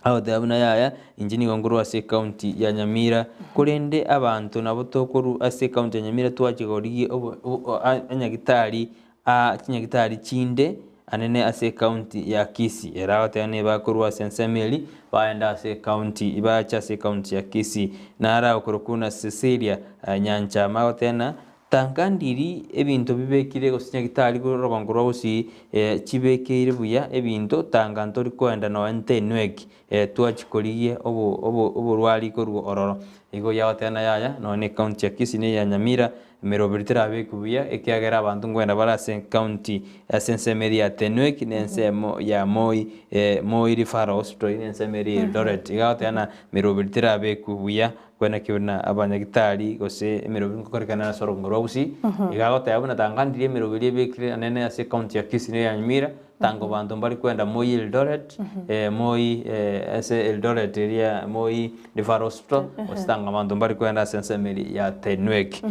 Agoteba buna yaya, inche nigo nkorwa ase ecounty ya Nyamira, korende abanto nabo tokorwa ase ecounty ya Nyamira twachia korigia obo obo anyagitari aa chinyagitari chinde anene ase ecounty ya Kisii. Ere agoteba nigo bakorwa ase ensemo eria, baenda ase ecounty bacha ase ecounty ya Kisii. Naro agokorokwa buna Cecilia Nyanchama agoteba ng'a. Tanka ndiri ebinto bibekire gose nyagitari orogongo rwa gusii chibekeire buya ebinto tanga ntori koenda nonya ntenweki twachia korigia obo obo oborwari korwa ororo. Igo yagoteba ng'a yaya nonya na ecounty ya Kisii na eya Nyamira emeroberi terabekwe buya ekiagera abanto nkoenda bare ase ecounty ase ensemo eria ya Tenwek na ensemo ya Moi Moi Referral Hospital na ensemo eria ya Eldoret. Igo agoteba ng'a emeroberi terabekwe buya Kwenekio buna abanyagitari gose emeroberi nkokorekana ase orogongo rwa Gusii, iga agoteba buna tanga ndiria emeroberi ebekire anene ase ecounty ya Kisii na eya Nyamira, tanga abanto mbare kwenda Moi Eldoret, Moi ase Eldoret eria Moi Referral Hospital, gose tanga abanto mbare kwenda ase ensemo eria ya Tenwek.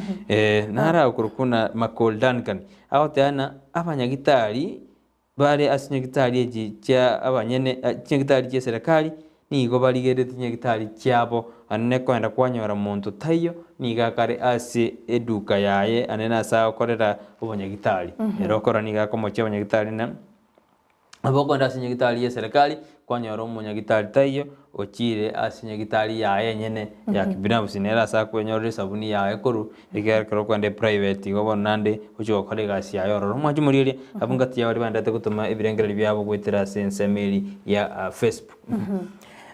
Naro agokorokwa buna Makol Duncan, agoteba ng'a abanyagitari Bare ase chinyagitari echi chia abanyene, chinyagitari chi'eserekari, nigo barigereretie chinyagitari chiabo, anene koenda kwanyora monto taiyo, nigo akare ase eduka yaye anene ase agokorera obonyagitari. Ere okora nigo akomochia abanyagitari na nabo okoenda ase enyagitari y'eserekari, kwanyora omonyagitari taiyo, ochire ase enyagitari yaye enyene ya kibinafsi, nere ase akwenyorera esabuni yaye korwa, ekiagera ekero okoenda eprivate igo bono naende ochia gokora egasi yaye ororo. Omwanchi omorieria, abwo ngati ya baria baendete gotoma ebirengererio biabo goetera ase ensemo eria ya Facebook.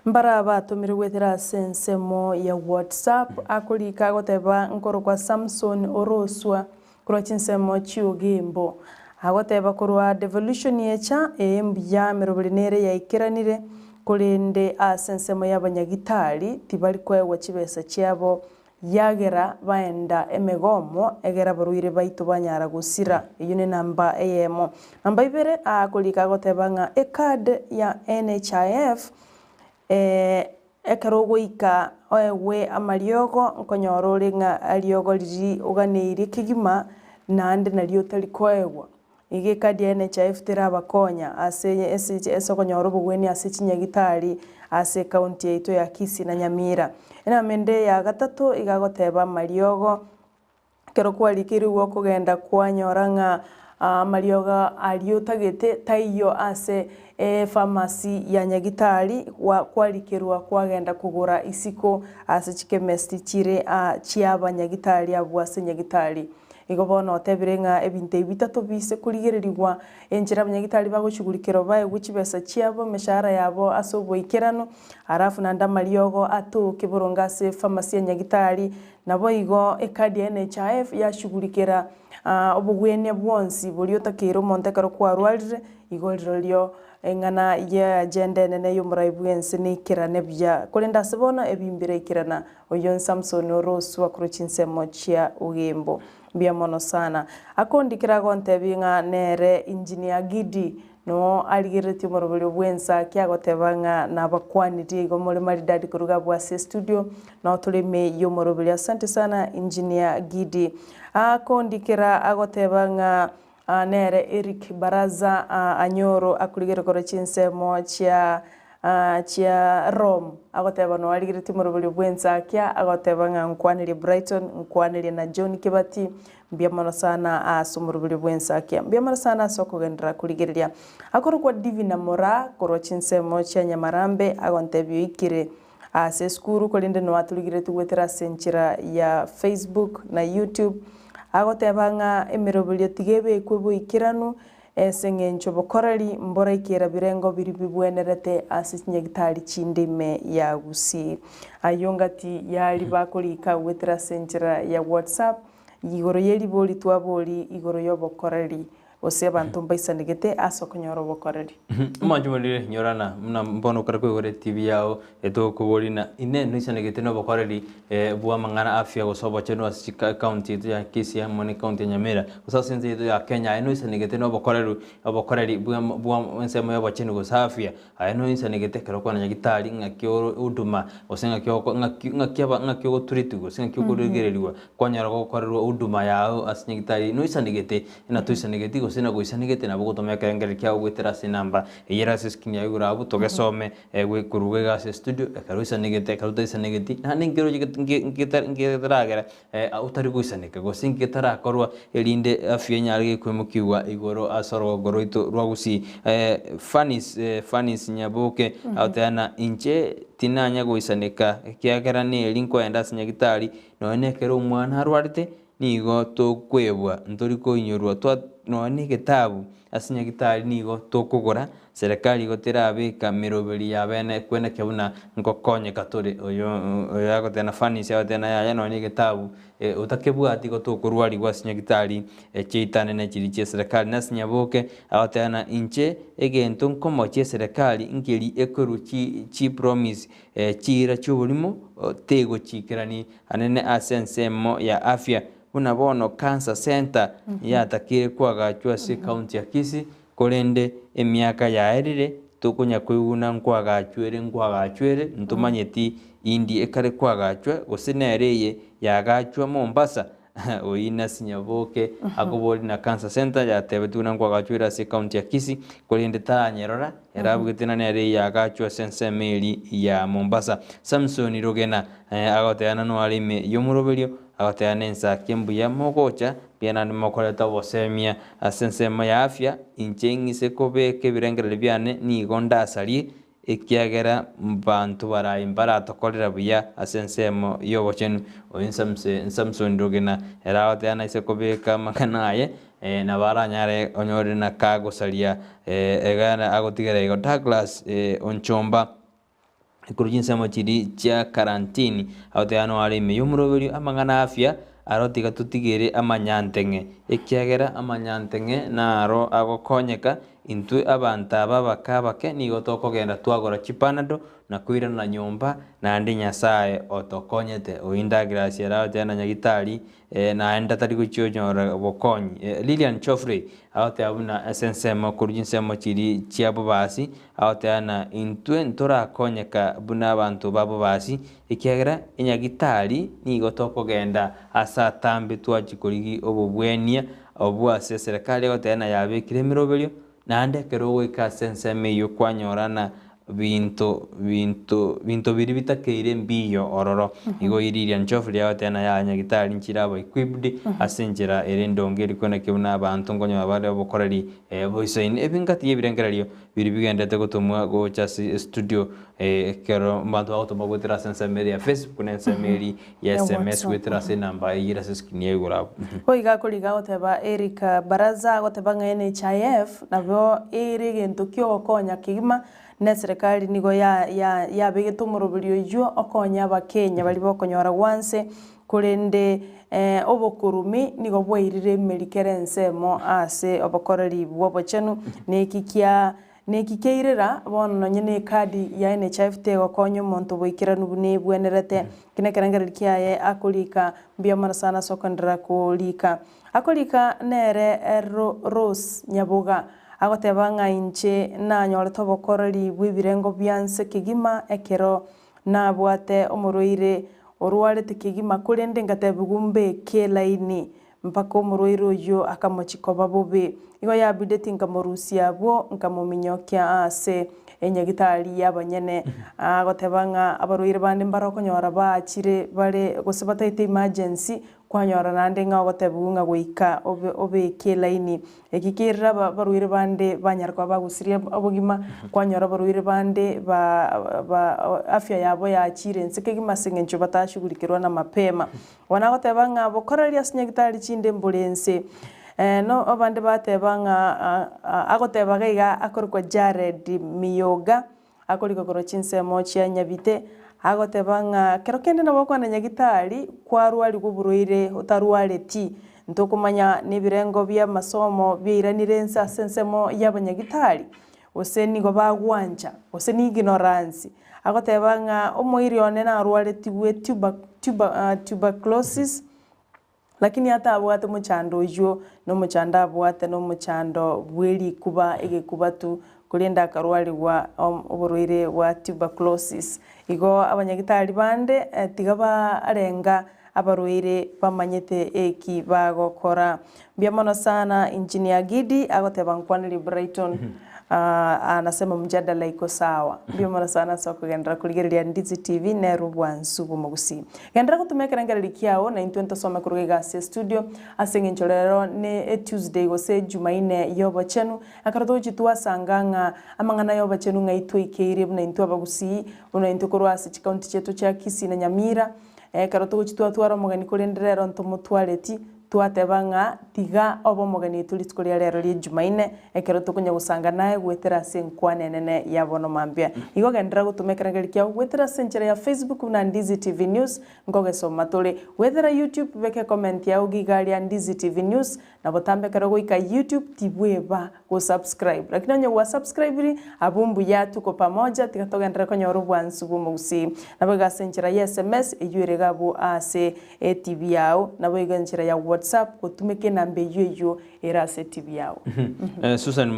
Mbara batomirwe goetera ase ensemo ya WhatsApp, akorika agoteba nkorokwa Samson Oroswa Korwa chinsemo chi'ogembo. Agoteba korwa devolution echa, ee mbuya emeroberi nere yaikeranire, korende ase ensemo y'abanyagitari tibari koegwa chibesa chiabo yagera baenda emegomo egere abarwaire baito banyara gosira. Eyio ne namba eyemo. Namba ibere akorika agoteba ng'a ecard ya NHIF Ekero ogoika oegwe amariogo, nkonyora ore ng'a riogo riria oganeirie kegima, naende nario otari koegwa. Igo ekadi ya NHIF terabakonya ase ase okonyora obogwenia ase chinyagitari ase ecounty yaito ya Kisii na Nyamira. Enamba ende ya gatato iga agoteba amariogo. Ekero kwarikirwe okogenda kwanyora ng'a amariogo aria otagete taiyo ase epharmacy ya nyagitari, kwarikerwa kwagenda kogora isiko ase chikemesti chire chiabanyagitari abwo ase nyagitari. Igo bono otebire ng'a ebinto ebi bitato bise korigererigwa, enchera abanyagitari bagochugurikera baegwe chibesa chiabo, emeshahara yabo ase oboikeranu, alafu naende amariogo atoke boronge ase epharmacy ya nyagitari, Naboigo ekadi ya NHIF yashugurikera obogwenia bwonsi boria otakeire omonto ekero kwarwarire, igo rirorio eng'ana y'agenda enene y'omorai bw'ense neikerane buya. Korende ase bono ebi mbiraikerana, oyio n'Samson oroswa korwa chinsemo chia Ogembo. Mbuya mono sana. Akondikera agontebia ng'a nere Engineer Gidi Noo arigereretie omoroberio bw'ensa ki agoteba ng'a nabakwanirie igo more maridadi koruga abwo ase estudio nao tore ime y'omoroberio. Asante sana Engineer Gidi. Akondikera agoteba ng'a nere Eric Baraza Anyoro akorigere korwa chinsemo chia chia Rome agoteba noo arigeretie omoroberio bw'ensa ki agoteba ng'a nkwanirie Brighton nkwanirie na John Kibati Mbuya mono sana ase omoroberio bw'ensakia. Mbuya mono sana ase okogenderera korigereria. Akorokwa Divina Moraa korwa chinsemo chia Nyamarambe agontebia oikire ase esukuru korende noa torigereretie goetera ase enchera ya Facebook na YouTube. Agoteba ng'a emeroberio tiga ebekwe boikeranu. Ase eng'encho bokoreri mboraikera birengo biria bibwenerete ase chinyagitari chinde ime ya Gusii. Ayio ngati yaria bakorika goetera ase enchera ya WhatsApp igoro ye ribori twabori igoro y'obokoreri gose abanto mbaisanegete ase okonyora obokoreri. Omwanchi morire, nyorana buna mbono okare koigora etibi yao etokoboria na ine noisanegete nobokoreri bw'amang'ana afya gose obochenu ase chikaunti yaito ya Kisii amo ne ekaunti ya Nyamira gose ase ense yaito ya Kenya aye noisanegete nobokoreru obokoreri bwa bwa ensemo y'obochenu gose afya aye noisanegete ekero okwana nyagitari ng'aki oro huduma gose ng'aki oko ng'aki ng'aki aba ng'aki ogoturetigwa gose ng'aki okoregereriwa kwanyora gokorerwa huduma yago ase nyagitari noisanegete na toisanegeti gose nagoisanegete nabo ogotoma ekerengererio kiago goetera ase enamba eyio ere ase escreen yago igoro abwo togesome Korwa iga ase estudio, ekero oisanegete, ekero otaisanegeti, naende nkeroche ngetaragera otari goisaneka, gose ngetarakorwa erinde afya enyare gekoimokigwa igoro ase orogongo rwaito rwa Gusii. Fanis Fanis Nyaboke agoteba ng'a inche tinanya goisaneka ekiagera neri nkoenda ase nyagitari, nonya na ekero omwana arwarete, nigo tokwebwa, ntori koinyorwa twa nonya na egetabu ase nyagitari nigo tokogora, Serikali igo terabeka meroberi ya bene kweneke buna ngokonyeka tore. Oyo oyo agoteba na Fanisi agoteba na yaya nonya egetabu otakebwati igo tokorwarigwa ase nyagitari chiaitane ne chiria chia eserekari. Nase Nyaboke agoteba na inche egento nkomochia eserekari nkeri ekorwa chi chipromise chiira chioborimo tegochikerani anene ase ensemo ya afya buna bono Cancer Centre yatakeire koagachwa ase ecounty ya Kisii Korende emiaka yaerire, tokonya koiguna nkoagachwere, nkoagachwere, ntomanyeti indi ekare koagachwa, gose nere eye yaagachwa Mombasa. Oyio nase Nyaboke akoboria na Cancer Centre yatebetigwe na nkoagachwere ase ecounty ya Kisii, korende taranyerora, erabugete na nere eye yaagachwa ase ensemo eria ya Mombasa. Samson Rogena agoteba na noare ime y'omoroberio, agoteba nensake mbuya mogocha, Mbuya naende mokoreta obosemia ase ensemo ya afya, inche ng'ise kobeka ebirengererio biane nigo ndasarie, ekiagera mbanto barayi mbaratokorera buya ase ensemo y'obochenu. Oyo Samson Rugina ere agoteba naise kobeka amang'ana aye, nabo aranyare onyore na kagosaria iga agotigera igo. Douglas Onchomba. Korwa chinsemo chiria chia karantini, agoteba noare ime y'omoroberio amang'ana afya, aro tiga totigere amanyanteng'e, ekiagera amanyanteng'e naro agokonyeka, intwe abanto aba abake abake nigo tokogenda twagora chipanado na koirana nyomba, naende Nyasaye otokonyete. Oyio Douglas ere agoteba na nyagitari naende tari gochia onyora obokonyi. Lilian Geoffrey agoteba buna ase ensemo korwa chinsemo chiria chia bobasi, agoteba ng'a intwe ntorakonyeka buna abanto ba bobasi, ekiagera enyagitari nigo tokogenda ase atambe twachia korigia obobwenia obwo ase eserekari egoteba ng'a yabekire emeroberio, naende ekero ogoika ase ensemo eyio kwanyora ng'a Binto, binto, binto biria bitakeire mbiyo ororo. Igo riria nchofu riagoteba na yaya nyagitari nchire aba equipped ase enchera ere endonge eri kweneki buna abanto nkonyora bare obokoreri boisaine. Ebi ngati y'ebirengererio biria bigenderete gotomwa gocha ase estudio ekero abanto bagotoma goetera ase ensemo ere ya Facebook na ensemo eria ya SMS goetera ase enamba eyio ere ase escreen ya igoro abwo. Boigo akoriga agoteba Eric Baraza agoteba ng'a NHIF nabo ere egento kiogokonya kegima na eserekari nigo yabegete omoroberi oyio okonya abakenya baria bokonyora gwanse korende obokurumi nigo bwairire emeri kera ensemo ase obokoreri bw'obochenu na eki kia Neki keirera, bono nonye nekadi ya NHIF tegokonya omonto boikeranu buna ebwenerete. Eki nekerengererio kiaye akorika, mbuya mono sana ase okoenderera korika. Akorika nere Rose Nyaboga, agoteba ng'a inche nanyorete obokoreri bw'ebirengo bia nse kegima ekero nabwate omorwaire orwarete kegima korende ngatebigwa mbeke elaini Mpaka omorwaire oyio akamochia koba bobe. Igo yabideti nkamorusia abwo, nkamominyokia aase enyagitari y'abanyene. Agoteba ng'a abarwaire bande mbare okonyora baachire bare gose bataete emergency, kwanyora naende ng'a ogotebigwa ng'a goika obe obeke elaini. Eki kerire aba abarwaire bande banyara koba bagosiria obogima, kwanyora abarwaire bande ba ba afya yabo yachiire inse kegima ase eng'encho batashughulikirwa na mapema. Bono agoteba ng'a bokoreria ase nyagitari chinde mbore ense. No abande bateba ng'a agoteba iga iga akorokwa Jared Miyoga, akorika korwa chinsemo chia Nyabite, agoteba ng'a kero kende nabo okogenda nyagitari kwarwarigwa oborwaire otarwareti, ntokomanya na ebirengo bia amasomo biairanire inse ase ensemo ya abanyagitari, gose nigo bagwancha, gose ni ignorance. Agoteba ng'a omoiri one narwaretigwe tuber tuber tuberculosis, Lakini atabwate mochando oyio, nomochando abwate nomochando bwe rikuba egekuba tu, korende akarwarigwa oborwaire bwa tuberculosis. Igo abanyagitari bande tiga barenga abarwaire bamanyete eki bagokora. Mbuya mono sana Engineer Gidi agoteba nkwaneri Brighton anasema mjadala iko sawa. Mbuya mono sana ase okogenderera korigereria Ndizi TV nero obwansu bw'omogusii. Genderera gotuma ekerengererio kiao na intwe ntosome korwa iga ase estudio ase eng'encho rero ne Etuesday gose Ejumaine y'obochenu ekero togochia twasanga ng'a amang'ana y'obochenu ng'ai twaikeire buna intwe abagusii buna intwe korwa ase chikaunti chiaito chia Kisii na Nyamira ekero togochia twatwara omogeni korende rero ntomotwareti Twateba ng'a tiga obe omogeni oito rituko ria rero rie Jumaine, ekero tokonya gosanga naye goetera ase enkwana enene ya bono mambia. Igo genderera gotoma ekerengerio kiao goetera ase enchera ya Facebook buna Ndizi TV News, nkogesoma tore. Goetera YouTube beka ecomment yao iga aria Ndizi TV News, na botambe ekero goika YouTube tibweba go subscribe. Lakini onye gwa subscribiri, abwo mbuya tuko pamoja, tiga togenderere konyora obwansu bw'omogusii. Naboigo ase enchera ya SMS eyio ere iga abwo ase Etv yao, naboigo enchera ya WhatsApp gotumeka enamba eyio eyio ere ase etv yao. Susan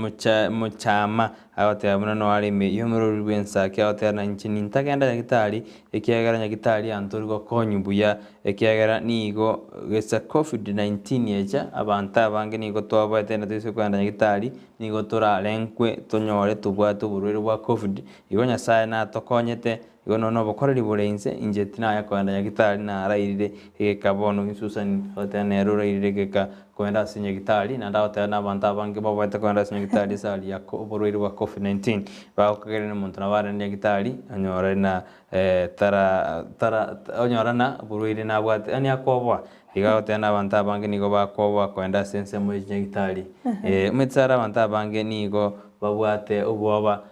Muchama agoteba buna noare ime y'omorori bw'ensake agoteba na inche nintagenda nyagitari ekiagera nyagitari antori gokonywa buya ekiagera nigo gesa covid 19 echa abanto abange nigo twabaete na toise kogenda nyagitari nigo torarenkwe tonyore tobwate oborwaire bwa covid igo Nyasaye natokonyete Igo nonya nobokoreri bore inse, inche tinaya kogenda nyagitari narairire egeka bono Susan agoteba nere orairire egeka kogenda ase nyagitari naende agoteba na abanto abange baboete kogenda ase nyagitari ase aria ya oborwaire bwa covid 19 bagokagerera omonto nabo arenge nyagitari onyore na tara tara onyora na oborwaire nabwate yaani akoboa. Igo agoteba na abanto abange nigo bakoboa kogenda ase ensemo ye chinyagitari. Omanyete ase abanto abange nigo babwate obwoba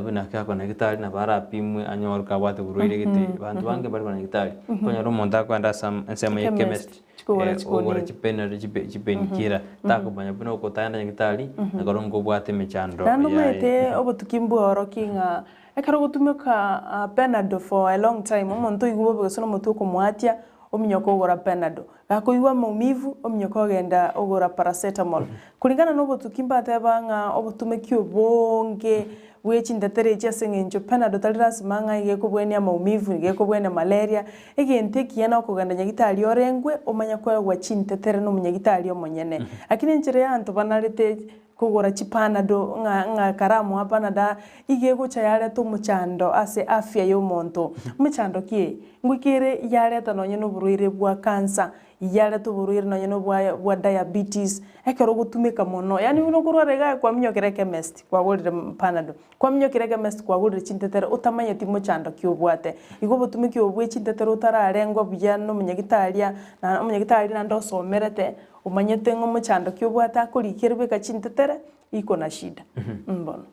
Buna akona gitari nabo arapimwe anyore kabwate oborwaire gete. Abanto bange mbari kona gitari. Okonyora omonto akoenda ase ensemo ya chemist, ogora chipenado chipenkiller, takomanya buna okotaenda nyagitari ekero nkobwate emechando Naende yaye. omanyete obotuki mbworoki ng'a ekero ogotumeka penado for a long time, omonto oigwe bobe gose na omotwe okomwatia, ominyoke ogora penado. Gakoigwa maumivu, ominyoke ogenda ogora paracetamol. Kulingana na obotuki mbateba ng'a obotumeki obonge bwe chintetere echi ase eng'encho penado tari lasima ng'a iga ekobwania maumivu, iga ekobwania malaria, egento ekiya nokogenda nyagitari orengwe omanye koegwa chintetere na omonyagitari omonyene. Lakini enchera y'abanto banarete kogora chipanado ng'a ng'a karamoa panado aa, iga egocha yareta omochando ase afya ya omonto. Omochando ki eye? Ngoika ere yareta nonye na oborwaire bwa cancer, yareta oborwaire nonye na obwa bwa diabetes, ekero ogotumeka mono, yaani buna okorwara igaa kwaminyokera echemist kwagorire panado, kwaminyokera echemist kwagorire chintetere otamanyeti mochando ki obwate. Igo obotumeki obo bwe chintetere otararengwa buya na omonyagitari na omonyagitari naende osomerete, Omanyete ng'a omochando ki obwate akorikere beka chintetere, iko na shida. Mbono.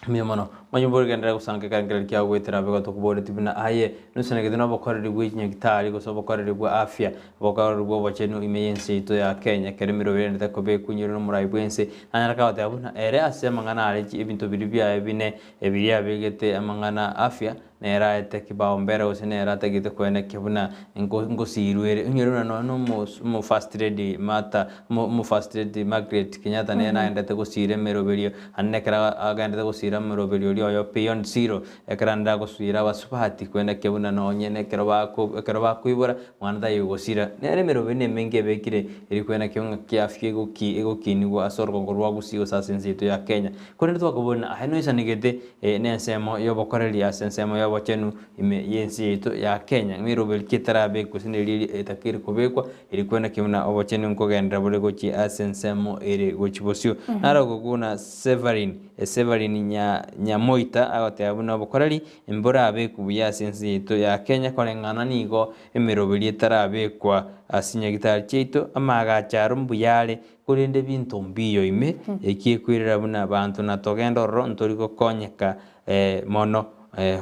Mbuya mono. Manya obogenderere gosanka ekerengererio kiao goetera abe gotokoboretie buna aye noisanegete nobokoreri bwe chinyagitari gose obokoreri bwa afya, obokoreri bwa obochenu ime y'ense yaito ya Kenya ekero emeroberi erendete koba ekunyire nomorai bw'ense nanyare kagoteba buna ere ase amang'ana are ebinto biria biaye bine ebiria abegete amang'ana afya Nere aete kibao mbere gose nere atagete koenekia buna ngosiirwe ere. Onyore buna nonya na omo first lady Martha, omo first lady Margaret Kenyatta nere naendete gosiira emeroberio, naende ekero agendete gosiira emeroberio oria oyo beyond zero, ekero naende agosiira abasubati koenekia buna nonye na ekero bako ekero bakoibora, mwana taiyo gosira. Nere emeroberio nemenge ebekire eri koenekia ng'a kiafya egoki egokinigwa ase orogongo rwa Gusii gose ase ense yaito ya Kenya. Korende twakoboria ng'a aye noisanegete Eye nensemo y'obokoreri ase ensemo ya. y'obochenu ime y'ense yaito ya Kenya. Emeroberi ki etarabekwe gose neri etakeire kobekwa eri kweneki buna obochenu nkogenderera bore gochia ase ensemo ere gochia bosio. Naro okokuna Severin, Severin nya Nyamoita agoteba buna obokoreri mborabekwe buya ase ense yaito ya Kenya koreng'ana nigo emeroberi etarabekwa ase nyagitari chiaito, amaagacho aro mbuya are Korende ebinto mbiyo ime, eki ekwerera buna abanto na togende ororo ntori gokonyeka mono.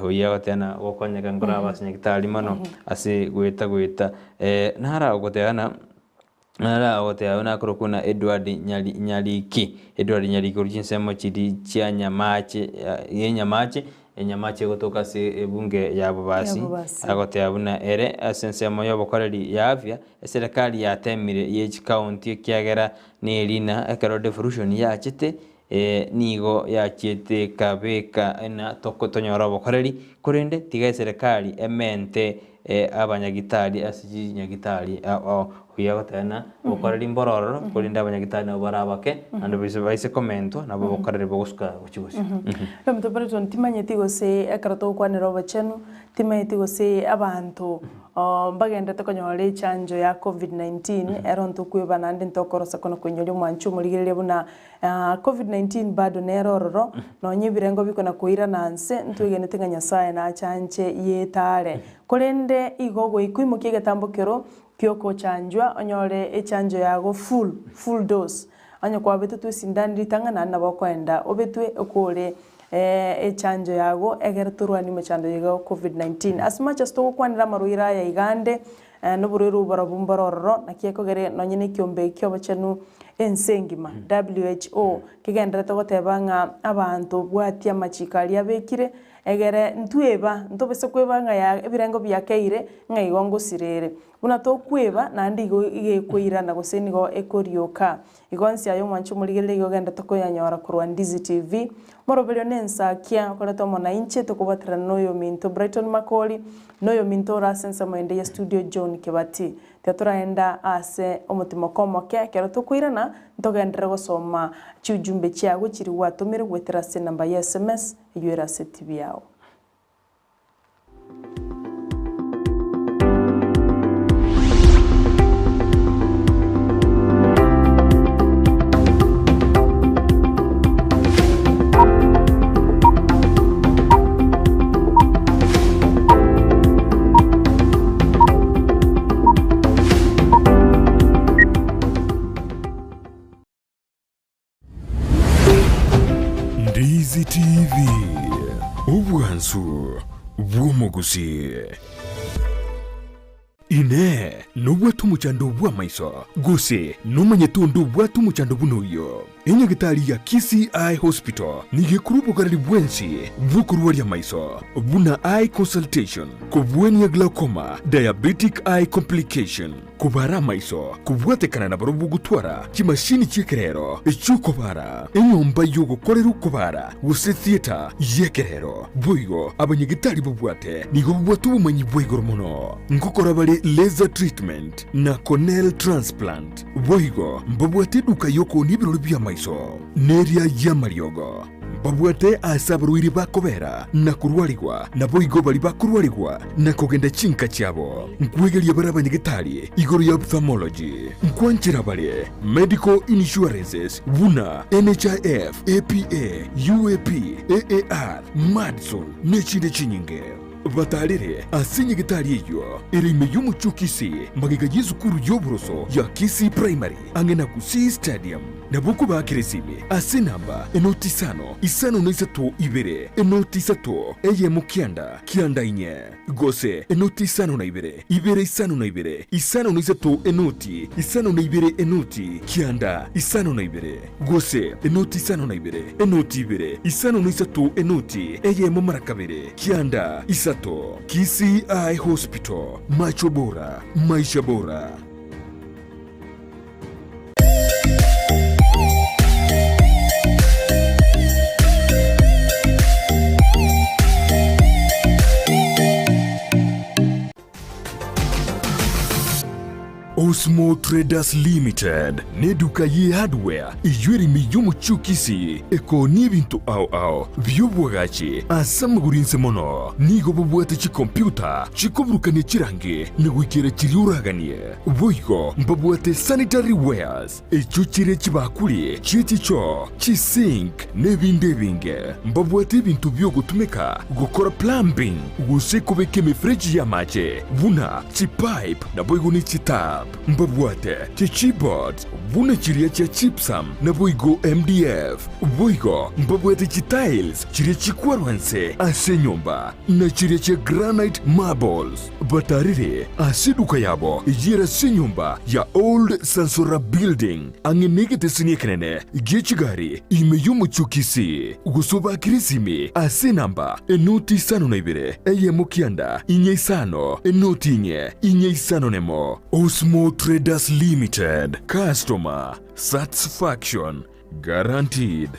Oyio agoteba na gokonyeka nkoraba ase nyagetari mono ase goeta goeta. Nara ogoteba ng'a nara ogoteba buna akorokwa buna Edward Nyari Nyariki, Edward Nyariki korwa chinsemo chiria chia Nyamache ya Nyamache, Enyamache egotoka ase ebunge ya Bobasi, Ya Bobasi. agoteba buna ere ase ensemo y'obokoreri ya afya, eserekari yatemire ye chikaunti ekiagera nerina ekero devolution yachete nigo yachiete ekabeka ena toko tonyore obokoreri, korende tiga eserekari emente abanyagitari ase chinyagitari ao ao. Oyio agoteba ng'a obokoreri mboro ororo, korende abanyagitari nabo bare abake, naende baise baise komentwa nabo obokoreri bogosuka gochia bosio. Omonto Briton, timanyeti gose ekero togokwanera obochenu, timanyeti gose abanto mbagenderete konyora echanjo ya Covid-19, ero ntokweba naende ntokorosa kona koinyoria omwanchi omorigereria buna Covid-19 bado nere ororo, nonye ebirengo bikona koirana nse, ntwegenete ng'a Nyasaye nachanche yetare. Korende igo goika oimokie egetambo kero Gi'ogochanjwa, onyore echanjo yago full, full dose. Onye kwabetetwe esindani ritang'ani naende nabo okoenda obetwe okore echanjo yago egere torwanie emechando eye iga Covid 19. As much as togokwanera amarwaire aya iga ande, noborwaire obo barobwo mbore ororo, naki ekogera nonye na ekiombe ki'obochenu ense engima, WHO, kegendererete goteba ng'a abanto bwatia amachiko aria abekire, Egere ntweba, ntobise kweba ng'a ya ebirengo biakeire, ng'a igo ngosirere. Buna tokweba, naende igo igekoirana gose nigo ekorioka. Igo nse aye omwanche omorigereria igo ogendete koyanyora korwa Ndizi TV. Moroberio nensakia, okoreta omonainche tokobwaterana noyominto Brighton Makori, noyominto ore ase ensemo ende ye studio John Kebati. Tiga toraenda ase omotimoko omoke, ekero tokoirana, ntogenderere gosoma chiujumbe chiago chiria gwatomire goetera ase enamba ya sms, Eyio ere ase etibi yao. Ndizi TV, obwansu bw'omogusii. Inee! Nobwate omochando bw'amaiso, gose nomanyete onde obwate omochando buna oyio? Enyagitari ya Kisii Eye Hospital nigo ekorwa obogareri bwensi bw'okorwaria amaiso, buna eye consultation, kobwania glaucoma, diabetic eye complication, Kobara amaiso, kobwatekana na barobwo gotwara chimashini chi'ekerero chi'okobara, enyomba y'ogokorera okobara, gose theatre y'ekerero. Boigo abanyagetari babwate nigo babwate obomanyi bwa igoro mono ngokora bare laser treatment na corneal transplant. Boigo mbabwate eduka y'okoonia ebirori bi'amaiso neria y'amariogo. Mbabwate aase abarwaire bakobera na korwarigwa, naboigo baria bakorwarigwa na kogenda chinka chiabo. Nkwegeria bare abanyagetari igoro ya ophthalmology. Nkwanchera bare medical insurances buna NHIF, APA, UAP, AAR, Madison nechinde chinyinge. Batarere ase nyagetari eyio ere ime y'omochie o Kisii, magega y'esukuru y'oboroso ya Kisii Primary, ang'e na Gusii Stadium. Nabo okobaakera esimi ase enamba enoti isano, isano na isato ibere, enoti isato, eyemo kianda, kianda inye, gose enoti isano na ibere, ibere isano na ibere, isano na isato enoti, isano na ibere enoti, kianda, isano na ibere, gose enoti isano na ibere, enoti ibere, isano na isato enoti, eyemo mara kabere, kianda, isato. Kisii Eye Hospital, macho bora, maisha bora. Osmo. Osmo Traders Limited neduka ye hardware eyio ere ime y'omochie o Kisii ekoonia ebinto ao ao bi'obwagachi ase amagoro inse mono. Nigo bobwate chikompiuta chikoburukania chirangi na goikera chiria oraganie. Boigo mbabwate sanitary wares echio chire chibakuri chie chichoo, chisink na ebinde ebinge. Mbabwate ebinto bi'ogotumeka gokora plumbing gose kobeka emefereji y'amache buna chipipe naboigo ne chitap. Mbabwate chichipboards buna chiria chia gypsum naboigo MDF. Boigo mbabwate chitiles chiria chikwarwa nse ase enyomba na chiria chia granite marbles. Batarire ase eduka yabo eyio ere ase enyomba ya Old Sansora Building ang'e negeteseni ekenene gie chigari ime y'omochie o Kisii, gose obakire esimi ase enamba enoti isano na ibere eyemo kianda inye isano enoti inye inye isano nemo. Osmo Traders Limited, Customer Satisfaction Guaranteed.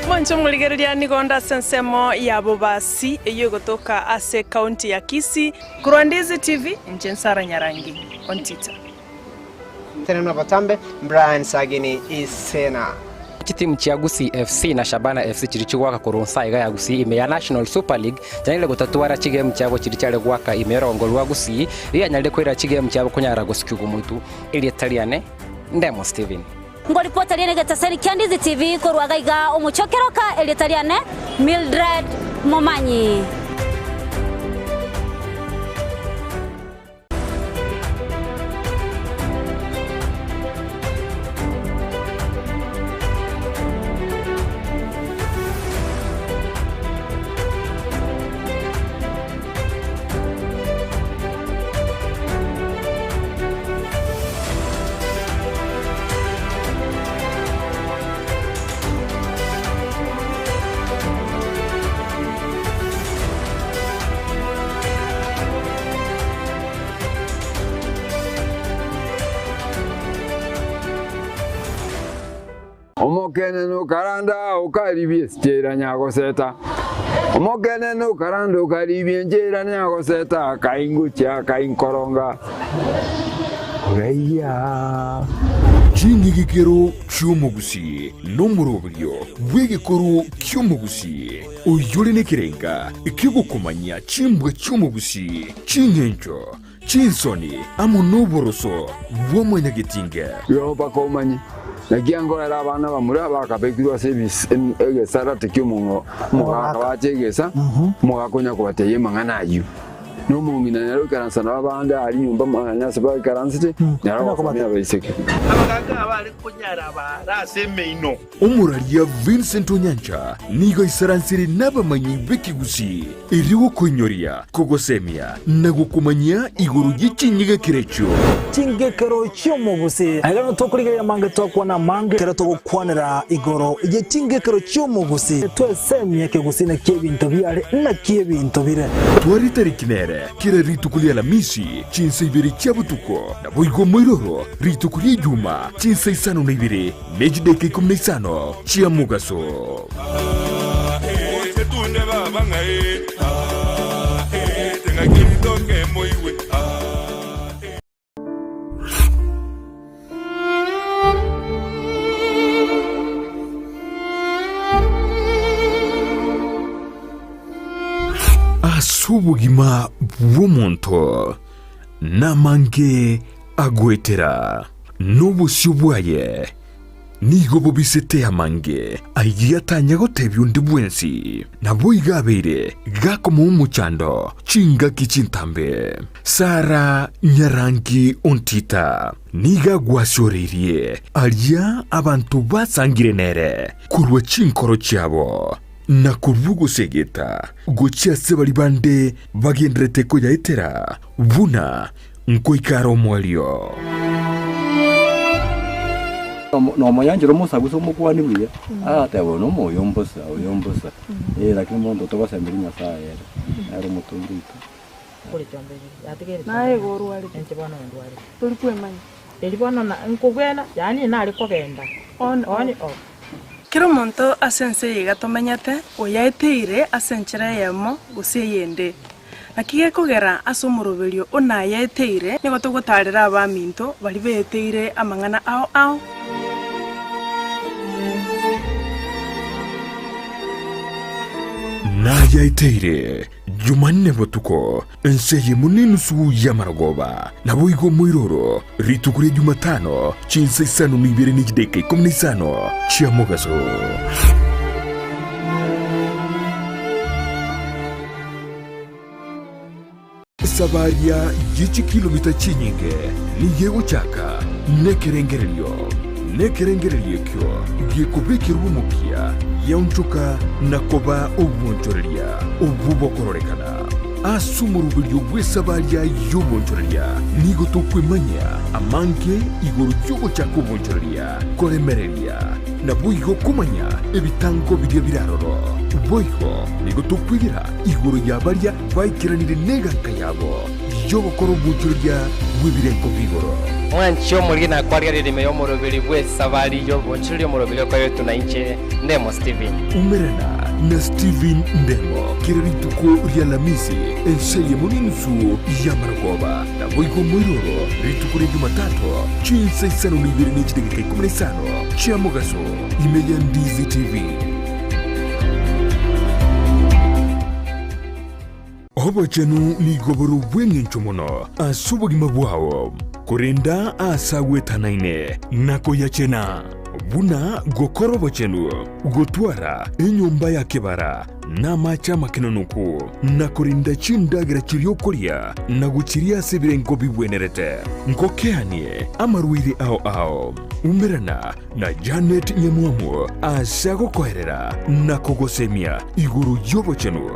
Mwanche omorigereria nigo onde ase ensemo ya Bobasi eyio egotoka ase ekaunti ya Kisii. Korwa Ndizi TV, inche Nsara Nyarangi, Ontita. Tenena botambe, Brian Sagini Isena. Chitimu chia Gusii FC na Shabana FC chiria chigoaka korwa nsa iga ya Gusii ime ya National Super League chianyarire gotatwara chigemu chiabo chiria chiare goaka ime y'orogongo rwa Gusii rianyarire koira chigemu chiabo konyara gosikigwa omoitu erieta riane Ndemo Steven. Ngoripota riane egetaseni kia Ndizi TV korwa iga iga omochokeroka erieta riane Mildred Momanyi. Omokenene okaranda okaribia esichera nyagoseta, Omokenene okaranda okaribia enchera nyagoseta, Akaingochia akainkoronga oraiya. Ching'igikero chi'omogusii nomoroberio bw'egekoro ki'omogusii, oyore nekerenga ki'ogokomanyia chimbwa chi'omogusii, ching'encho, chinsoni, amo noboroso bwa mwanyagetinge. Igo mpaka omanye, naki ankorera abana bamura bakabekirwe ase egesarate ki'omogaka bache egesa, omogaka onya kobatebia amang'ana ayio. Na omong'ina nere oikaransa nabo abande aria nyomba mwane ase baikaransete, nere ogosomia abaiseke. Abagaaka abare konyara abaare ase emeino. Omoraria Vincent Onyancha nigo aisaransire nabamanyi b'ekegusii erio gokoinyoria, kogosemia na gokomanyia igoro ye chinyigekero echio. Chingekero chi'omogusii. Aiga nigo tokorigereria amange twakwana amange ekero togokwanera igoro ye chingekero chi'omogusii. Twesemie ekegusii naki ebinto biare naki ebinto bire. Tware tariki nere kera rituko ri'Alamisi chinsa ibere chia botuko, naboigo moiroro rituko ri'Ejuma chinsa isano na ibere ne chidaeka ikomi na isano chia mogaso. Ase obogima bw'omonto namange agoetera, nobosio bwaye. Nigo bobisete amange ayio atanya gotebia onde bwensi, naboigo abeire gakomoa omochando chingaki chintambe. Sara nyarangi ontita nigo agwasioreirie aria abanto basangire nere korwa chinkoro chiabo, na korwa ogosegeta gochia ase baria bande bagendererete koyaetera buna nkoika are omoerio. Nomoyanchera omosagusa omokuani buya, agateba oyo nomoyo mbosa, oyo mbosa, eh lakini monto togosemeria Nyasaye ere, nere omotongi oito. Naye igo orwarete, tori kwemanya. On off. Kera omonto ase ense eye iga tomenyete, oyaeteire ase enchera eyemo gose eyende. Naki gekogera ase omoroberio o nayaeteire, nigo togotaarera abaminto baria beeteire amang'ana ao ao. Nayaeteire Jumanne botuko, ense eyemo nenusu y'amarogoba, naboigo omoiroro, rituko ria Jumatano, chinsa isano na ibere ne chidakika ikomi na isano chia mogaso. Esabaria ye chikilomita chinyinge nigo egochaka nekerengererio, nekerengererio ekio gekobekerwa omokia giaonchoka na koba obwonchoreria obwo bokororekana. Ase omoroberio bw'esabaria y'obwonchoreria nigo tokwemanyia amange igoro y'ogochaka obwonchoreria, koremereria, naboigo komanya ebitango biria bire aroro. Boigo nigo tokwegera igoro ya baria baikeranire neganka yabo y'ogokora obwonchoreria bw'ebirengo bi'igoro. Mwanche omoriri na kwarigereria ime y'omoroberi bw'esabari y'obonchoreria omoroberi okoretwe na inche, Ndemo Stephen. Umerana na Stephen Ndemo kera rituko ri'Alamisi ense eyemo n'enusu y'amarogoba, naboigo omoiroro rituko ria Jumatatu chinsa isano na ibere ne chidageka ikomi na isano chia mogaso ime ya Ndizi TV. Obochenu nigo bore obw'engencho mono ase obogima bwao, korenda aase agwetanaine na koyachena, buna gokora obochenu, gotwara enyomba ya kebara na amache amakenonoku, na korenda chindagera chiria okoria na gochiria ase ebirengo bigwenerete. Ngokeanie amarwaire ao ao. Umerana na Janet Nyamwamu ase agokoerera na kogosemia igoro y'obochenu,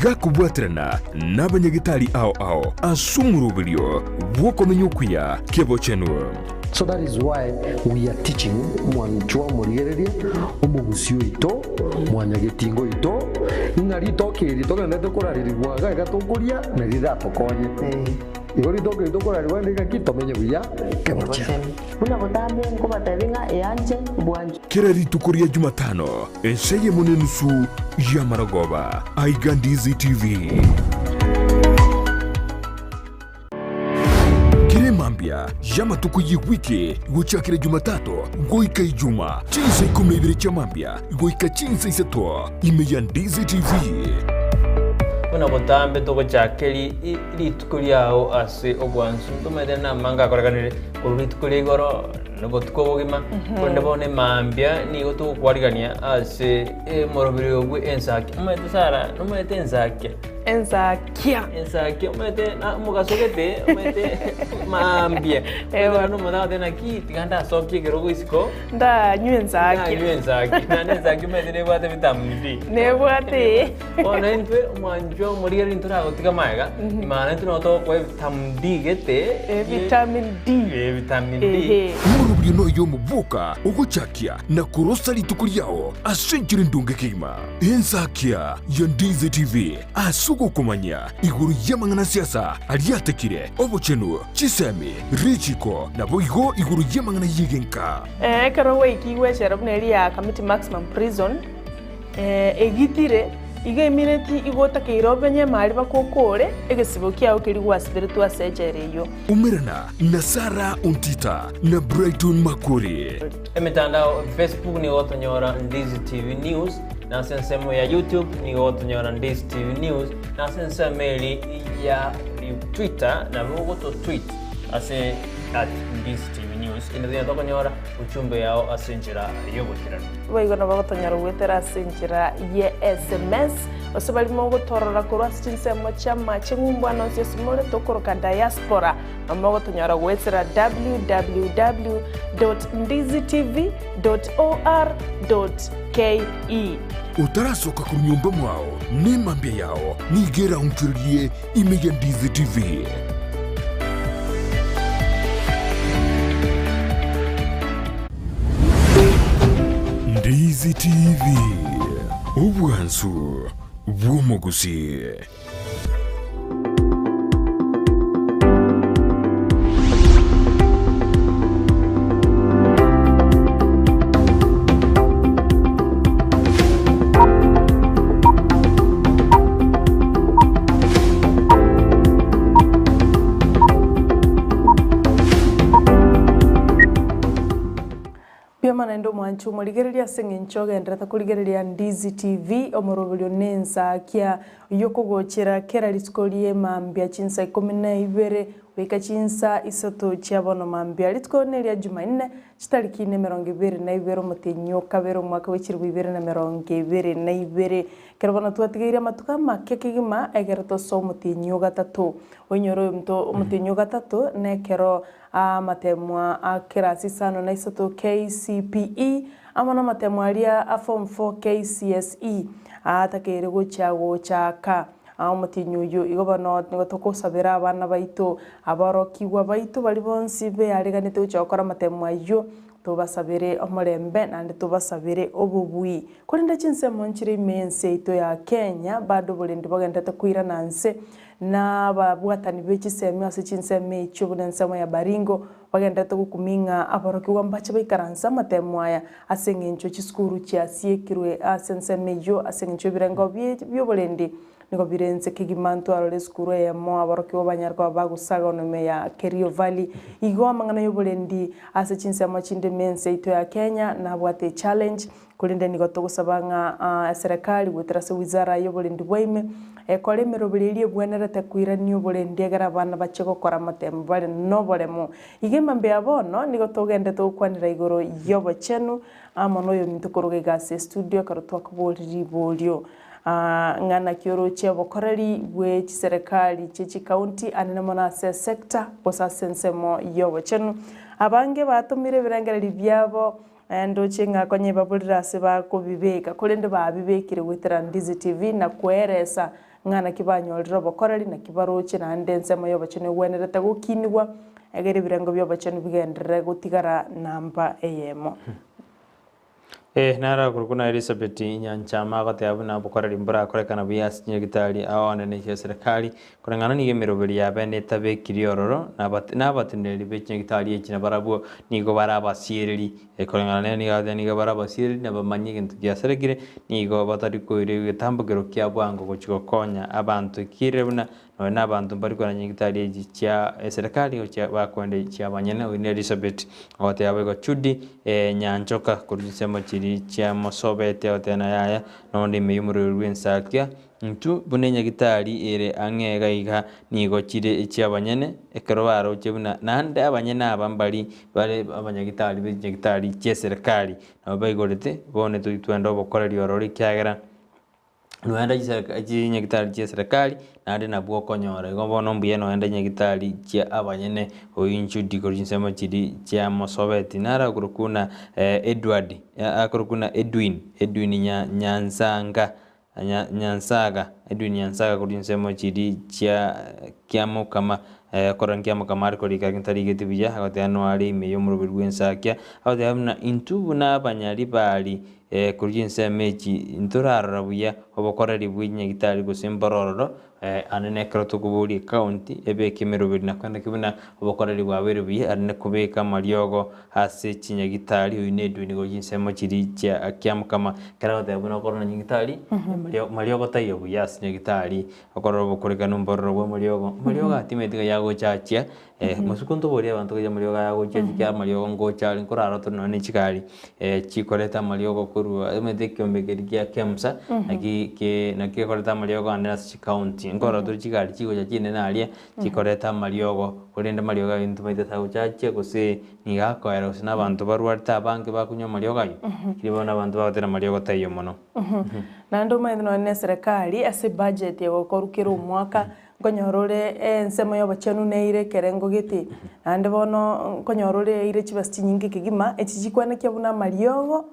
gakobwaterana nabanyagitari ao ao ase omoroberio bw'okomenya okuya kebochenu. So that is why we are teaching omwanchwa omorigereria, omogusi oito, mwanyagetinga oito, ng'a ritoke eri togenderete korarerigwa iga iga tokoria nari riratokonye. Igo ritoke eri tokorarerigwa rinde ng'aki tomenye buya kebochenu. Buna botambe nkobatebie ng'a eanche bwanchwa. Kera rituko ria Jumatano, ensa eyemo na enusu y'amarogoba, aiga Ndizi TV. Kera emambia y'amatuko y'ewiki gochakera Jumatatu goika Ijuma, chinsa ikomi na ibere chia mambia goika chinsa isato, ime ya Ndizi TV. Buna botambe togochaka rituko riao ase obwansu, ntomanyete namange akorekanire. Korwa rituko ria igoro na obotuko obogima, korende bono emambia nigo togokwarigania ase omoroberi oyo bwe ensakia. Omanyete Sarah, nomanyete ensakia? Ensakia. Ensakia omanyete na omogaso gete, omanyete maambia. Omanyete omonto agoteba naki tiga ndasokie ekerogo isiko. Ndanywe ensakia. Ndanywe ensakia. Naende ensakia omanyete nebwate vitamin D. Nebwate. Bono intwe omwanchwa omorigereria ntoragotiga magega, imana intwe nabo togokoa evitamin D gete. Vitamin D. Vitamin D. Ehe. Omoroberio noyo omoboka ogochakia na korosa rituko riao ase enchera endonge kegima. Ensakia ya Ndizi TV ase ogokomanya igoro y'amang'ana siasa aria atekire, obochenu, chisemi, richiko, naboigo igoro y'amang'ana y'egenka. Ekero gwaikigwe echela buna eria ya Kamiti Maximum Prison, egitire, igo emineti igo otakeire omenye emari baka okore egesibo kiao keria gwasiberetwe ase echela eyio. Umerana na Sarah Ontita na Brighton Makori. Emetandao Facebook nigo gotonyora Ndizi TV News, na ase ensemo ya YouTube nigo gotonyora Ndizi TV News, na ase ensemo eri ya Twitter nabo ogoto tweet ase at Ndizi TV. News inde tonya tokonyora uchumbe yao ase enchera y'oboikeranu. Boigo nabo gotonyora goetera ase enchera ye sms, gose baria mogotorora korwa ase chinsemo chi'amache ng'umbu ande onsi ase more tokoroka diaspora, nabo mogotonyora goetera www dot ndizitv dot or dot ke. Otarasoka korwa nyomba mwao, nemambia yao nigo eraonchorerie ime ya Ndizi TV. Ndizi TV, obwansu bw'omogusii. Mbuya naende omwanchi omorigereria ase eng'encho ogenderete korigereria Ndizi TV, omoroberio ne ensakia yokogochera kera rituko rie mambia chinsa ikomi na ibere goika chinsa isato chia bono mambia. Rituko neria Jumanne chitariki ne emerongo ebere na ibere omotienyi o kabere omwaka bwe chilifu ibere na emerongo ebere na ibere. Ekero bono twatigeire amatuko amake kegima ekero tosoa omotienyi o gatato. Oinyore oyominto omotienyi o gatato nekero Amatemwa a kerasi isano na isato KCPE amo namatemwa aria a form four KCSE aatakeire gochia gochaka. Omotienyi oyio igo bono nigo togosabera abana baito, aborokigwa baito baria bonsi beareganete gochia gokora amatemwa ayio, tobasabere omorembe naende tobasabere obobui. Korende chinsemo nchire ime y'ense yaito ya Kenya bado oborendi bogenderete koirana nse Na ababwatani be chisemi ase chinsemo echio buna ensemo ya Baringo bagenderete gokumia ng'a aborokigwa mbache baikaranse amatemo aya ase engencho chisukuru chiasiekirwe ase ensemo eyio ase engencho ebirengo bi'oborendi nigo bire inse kegima ntwarore esukuru eyemo aborokigwa banyare koba bagosaga onome ya Kerio Valley. Igo amang'ana y'oborendi ase chinsemo chinde ime ense yaito ya Kenya nabwate echallenge Korende nigo togosaba ng'a eserekari goetera ase wizara y'oborendi bwa ime ekore emeroberi eria ebwenerete koirania oborendi egere abana bachie gokora amatemo bare noboremo. Iga emambia ya bono nigo togendete gokwanera igoro y'obochenu amo noyominto koruga iga ase estudio ekero twakoboria riborio ng'a naki oroche obokoreri bwe chiserekari chie chikaunti anene mono ase esector gose ase ensemo y'obochenu. Abange batomire ebirengererio biabo Ndoche ng'a konya ebaborire ase bakobibeka, korende babibekire goetera Ndizi TV na koeresa ng'a naki banyorire obokoreri, naki baroche naende ensemo y'obochenu egwenerete gokinigwa, egere ebirengo bi'obochenu bigenderere gotigara namba eyemo. Ee, naro akorokwa na Elizabeth Nyanchama agoteba buna obokoreri mborakorekana buya ase chinyagitari ao anene chia eserekari, Koreng'ana nigo emeroberi ya bene etabekiri ororo, na abateneneri be chinyagitari echi nabarabwo nigo bare abasiereri. Koreng'ana nere nigo agoteeba nigo bare abasiereri na bamanye egento giasarekire, nigo batari koira egetambokero kia bwango gochia gokonya abanto ekiagera buna nonya na abanto mbari korenda chinyagitari echi chia eserekari gochia bakoenda chia abanyene. Oyio ne Elizabeth agoteeba boigo Judy Nyanchoka korwa chinsemo chiria chia Mosobeti agoteeba naye yaya nonde ime y'omorweri bw'ensakia. Intwe buna enyagitari ere ang'e iga iga nigo chire echi'abanyene, ekero baroche buna naende abanyene aba mbari bare abanyagitari be chinyagitari chi'eserekari, nabo baigorete, bono tochi twende obokoreri ororo ekiagera noenda chisere chinyagitari chi'eserekari naende nabwo okonyora. Igo bono mbuya noenda chinyagitari chia abanyene oyio Judy korwa chinsemo chiria chia Mosobeti. Naro akorokwa buna Edward, akorokwa buna Edwin, Edwin Nya Nyansanga. Nyansaga, Edwin Nyansaga korwa chinsemo chiria chia Kiamokama, korwa Kiamokama are korika lakini tarigeti buya, agoteba noyo are ime y'omoroberi bw'ensakia, agoteba buna intwe buna abanyaribari korwa chinsemo echi ntorarora buya obokoreri bwe chinyagitari gose mborororo, Ande nekero tokoboria ecounty ebeke emeroberi na koendeki buna obokoreri bwabeire buya ande kobeka amariogo ase chinyagitari oyio ne Edwin gochia chinsemo chiria chia Kiamokama ekero agoteba buna okorora nyagitari mariogo taiyo buya ase nyagitari okorora obokorekanu mbororo bwa amariogo, amariogo atimeti ng'a yagochachia. Mosuku ntoborie abanto koyia amariogo aya agochia chike amariogo ngocha are nkorara tore nonye ne chigari chikoreta amariogo korwa omanyete ekiombe keria kia KEMSA naki ke naki gekoreta amariogo ande ase chicounty. Nkorora tore chigari chigocha chinene aria chikoreta amariogo korende amariogo aywo ntomaete ase agocha achia gose nigo akoera gose na abanto barwarete abange bakonywa amariogo aywo, riria bono abanto bagotera amariogo taiyo mono. Naende omanyete nonye na eserekari ase ebudget egokorwa kera omwaka, Nkonyora ore ensemo y'obochenu neire ekerengo gete, naende bono nkonyora ore eire chibesa chinyinge kegima, echi chikwenekia buna amariogo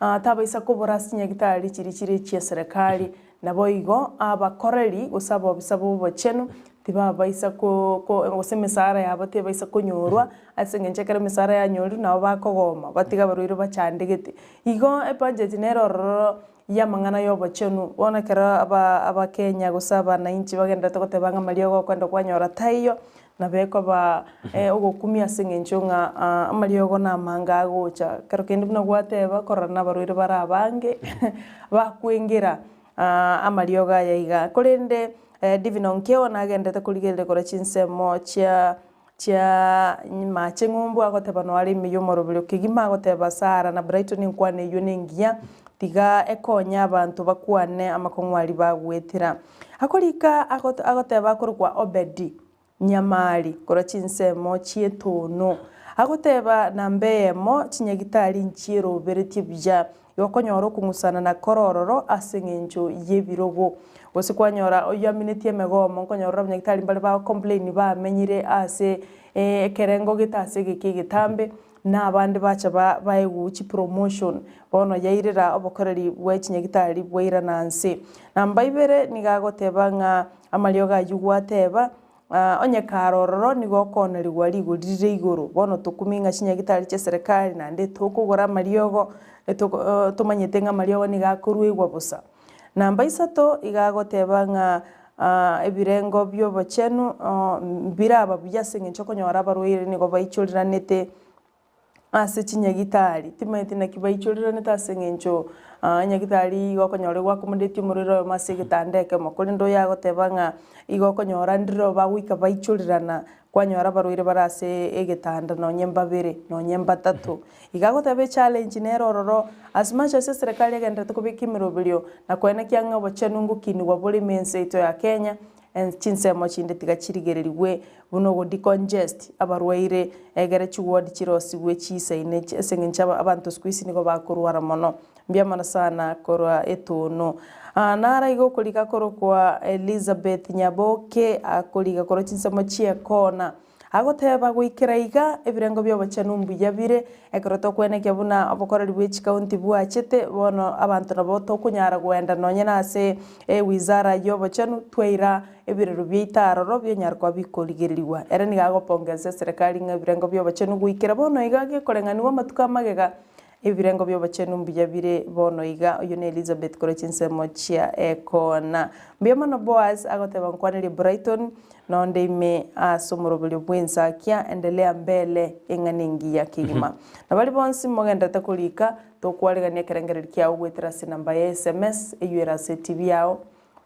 tabaisa kobora ase chinyagitari chiria chire chi'eserekari. Naboigo abakoreri gose abobisa b'obochenu tibabaisa ko ko gose emesara yabo tebaisa konyorwa ase eng'encho ekero emesara yanyorirwe nabo bakogoma batiga abarwaire bachandegete. Igo ebudget nere ororo y'amang'ana y'obochenu. Bono ekero aba abakenya gose abanainchi bagendererete goteba ng'a amariogo okwenda kwanyora taiyo, nabo ekoba ogokumia ase eng'encho ng'a amariogo namange agocha. Ekero kende buna gwateba, korora nabarwaire bare abange bakwengera amariogo aya iga. Korende Divine Onkeo nagenderete korigereria korwa chinsemo chia chia mache ng'umbu agoteba noare ime y'omoroberio kegima agoteba Sara na Brighton enkwana eyio nengiya tiga ekonye abanto bakwane amakong'u aria bagwetera. Akorika agoteba akorokwa Obedi Nyamari korwa chinsemo chi'etono agoteba namba eyemo chinyagitari nchieroberetie buya Igo okonyora okong'usana na kore ororo ase eng'encho y'ebirogo. Gose kwanyora oyio aminetie emegomo, nkonyora ore abanyagitari mbare bagocomplain bamenyire ase ekerengo gete ase egeka egetambe, na abande bacha ba baegwa chipromotion, bono yairera obokoreri bwe chinyagitari bwairana nse. Namba ibere nigo agoteba ng'a amariogo ayio gwateba, Onye kare ororo nigo okoonerigwa rigori rire igoro, bono tokumie ng'a chinyagitari chi'eserekari naende tokogora amariogo, tomanyete ng'a amariogo nigo akoruegwa bosa. Namba isato, iga agoteba ng'a ebirengo bi'obochenu mbiraba buya ase eng'encho okonyora abarwaire nigo baichoreranete ase chinyagitari, timanyeti naki baichoreranete ase eng'encho enyagitari igo okonyora igo accommodate omorwaire oyomo ase egetanda ekemo, korende oyo agoteba ng'a igo okonyora ndire bagoika baichorerana, kwanyora abarwaire bare ase egetanda nonye mbabere, nonye mbatato. Iga agoteba echallenge nere ororo, as much as eserekari egendererete kobeka emeroberio na koenekia ng'a obochenu ngokinigwa bore ime ense yaito ya Kenya, Chinsemo chinde tiga chirigererigwe buna ogodecongest abarwaire, egere chiward chirosigwe chiisaine ase eng'encho abanto siku hizi nigo bakorwara mono. Mbuya mono sana korwa etono. Nara iga okoriga korokwa Elizabeth Nyaboke akoriga korwa chinsemo chi'ekona. Agoteba, Goikera iga, ebirengo bi'obochenu mbuya bire, ekero tokwenekia buna obokoreri bwe chikaunti bwachete, bono abanto nabo tokonyara koenda nonye nase ewizara y'obochenu twaira ebirero biaito aroro bionyare koba bikorigererigwa. Ere nigo agopongesa eserekari ng'a ebirengo bi'obochenu goikera bono iga gekoreng'anigwa amatuko amagega Ebirengo bi'obochenu mbuya bire bono iga. Oyio ne Elizabeth korwa chinsemo chia Ekona. Mbuya mono Boaz agoteba nkwanerie Brighton nonde ime ase omoroberio bw'ensakia endelea mbele eng'ana engiya kegima. Na baria bonsi mogenderete korika tokwaregania ekerengererio kiao goetera ase enamba ya sms eyio ere ase etibi yao.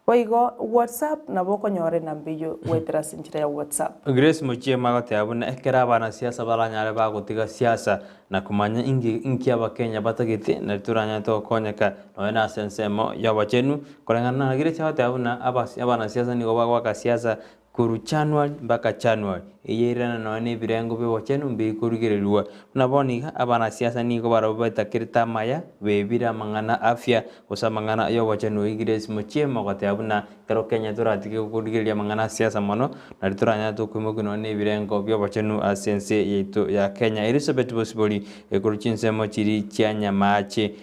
Boigo WhatsApp nabo okonyora enamba eyio goetera ase enchera ya WhatsApp. Grace Muchima agoteba buna ekero abanasiasa baranyare bagotiga siasa na komanya inki inki abakenya batagete nari toranyare togokonyeka nonya na ase ensemo y'obochenu. Koreng'ana na Grace agoteba buna abas abanasiasa nigo bagoaka siasa korwa January mpaka January, eyio erana nonya na ebirengo bi'obochenu mbikorigererigwa. Buna bono iga, abanasiasa nigo barabwo batakerete amaya, bebire amang'ana afya, gose amang'ana y'obochenu oigire esimo chiemo goteba buna ekero Kenya toratige korigereria amang'ana a siasa mono, nario toranyare tokoimokia nonya na ebirengo bi'obochenu ase ense yaito ya Kenya. Elizabeth Bosibori, korwa chinsemo chiria chia Nyamache,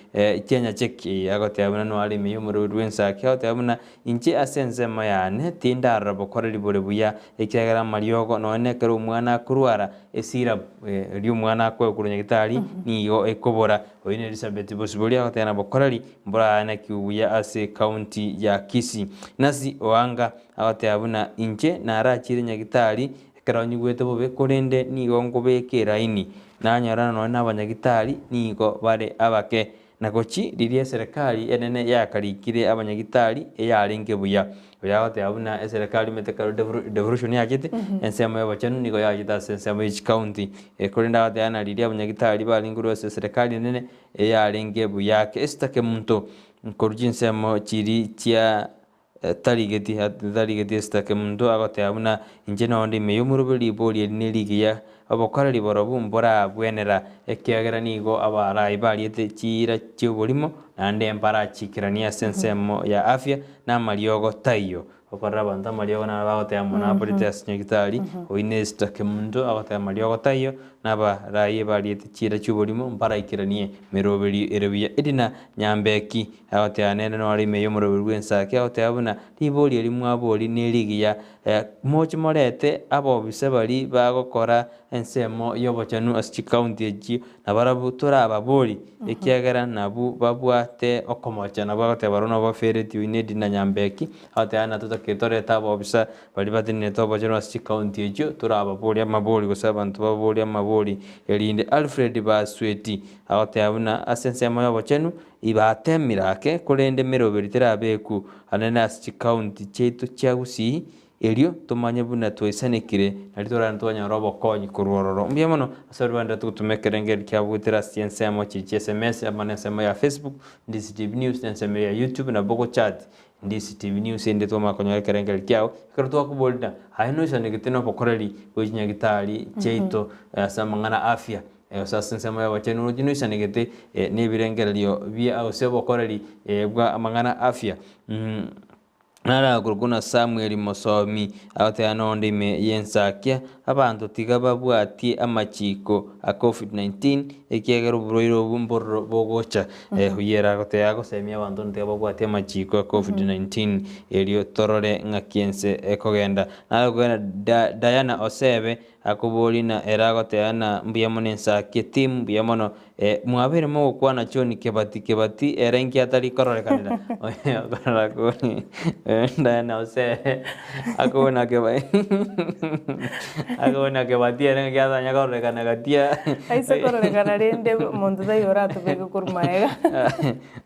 chia Nyacheki, agoteba buna noare ime y'omorweri bw'ensaki, agoteba buna Inche ase ensemo yane tindarora bokoreri bore buya, ekiagera amariogo, nonya nekero omwana akorwara, esirabu eria omwana akoegwa korwa nyagitari nigo ekobora. Oyio ne Elizabeth Bosibori agoteba na bokoreri mboraanekigwe buya ase ekaunti ya Kisii. Nancy Oanga agoteba buna inche narachire nyagitari ekero nyigwete bobe korende nigo nkobeka eraini, nanyora nonya nabanyagitari nigo bare abake. Na gochi riria eserekari enene yakarikire abanyagitari eyarenge buya. Oyo agoteba buna eserekari omanyete ekero devolution yachete, ensemo ya obochenu nigo yachete ase ensemo ye chikaunti. Korende agoteba ng'a riria abanyagitari barenge korwa ase eserekari enene eyarenge buya ake. Esther Kemunto korwa chinsemo chiria chia Tarigeti, tarigeti Esther Kemunto agoteba buna inche nonde ime y'omorobio ribori eri nerigiya, obokoreri borobwo mborabwenera, ekiagera nigo abarai bariete chiira chi'oborimo, naende mbarachikeranie ase ensemo ya afya, na amariogo taiyo. Okorora abanto amariogo naro bagoteba mono aborete ase nyagitari, oyio ne Esther Kemunto agoteba amariogo taiyo, na abarai bariete chiira chi'oborimo mbaraikeranie meroberio ere buya. Edina Nyambeki Agoteba nere nore ime y'omoroberi bw'ensaki, agoteba buna ribori eri mwabori nerigiya, moche morete abobisa baria bagokora ensemo y'obochenu ase chikaunti echio, nabarabwo torababori, ekiagera nabwo babwate okomocha. Nabo agoteba barabwo nabo bafereti oyio nedina Nyambeki, agoteba ng'a totake torete abobisa baria batenenete obochenu ase chikaunti echio, torababori amabori gose abanto babori amabori, erinde Alfred Basweti agoteba buna ase ensemo y'obochenu Ibatemire ake, korende emeroberi terabeku anene ase chikaunti chiaito chia Gusii, erio tomanye buna twaisanekire, nario torarende twanyora obokonyi korwa ororo. Mbuya mono ase baria baenderete gotuma ekerengerio kiabo goetera ase chiensemo chiri chia sms amo na ensemo ya Facebook, Ndisi TV News, na ensemo ya YouTube nabo ogochat Ndisi TV News erinde twamanya konyora ekerengerio kiao. Ekero twakoborina, aye noisanegete na obokoreri bwe chinyagitari chiaito ase amang'ana afya. Gose ase ensemo y'obochenu roche noisanegete nebirengererio bia gose obokoreri bwa amang'ana afya. Naro akorokwa na Samuel mosomi, agoteba nonde ime y'ensakia, abanto tiga babwatie amachiko a Covid-19 ekiagera oborwaire obo mbororo bogocha. Oyio ere agoteba agosemia abanto tiga babwatie amachiko a Covid-19 erio torore ng'aki ense ekogenda. Naro okogenda Diana Osebe Akoboria na ere agoteba na mbuya mono ensakia team mbuya mono eh, mwabeire mogokwana John Kebati Kebati ere inki atari kororekanera okorora kori Diana ose akobuna Keba akobuna Kebati ere ng'aki atanya kororekana gatia Aise kororekana rende monto taiyo oratobeke korwa maega.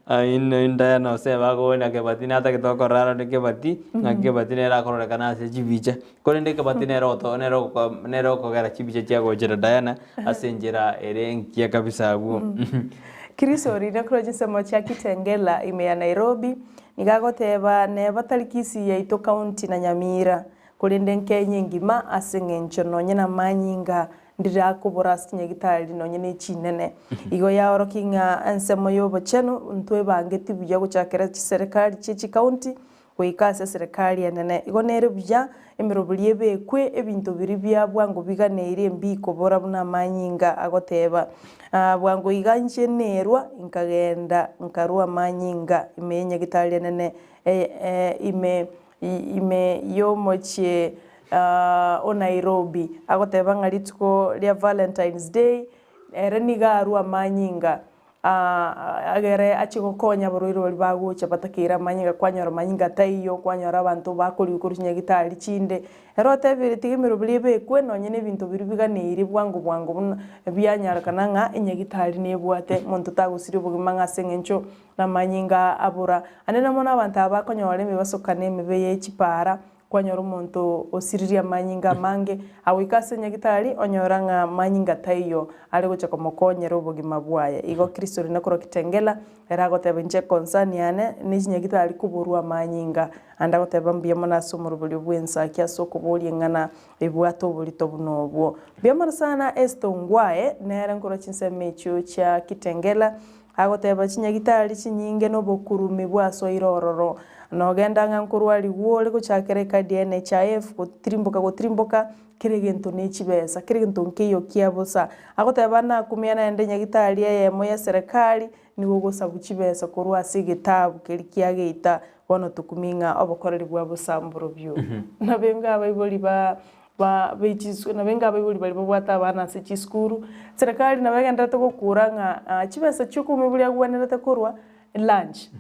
Aye Diana ose bakobuna Kebati natagete okorora arore Kebati ng'aki Kebati nere akororekana ase chibicha. Korende ekebati nere oto nere oko nere okogera chibicha chiagochera Diana ase enchera ere engiya kabisa abwo. Chris orire korwa chinsemo chia Kitengela ime ya Nairobi nigo agoteba neba tari Kisii yaito county na Nyamira korende Kenya engima ase eng'encho nonye namanyinga ndirakobora ase chinyagitari nonye ne chinene. Igo yaorokia ng'a ensemo yobochenu ntwebangeti buya gochakera chiserekari chie chicounty goika ase eserekari enene. Igo nere buya emeroberi ebekwe ebinto biria bia bwango biganeirie mbi kobora buna amanyinga agoteba, Ah, bwango iga inche nerwa nkagenda nkarua amanyinga ime y'enyagitari enene ime ime y'omochie o Nairobi. Agoteba ng'a rituko ria Valentine's Day ere nigo arua amanyinga. Agere achie gokonya abarwaire baria bagocha batakeire amanyinga, kwanyora amanyinga taiyo, kwanyora abanto bakorigwa korwa chinyagitari chinde. Ere otebire tiga emeroberi ebekwe nonye na ebinto biria biganeiri bwango bwango buna bianyarekana ng'a enyagitari nebwate monto tagosiria obogima ng'a ase eng'encho namanyinga abora. Ande na mono abanto aba bakonyora emebasokano emebe ye chipara, Kwanyora omonto osiririe amanyinga amange, agoika ase nyagitari, onyora ng'a manyinga taiyo are gocha komokonyera obogima bwaye. Igo Kristo rinde korwa Kitengela, ere agoteba inche concern yane ne chinyagitari koborwa amanyinga. Ande agoteba mbuya mono ase omoroberio bw'ensaki ase okoboria eng'ana ebwate oborito buna obwo. Mbuya mono sana Esther Ongwae, nere nkorwa chinsemo echio chia Kitengela, Agoteba chinyagitari chinyinge nobokurumi bwasoire ororo. Nogenda ng'a nkorwarigwa ore gochakera ekadi ya NHIF gotirimboka gotirimboka kera egento ne chibesa kera egento nkeiyo kia bosa. Agoteba nakumia naende nyagitari eyemo ya serikali nigo ogosabu chibesa korwa ase egetabu keria kia geita bono tokumia ng'a obokoreri bwa bosa mborobio. Nabenga abaibori ba ba be chisukuru nabo enga abaibori baria babwate abana ase chisukuru, serikali nabo egendererete gokura ng'a chibesa chia okomoiboria agwenerete korwa lunch.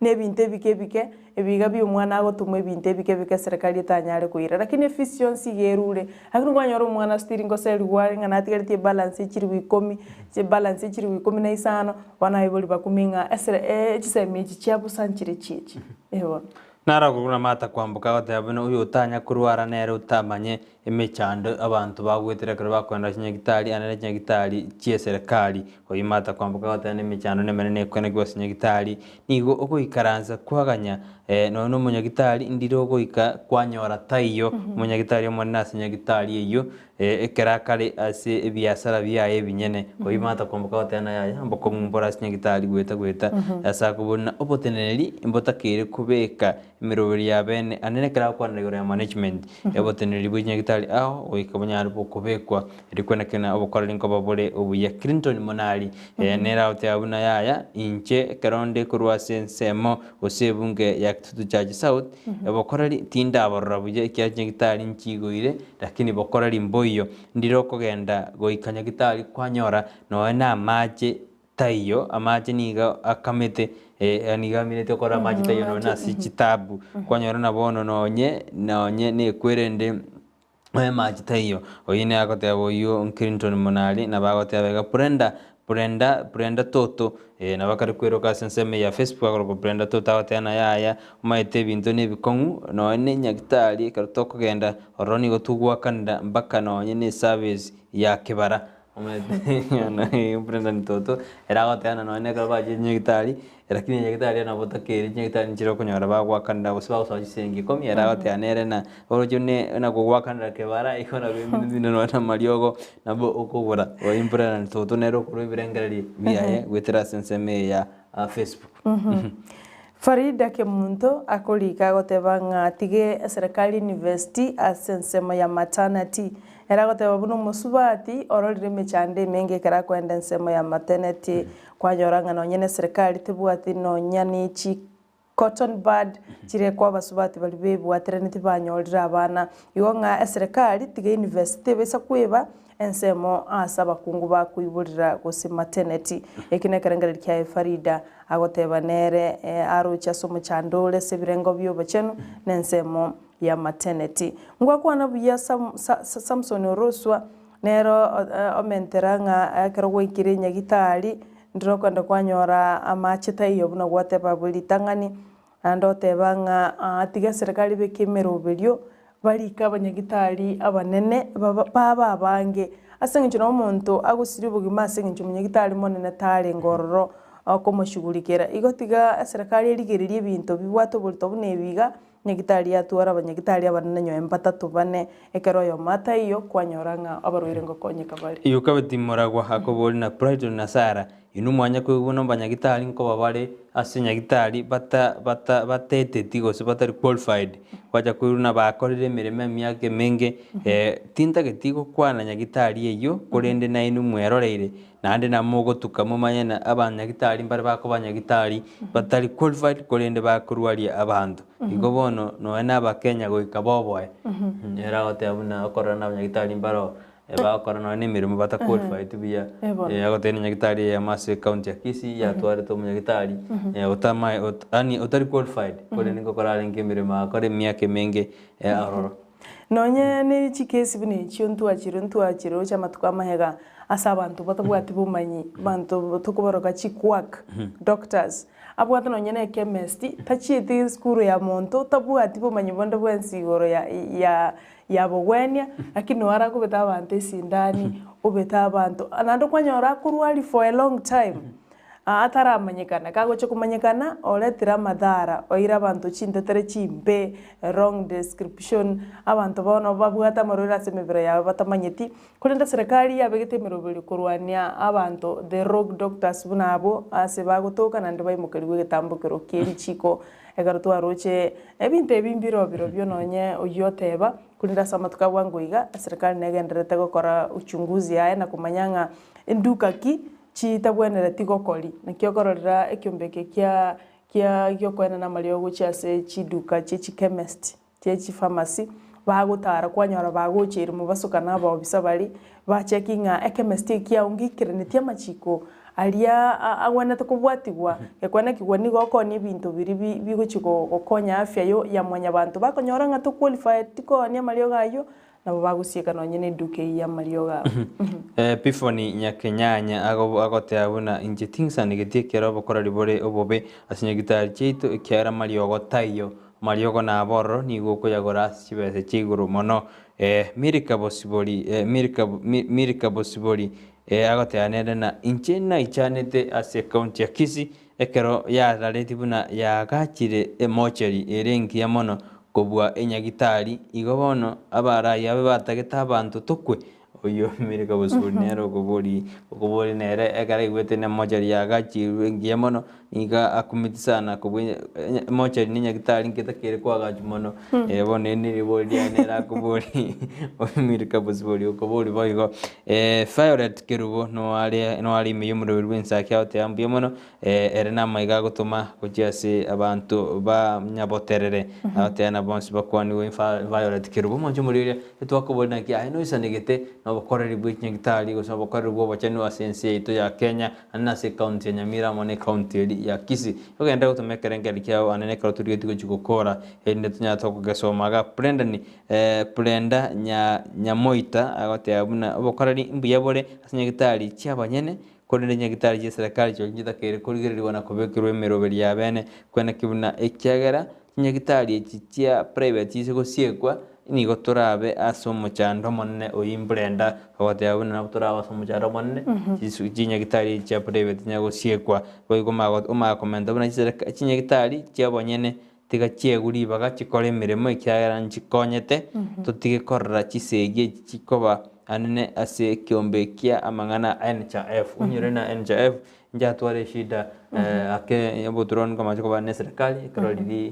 Na ebinto ebike ebike, ebiga bia omwana agotomwa ebinto ebike ebike eserekari etanyare koira. Lakini efisi yonsi iga erure, lakini kwanyora omwana still ngoserigwa are ng'a natigaretie ebalance ya chiribu ikomi, chibalance ya chiribu ikomi na isano, bono abaibori bakumia ng'a esere chisemi echi chia bosa nchire chiachi, eh bono. Naro okorwa namata kwamboka agoteba buna oyo otanya korwara nere otamanye emechando abanto bagwetera ekero bakoenda chinyagitari ande ne chinyagitari chi'eserekari. Oyio Martha kwamboka agoteba na emechando nemenene ekwenekigwa ase nyagitari, nigo ogoikaransa kwaganya nonya na omonyagitari ndire ogoika kwanyora taiyo omonyagitari omonene ase nyagitari eyio ekero akare ase ebiasara biaye ebinyene. Oyio Martha kwamboka agoteba na yaya mbokong'u mbore ase nyagitari goeta goeta ase akobori na oboteneneri mbotakeire kobeka emeroberi ya bene ande nekero agokwanera igoro ya management oboteneneri bwe chinyagitari ao goika bonyare bokobekwa rikwana kena obokoreri nkoba bore obuya. Clinton Monari nere agoteba buna yaya inche ekero nde korwa ase ensemo gose ebunge ya Kitutu Church South obokoreri tindaborora buya ekiagera chinyagitari nchigoire lakini bokoreri mboiyo ndire okogenda goika nyagitari kwanyora nonya na amache Taiyo, amache nigo akamete, eh, nigo aminete okora amache taiyo nonye ase chitabu. Kwanyora na bono nonye, nonye nekwerende onye amache taiyo. Oyio nigo agoteba oyio Clinton Monari, nabo agoteba iga Brenda, Brenda, Brenda Toto, eh, nabo akare kweroka ase ensemo eye ya Facebook akorokwa Brenda Toto agoteba naye yaya, omanyete ebinto na ebikong'u, nonye na enyagitari ekero tokogenda ororo nigo togoakanera mpaka nonye na eservice ya kebara. Omanyete Brenda Toto, ere agoteba nonye na ekero bachire nyagitari, lakini nyagitari nabo otakeire nyagitari nchire okonyora bagoakanera gose bagosoa chisenge ikomi, ere agoteba nere na oroche ne na kogoakanera kebara igo nabo ebinto binde nonye na amariogo nabo okogora. Oyo Brenda Toto nere okorwa ebirengererio biaye goetera ase ensemo eye ya Facebook. Farida Kemunto akorika agoteba ng'a tige eserekari university ase ensemo ya maternity. Ere agoteba buna omosubati ororire emechando emenge ekero akoenda ensemo ya maternity kwanyora ng'a nonye na eserekari tebwati nonya ne chi cotton bud chire kwa abasubati baria bebwateraneti banyorire abana. Igo ng'a eserekari tiga university ebesa kweba Ensemo aase abakungu bakoiborera gose maternity. Eki nekerengererio kiaye Farida agoteba nere aroche ase omochando ore ase ebirengo bi'obochenu nensemo ya maternity. Ngwakwana buya Samson Oroswa nere omentera ng'a ekero gwaikire nyagitari ndire okogenda kwanyora amache taiyo buna gwateba abwo ritang'ani Naende oteba ng'a tiga eserekari ebeke emeroberio, barike abanyagitari abanene babe abange, ase eng'encho nabo omonto agosiria obogima ase eng'encho omonyagitari monene tarenge ororo okomoshughulikera. Igo tiga eserekari erigererie ebinto bibwate oborito buna ebi iga, nyagitari yatwara abanyagitari abanene nyowe mbatato bane, ekero oyomo ataiyo, kwanyora ng'a abarwaire ngokonyeka bare. Yokabeti moragwa akobori na Brighton na Sarah Inwe mwanya koigwa buna abanyagitari nkoba bare ase nyagitari bata bata bateteti gose batari qualified, gwacha koirwa na bakorire emeremo emiaka emenge, tintageti gokwana nyagitari eyio, korende nainwe mweroreire, naende namogotuka momanye na abanyagitari mbare bakoba nyagitari batari qualified korende bakorwaria abanto. Igo bono nonya na abakenya goika boboe, ere agoteba buna okorora na abanyagitari mbaro Bagokora nonya na emeremo bata qualified buya. Agotebia nenyagitari eyemo ase ecounty ya Kisii yatwarete omonyagitari otamae yaani otari qualified korende ngokora arenge emeremo agakora emiaka emenge ororo. Nonye ne chikesi buna echio ntwachire ntwachire roche amatuko amahega ase abanto batabwati bomanyi, abanto tokobaroka chiquack doctors, abwate nonye na echemist, tachieti esukuru ya monto, tabwati bomanyi bonde bwensi igoro ya ya yabogwenia, lakini noo arakobete abanto esindani, obete abanto, naende okwanyora akorwaria for a long time, ataramanyekana, kagochia komanyekana, oretire amadhara, oire abanto chintetere chimbe, wrong description, abanto bono babwate amarwaire ase emebere yabo batamanyeti, korende serikali yabegete emeroberio korwania abanto the rogue doctors buna abwo, ase bagotoka naende baimokerigwe egetambokero kie richiko. Ekero twaroche ebinto ebi mbiro birobio nonye oyio oteba, korende ase amatuko a bwango iga, eserikari negendererete gokora uchunguzi yaye na komanya ng'a enduka ki chitabwenereti gokori. Naki okororera ekiombe eke kia kia giokoenana amariogo gochia ase chiduka chie chichemist, chie chipharmacy, bagotara kwanyora bagocheire mobaso kana abaobisa baria, bacheki ng'a ekemesti eki kiao ngeikeraneti amachiko. Aria agwenerete kobwatigwa, gekwenekigwa nigo okoonia ebinto biria bigochia gokonya afya ya mwanyabanto. Bakonyora ng'a to qualified tikoonia amariogo ayio, nabo bagosieka nonye na eduka eyio y'amariogo abo. Epifoni Nyakenyanya agoteba buna inche ting'sanegeti ekero obokoreri bore obobe ase nyagitari chiaito ekiagera amariogo taiyo. Amariogo nabo ororo nigo okoyagora ase chibesa chia igoro mono. Milka Bosibori Milka Milka Bosibori agoteba nere na inche naichanete ase ekaunti ya Kisii ekero yarareti buna yaagachire emocheri ere engiya mono kobua enyagitari, igo bono abarai abe batagete abanto tokwe. Oyio Milka Bosibori nere okobori okobori nere ekero aigwete na emocheri yaagachirwe engiya mono nigo akumeti sana kobua emocheri na enyagitari nketakere koagachwa mono. Bono eri neribori riaye nere akobori Milka Bosibori okobori boigo. Violet Kerubo noare noare ime yomoroberi bw'ensaki agoteba mbuya mono Ere namaiga agotoma gochia ase abanto ba Nyaboterere, agoteba na bonsi bakwanigwe Violet Kerubo omonche omorioria, etwakoboria naki aye noisanegete nobokoreri bwe chinyagitari gose obokoreri bw'obochenu ase ense yaito ya Kenya naende ase ecounty ya Nyamira amo ne ecounty eri ya Kisii. Ogende gotoma ekerengerio kiao ande nekero torigetie gochia gokora erinde tonyare tokogesoma iga Brenda Brenda Nyamoita agoteba buna obokoreri mbuya bore ase nyagitari chiabanyene Korende nyagitari chi'eserekari chiria nchitakeire korigererigwa na kobekerwa emeroberi y'abeene, kweneki buna ekiagera chinyagitari echi chia private chise gosiekwa, nigo torabe ase omochando omonene oyio imbrenda ogoteba buna nabo torabe ase omochando omonene chisu chinyagitari echi chia private chinya gosiekwa. Boigo omanye omanye komenta buna chisereka chinyagitari chiabonyene tiga chiegwe ribaga chikore emeremo ekiagera nchikonyete, totige korora chisegi echi chikoba anene ase ekiombe kia amang'ana a NHIF. Onyore na NHIF nchatware eshida ake oboturoni nkomache koba ne eserekari ekero riria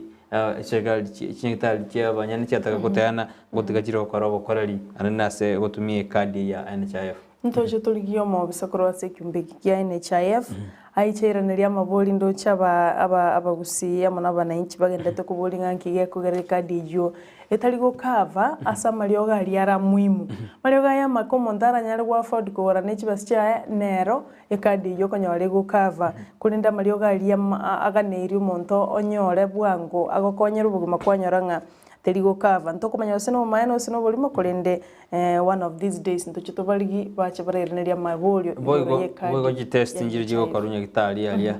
eserekari chinyagitari chia abanyene chiataka goteana gotiga chire gokora obokoreri anene ase gotumia ekadi eye ya NHIF. Ntoche torigie omobisa korwa ase ekiombe eke kia NHIF, aiche airanerie amabori ndoche aba aba abagusii amo na abanainchi bagenderete koboria ng'a nki gekogera ekadi eyio etari gokava ase amariogo aria ara muhimu. Amariogo aya amake omonto aranyare go afford kogora ne chibesa chiaye nero ekadi eyio okonyora egokava, korende amariogo aria ama aganeirie omonto onyore bwango agokonyere obogima kwanyora ng'a Teri gokava. Ntokomanya gose nobomaene gose noborimo, korende one of these days ntoche tobarigi bache barairanerie amaborio igoro Boigo y'ekadi boigo chitest ya nchire NHIF. chigokorwa nyagitari aria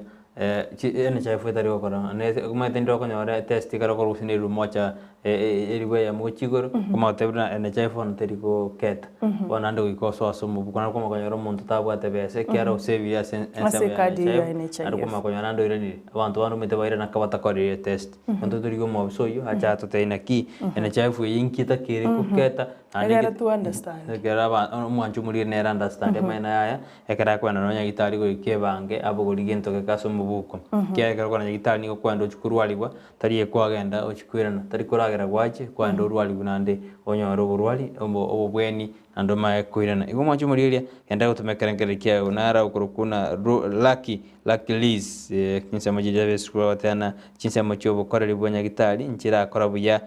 chi NHIF etari gokora ne omanyete ndire okonyora etest ekero okorwa gose ne mocha eribu eyemo gochia igoro omanye gotebia buna NHIF bono teri goketa bono naende goika osoe ase omobuko naende kwamanya konyora omonto tabwate besa ekiagera osebire ase Ase ensemo ya ekadi NHIF ya naende NHIF. kwamanya konyora naende oiranire abanto bande omanyete bairana aka batakorire etest. Intwe torigie omobisa oyio ache atotebie naki NHIF eye inki etakere goketa naende Egere inki to understand. ekero aba omwanchi omoriri nere understand amang'ana aya, ekero akoenda nonya nyagitari goika ebange abogorie gento geke ase omobuko. Ekiagera ekero okogenda nyagitari nigo okogenda ochie korwariwa, tari ekwagenda ochie koirana, tari koragera gwache, kwagenda orwariwe naende onyore oborwari obo obobweni naende omanye koirana. Igo omwanchi omoriri genda gotoma ekerengererio kiago naro okorokwa buna Lucky Lucky Liz, chinsemo chiria chi'esukuru bagoteba ng'a chinsemo chi'obokoreri bwa nyagitari nchirakora buya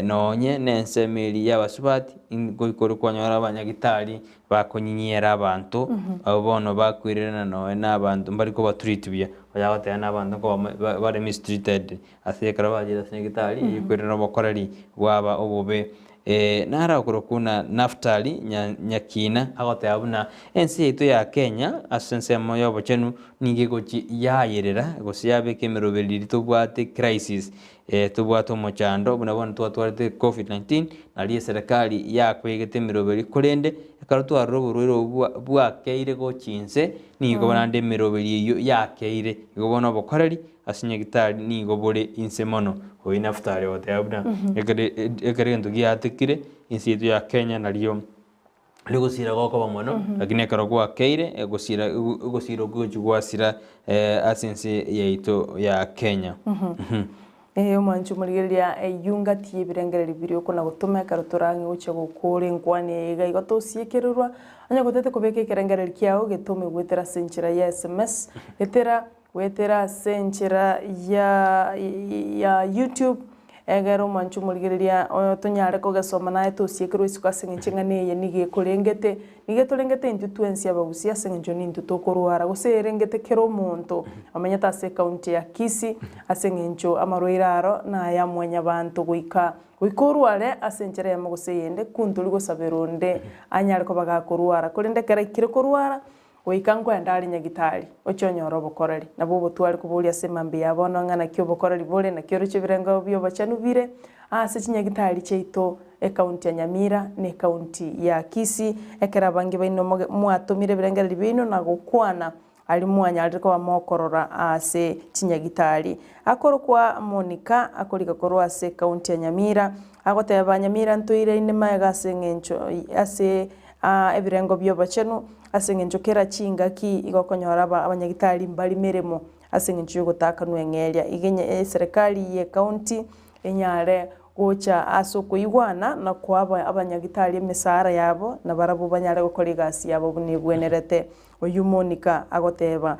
nonye nensemo eria y'abasubati ngoika ore kwanyora abanyagitari bakonyinyera abanto abwo bono bakoirerana nonye na abanto mbari koba treat buya, onya goteba na abanto nkoba bare mistreated ase ekero bachire ase nyagitari eywo koirerana obokoreri bwaba obobe. Naro akorokwa buna Naftali Nyakina agoteba buna ense yaito ya Kenya ase ensemo y'obochenu nigo egochia yayerera gose yabeka emeroberi riria tobwate crisis, tobwate omochando buna bono twatwarete Covid-19 nario eserekari yakwegete emeroberi korende ekero twarora oborwaire obwo bwakeire gochia inse nigo naende emeroberi eyio yakeire. Igo bono obokoreri Ase nyagitari nigo bore inse mono. Oyio Naftali ogoteba buna ekero ekero egento giatekire ense yaito ya Kenya nario rigosira gokoba mono, lakini ekero gwakeire egosira ogosira okwo gochia gwasira ase ense yaito ya Kenya. Ee, omwanchi omorigereria, eyio ngati y'ebirengererio biria okona gotoma ekero torang'e gochia gokora enkwani eye iga igo tosiekererwa. Onye gotete kobeka ekerengererio kiao getome goetera ase enchera ya sms, etera Goetera ase enchera ya ya YouTube. Egere omwanche omorigereria oyo tonyare kogesoma naye tosiekerwe isiko ase eng'encho eng'ana eye nigo ekorengete, nigo etorengete intwe twensi abagusii ase eng'encho nintwe tokorwara gose erengete kera omonto omenyete ase ecounty ya Kisii ase eng'encho amarwaire aro naya mwanyabanto goika goika orware ase enchera eyemo gose eyende kuntori gosabera onde anyare koba gakorwara korende ekero aikire korwara Goika nkwenda are nyagitari, oche onyore obokoreri. Nabwo obotware koboria ase mambia ya bono ng'a naki obokoreri bore, naki oroche ebirengo bi'obochenu bire ase chinyagitari chiaito, ekaunti ya Nyamira na ekaunti ya Kisii, ekero abange baino moge mwatomire ebirengererio biaino na gokwana aria mwanyarire koba mokorora ase chinyagitari. Akorokwa Monica akorika korwa ase ekaunti ya Nyamira, agoteba Nyamira ntoireine magega ase eng'encho ase ebirengo bi'obochenu, Ase engencho kera chingaki igo okonyora aba abanyagitari mbari meremo ase engencho y'ogotakanwa eng'eria. Iga enye eserekari y'ecounty enyare gocha ase okoigwana na koa aba abanyagitari emesara yabo na barabwo banyare gokora egasi yabo buna ebwenerete. Oyio Monica agoteba.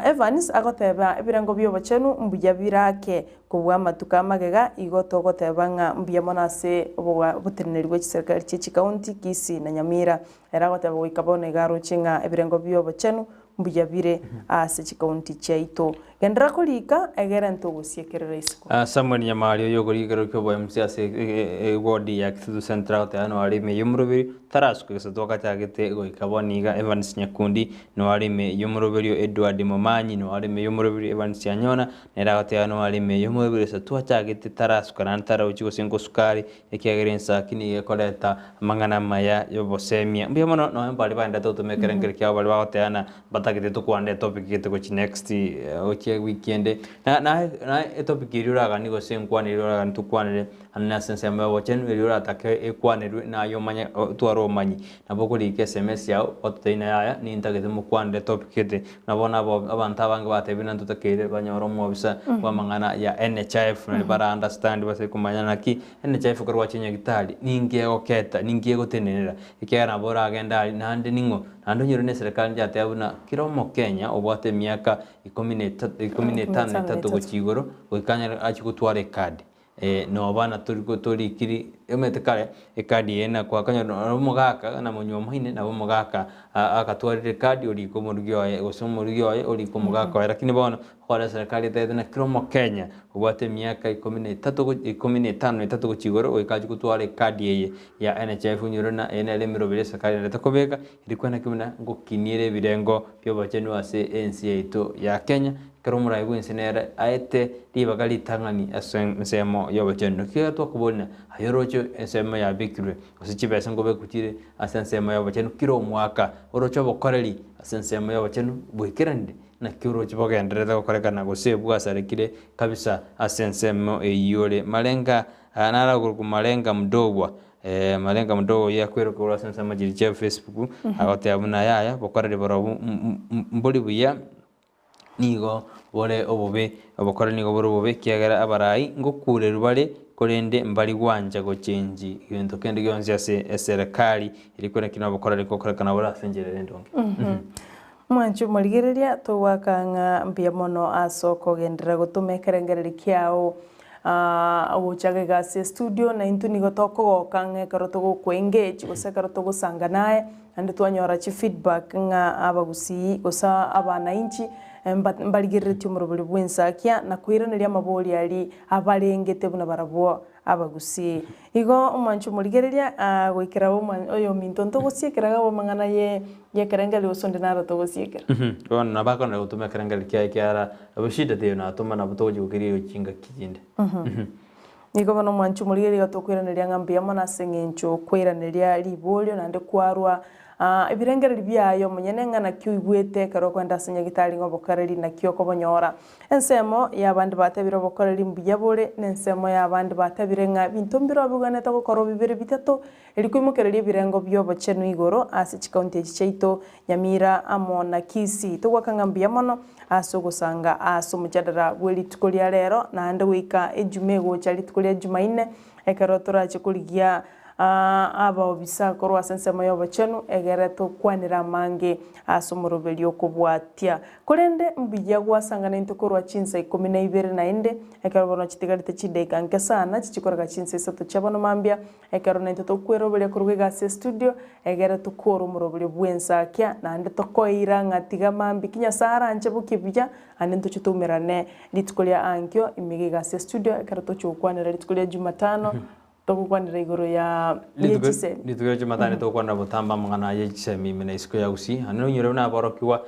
Evans agoteba ebirengo bi'obochenu mbuya birake Kobua amatuko amagega igo togoteba ng'a mbuya mono ase oboteneneri bwe chiserikari chie chikaunti, Kisii na Nyamira. Ere agoteba goika bono iga aroche ng'a ebirengo bi'obochenu mbuya bire ase chikaunti chiaito. Genderera korika egere ntogosiekerera isiko. Samuel Nyamari oyo okorigia ekerero kia obo MC ase eward ya Kitutu Central agoteba noare ime y'omoroberi tarasuka gesato agachagete goika bono iga Evans Nyakundi noare ime y'omoroberio Edward Momanyi noare ime y'omoroberio Evans Anyona Nere agoteba noareme, Omoibori ase twachagete tarasuka naende tarochi gose ngosuka are, ekiagera ensaki nigo ekoreta amang'ana amaya y'obosemia. Mbuya mono nonya baria baendete gotoma ekerengerio kiabo baria bagoteba ng'a batagete tokwane etopic gete gochia next gochia ewiki ende. Na naye naye etopic eria oraganie gose enkwana eria oraganie tokwanere Ande ase ensemo y'obochenu eria oratake ekwanerwe naye omanye otware obomanyi. Nabo okorika esemesi yao ototebie ng'a yaya nintagete mokwanere topic gete. Buna bono abo abanto abange batebire ng'a ntotakeire banyore omwobisa bw'amang'ana ya NHIF naria bara understand base komanya naki NHIF ekero gwachire nyagitari ninki egoketa ninki egotenenera ekiagera nabo oragende aria naende ning'o naende onyore na eserekari yateba buna kera omokenya obwate emiaka ikomi na etato ikomi na etano na etato gochia igoro goika anyare achie gotwara ecard. Noba na tori torikiri omanyete kare ecard eye nakoakanya noro omogaka na monywomaine nabo omogaka agatwarire ecard orika omorugi oye gose omorugi oye orika omogaka oye lakini bono okore eserekari etagete na kera omokenya obwate emiaka ikomi na etato go ikomi na etano na etato gochia igoro goika achie gotwara ecard eye ya NHIF onyore buna eye nere emeroberi eserekari erete kobeka Rikwana naki buna ngokiniere ebirengo bi'obochenu ase ense yaito ya Kenya, ekero omorai bw'ense nere aete ribaga ritang'ani ase ensemo y'obochenu. Naki ekero twakoboria ng'a aye oroche ensemo yabekirwe, gose chibesa nkobekwa chire ase ensemo y'obochenu kera omwaka, oroche obokoreri ase ensemo y'obochenu bwaikeranire? Naki oroche bogendererete gokorekana gose bwasarekire kabisa ase ensemo eyio ore? Marenga narakorokwa Marenga Mdogwa. Marenga mdogo oyio akwerwa korwa ase ensemo chiria chia Facebook, agoteba buna yaya bokoreri borobwo mbori buya, nigo bore obobe, obokoreri nigo bore obobe ekiagera abarai ngokurerwa bare korende mbari gwancha gochengi gento kende gionsi ase eserekari eria korende ki nobokoreri gokorekana bore ase enchera ere endonge. Mwanche omorigereria, togoaka ng'a mbuya mono ase okogenderera gotoma ekerengererio kiao gocha iga ase estudio, na intwe nigo tokogoka ng'a ekero togokwa engage gose ekero togosanga naye, naende twanyora chifeedback ng'a abagusii gose abanainchi mbarigereretie omorobori bw'ensakia na koiraneria amabori aria abarengete buna barabwo Abagusii. Igo omwancho omorigereria goikera oyominto ntogosiekera iga amang'ana y'ekerengererio gose onde naro togosiekera. Bono nabo akonera gotoma ekerengererio kiaye ekiagera nabo eshida teiyo natoma nabo togochia gokeria chingaki chinde. Nigo bono omwancho omorigereria iga tokoiraneria ng'a mbuya mono ase eng'encho okoiraneria riborio naende kwarwa ebirengererio biaye omonyene ng'a naki oigwete ekero okoenda ase nyagitari ng'a obokereri naki okobonyora. Ensemo y'abande batebire obokoreri mbuya bore, na ensemo y'abande batebire ng'a ebinto mbirobio bigwenerete gokorwa bibere bitato, erio koimokereria ebirengo bi'obochenu igoro ase chikaunti echi chiaito, Nyamira amo na Kisii. Togoaka ng'a mbuya mono ase ogosanga ase omojadara bwe rituko ria rero, naende goika ejuma egocha rituko ria jumaine, ekero torache korigia. Abaobisa korwa ase ensemo y'obochenu, egere tokwanere amange ase omoroberio okobwatia. Korende mbuya gwasangana intwe korwa chinsa ikomi na ibere naende, ekero bono chitigarete chidaika nke sana chichikoreka chinsa isato chia bono mambia, ekero naintwe tokweroberia korwa iga ase estudio, egere tokore omoroberio bw'ensakia, naende tokoeira ng'a tiga mambia ki Nyasae aranche bokie buya, naende ntoche toumerane rituko ria ankio ime iga iga ase estudio, ekero tochia gokwanera rituko ria Jumatano. Togokwanera igoro ya Rituko yechisemi. rituko ria Jumatano togokwanera botambe amang'ana ye chisemi ime na isiko ya Gusii. Naende nonyore buna aborokigwa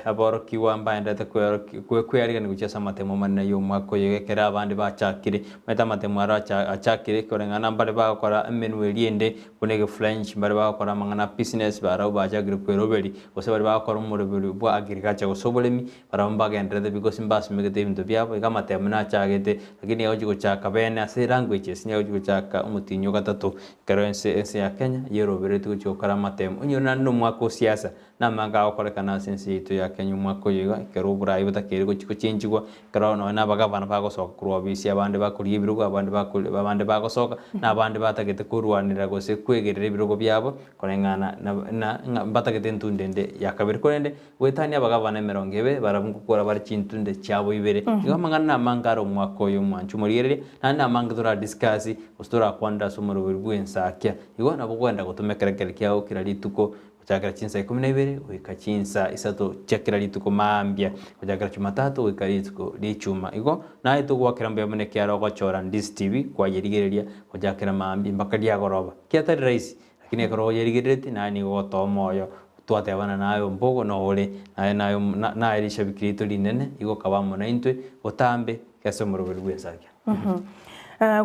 aborokigwa mbaenderete kweoroki kwe kwearigania gochia ase amatemo amanene ya omwaka oyo ekero abande bachakire. Omanyete amatemo aro acha achakire koreng'ana mbare bagokora emenwa eria ende buna egefrench, mbare bagokora amang'ana a business barabwo bachakire kweroberi, gose baria bagokora omoroberi bwa agriculture gose oboremi, Barabwo mbagendererete because mbasimegete ebinto biabo, iga amatemo nachagete, lakini agochia gochaka bene ase languages nigo agochia gochaka omotienyi o gatato, ekero ense ense ya Kenya yeroberetwe gochia gokora amatemo. Onye ore naende na omwaka o siasa, namange agokorekana ase ense yaito ya Kenya omwaka oyo iga, ekero oborai botakeire gochia gochenchigwa, ekero nonye na abagavana bagosoka korwa ofisi abande bakoria ebirogo abande bakori abande bagosoka, na abande batagete korwanera gose kwegerera ebirogo biabo, koreng'ana na na ng'a mbatagete entunde ende ya kabere. Korende Goetania abagabana emerongo ebere, barabwo ngokora bare chintunde chiabo ibere. Igo amang'ana namange are omwaka oyo omwancho omorigereria, naende namange toradiscuss, gose torakwanere ase omoroberi bw'ensakia. Igo nabo okogenda gotoma ekerekere kiao kera rituko, gochakera chinsa ikomi na ibere goika chinsa isato chia kera rituko mambia, gochakera jumatatu goika rituko ria echuma. Igo naye togoakera mbuya mono ekiagera ogochora Ndizi TV kwayerigereria gochakera mambia mpaka riagoroba. Kiatari rahisi, Lakini ekero oyerigereretie naye nigo ogotoa omoyo, twatebana naye ombogo nore, naye naye naye rishabiki riaito rinene, igo okaba amo naintwe botambe ase omoroberi bw'ensakia.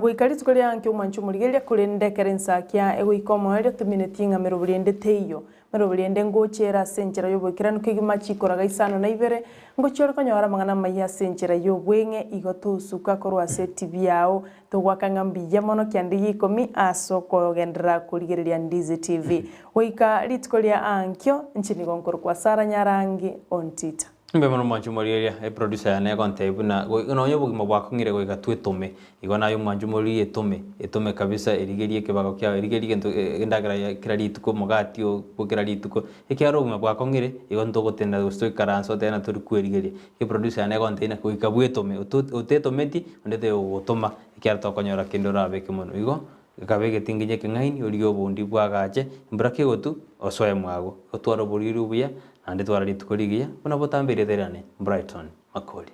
Goika rituko ria nkio omwanche omorigereria, korende ekero ensakia egoika omoerio, tominetie ng'a meroberi ende teiyo. Meroberi ende ngochia ere ase enchera y'oboikeranu kegima chikoraga isano na ibere, ngochia ore konyora amang'ana amaya ase enchera y'obweng'e, igo tosuka korwa ase etibi yao Togoaka ng'a mbuya mono kianda gia ikomi ase okogenderera korigereria Ndizi TV. Goika rituko ria ankio, inche nigo nkorokwa Sarah Nyarangi Ontita. Mbuya mono mwanche omorigereria, eproducer yane egontebia buna nonye obogima bwakong'ire goika twetome, igo naye omwanche omorigereria etome, etome kabisa erigerie ekebago kiao, erigerie egento endagera ya kera rituko, omogati oo bwa kera rituko, ekiagera obogima bwakong'ire, igo ntogotenda gose toikaranse otebe ng'a tori kwerigeria. Eproducer yane egontebia ng'a goika bwetome, otetometi Onde tayogotoma, ekiagera tokonyora kende orabeke monwe. Igo gekaba egetinginyi ekeng'aini, origie obondi bw'agache, embura kegotu, osoe mwago. Otware oboriri obuya, naende twara rituko rigiya, buna botambe erieta riane, Brighton Makori.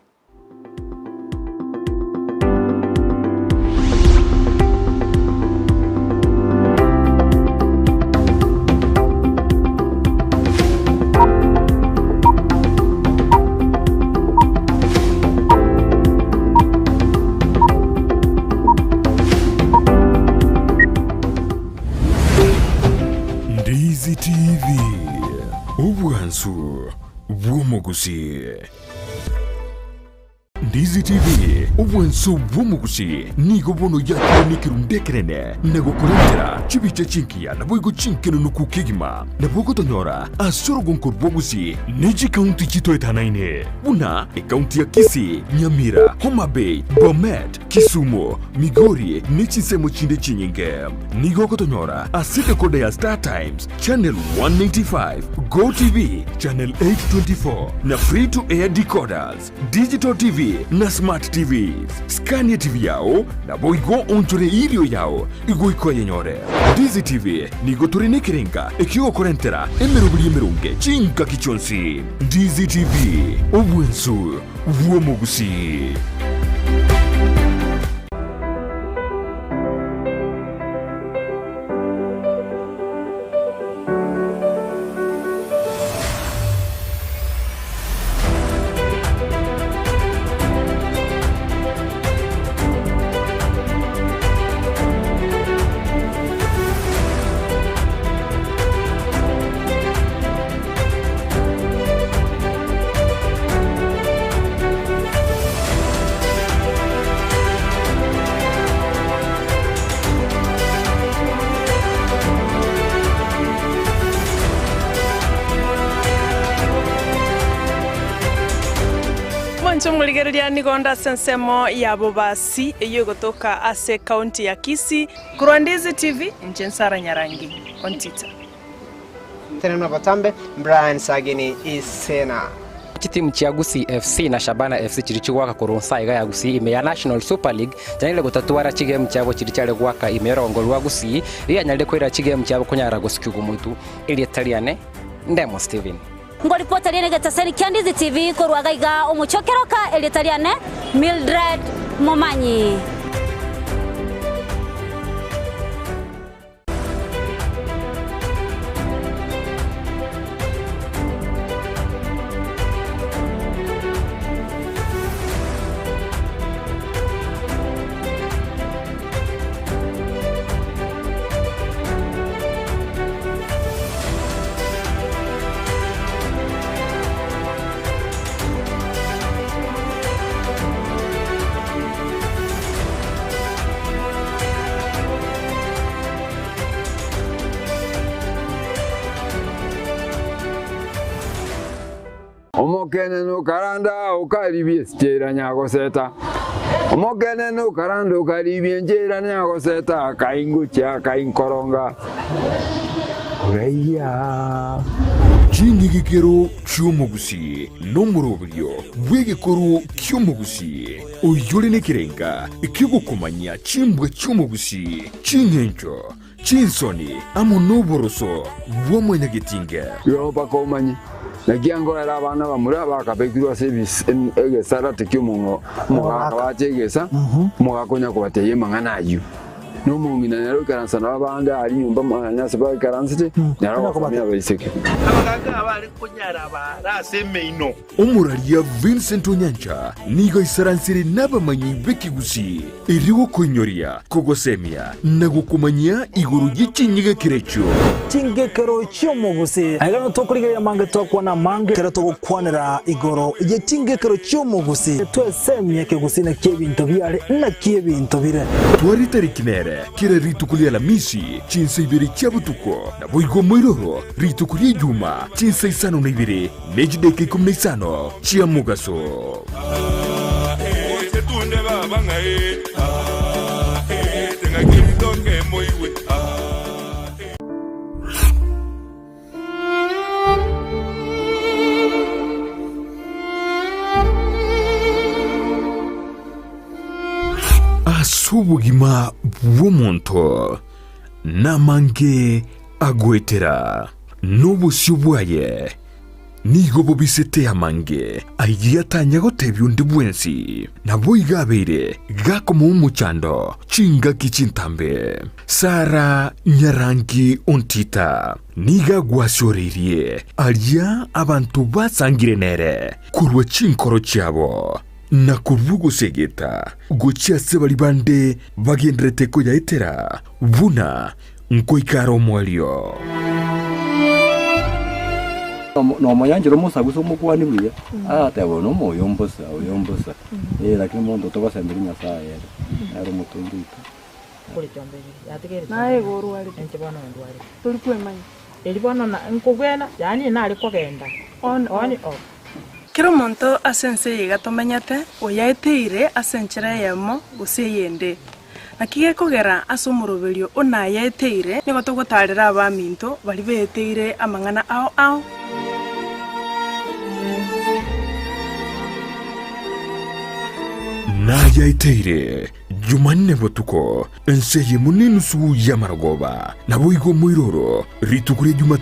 Ndizi TV, obwansu bw'omogusii. Ndizi TV, obwansu bw'omogusii, nigo bono yakire nekerundu ekenene na gokorentera chibicha chingiya naboigo chinkenunuku kegima. Nabo ogotonyora ase orogonko rwa Gusii ne chikaunti chitoetanaine buna ekaunti ya Kisii, Nyamira, Homa Bay, Bomet, Kisumu, Migori ne chinsemo chinde chinyinge. Nigo ogotonyora ase decoder ya Star Times, Channel 195, Go TV, Channel 824 na Free to Air decoders, Digital TV na Smart TVs. Skania TV yao naboigo onchore erio yao igoika oyenyore. Ndizi TV nigo tore nekerenga ekiogokorentera emeroberi emeronge chingaki chionsi. Ndizi TV, obwensu bw'omogusii. Omwancho omorigereria nigo onde ase ensemo ya Bobasi eyio egotoka ase ekaunti ya Kisii. Korwa Ndizi TV, inche Nsara Nyarangi, Ontita. Tenena botambe, Brian Sagini Isena. Chitimu chia Gusii FC na Shabana FC chiria chigoaka korwa nsa iga ya Gusii ime ya National Super League chianyarire gotatwara chigemu chiabo chiria chiare goaka ime y'orogongo rwa Gusii rianyarire koira chigemu chiabo konyara gosikigwa motu. Erieta riane Ndemo Stephen. Ngoripota riane egetaseni kia Ndizi TV korwa gaiga omochie o Keroka erieta riane Mildred Momanyi. Omokenene okaranda okaribia esichera nyagoseta, Omokenene okaranda okaribia enchera nyagoseta, Akaingochia akainkoronga oraiya. Ching'igikero chi'omogusii nomoroberio bw'egekoro ki'omogusii, oyore nekerenga ki'ogokomanyia chimbwa chi'omogusii, ching'encho, chinsoni, amo noboroso bwa mwanyagetinge. Igo mpaka omanye, naki angoera abana bamura bakabekirwe ase egesarate ki'omogaka bache egesa, omogaka onya kobatebia amang'ana ayio. Na omong'ina nere oikaransa nabo abande aria nyomba mwane ase baikaransete, nere ogosomia abaiseke. Abagaaka abare konyara abaare ase emeino. Omoraria Vincent Onyancha nigo aisaransire nabamanyi b'ekegusii erio gokoinyoria, kogosemia na gokomanyia igoro ye chinyigekero echio. Chingekero chi'omogusii. Aiga nigo tokorigereria amange twakwana amange ekero togokwanera igoro ye chingekero chi'omogusii. Twesemie ekegusii naki ebinto biare naki ebinto bire. Tware tariki nere kera rituko ria Alamisi chinsa ibere chia botuko, naboigo moiroro rituko ria Ijuma chinsa isano na ibere ne chidaeka ikomi na isano chia mogaso. Ase obogima bw'omonto namange agoetera, na obosio bwaye nigo bobisete amange ayio atanya gotebia onde bwensi. Naboigo abeire gakomoa omochando chingaki chintambe. Sara nyarangi ontita nigo agwasioreirie aria abanto basangire nere korwa chinkoro chiabo, na korwa ogosegeta gochia ase baria bande bagendererete koyaetera buna nkoika are omoerio. Nomonyanchera omosagusa omokuani buya, agateba oyo nomoyo mbosa, oyo mbosa, eh lakini monto togosemberia Nyasaye ere, nere omotongi oito. Naye igo orwarete, tori kwemanya. Erio bono na nkogwena, yaani nare kogenda On, on off. off. Kera omonto ase ense eye iga tomenyete, oyaeteire ase enchera eyemo gose eyende. Naki gekogera ase omoroberio o nayaeteire, nigo togotaarera abaminto baria beeteire amang'ana ao ao. Nayaeteire Jumanne botuko, ense eyemo nenusu y'amarogoba, naboigo moiroro rituko ria Jumatano.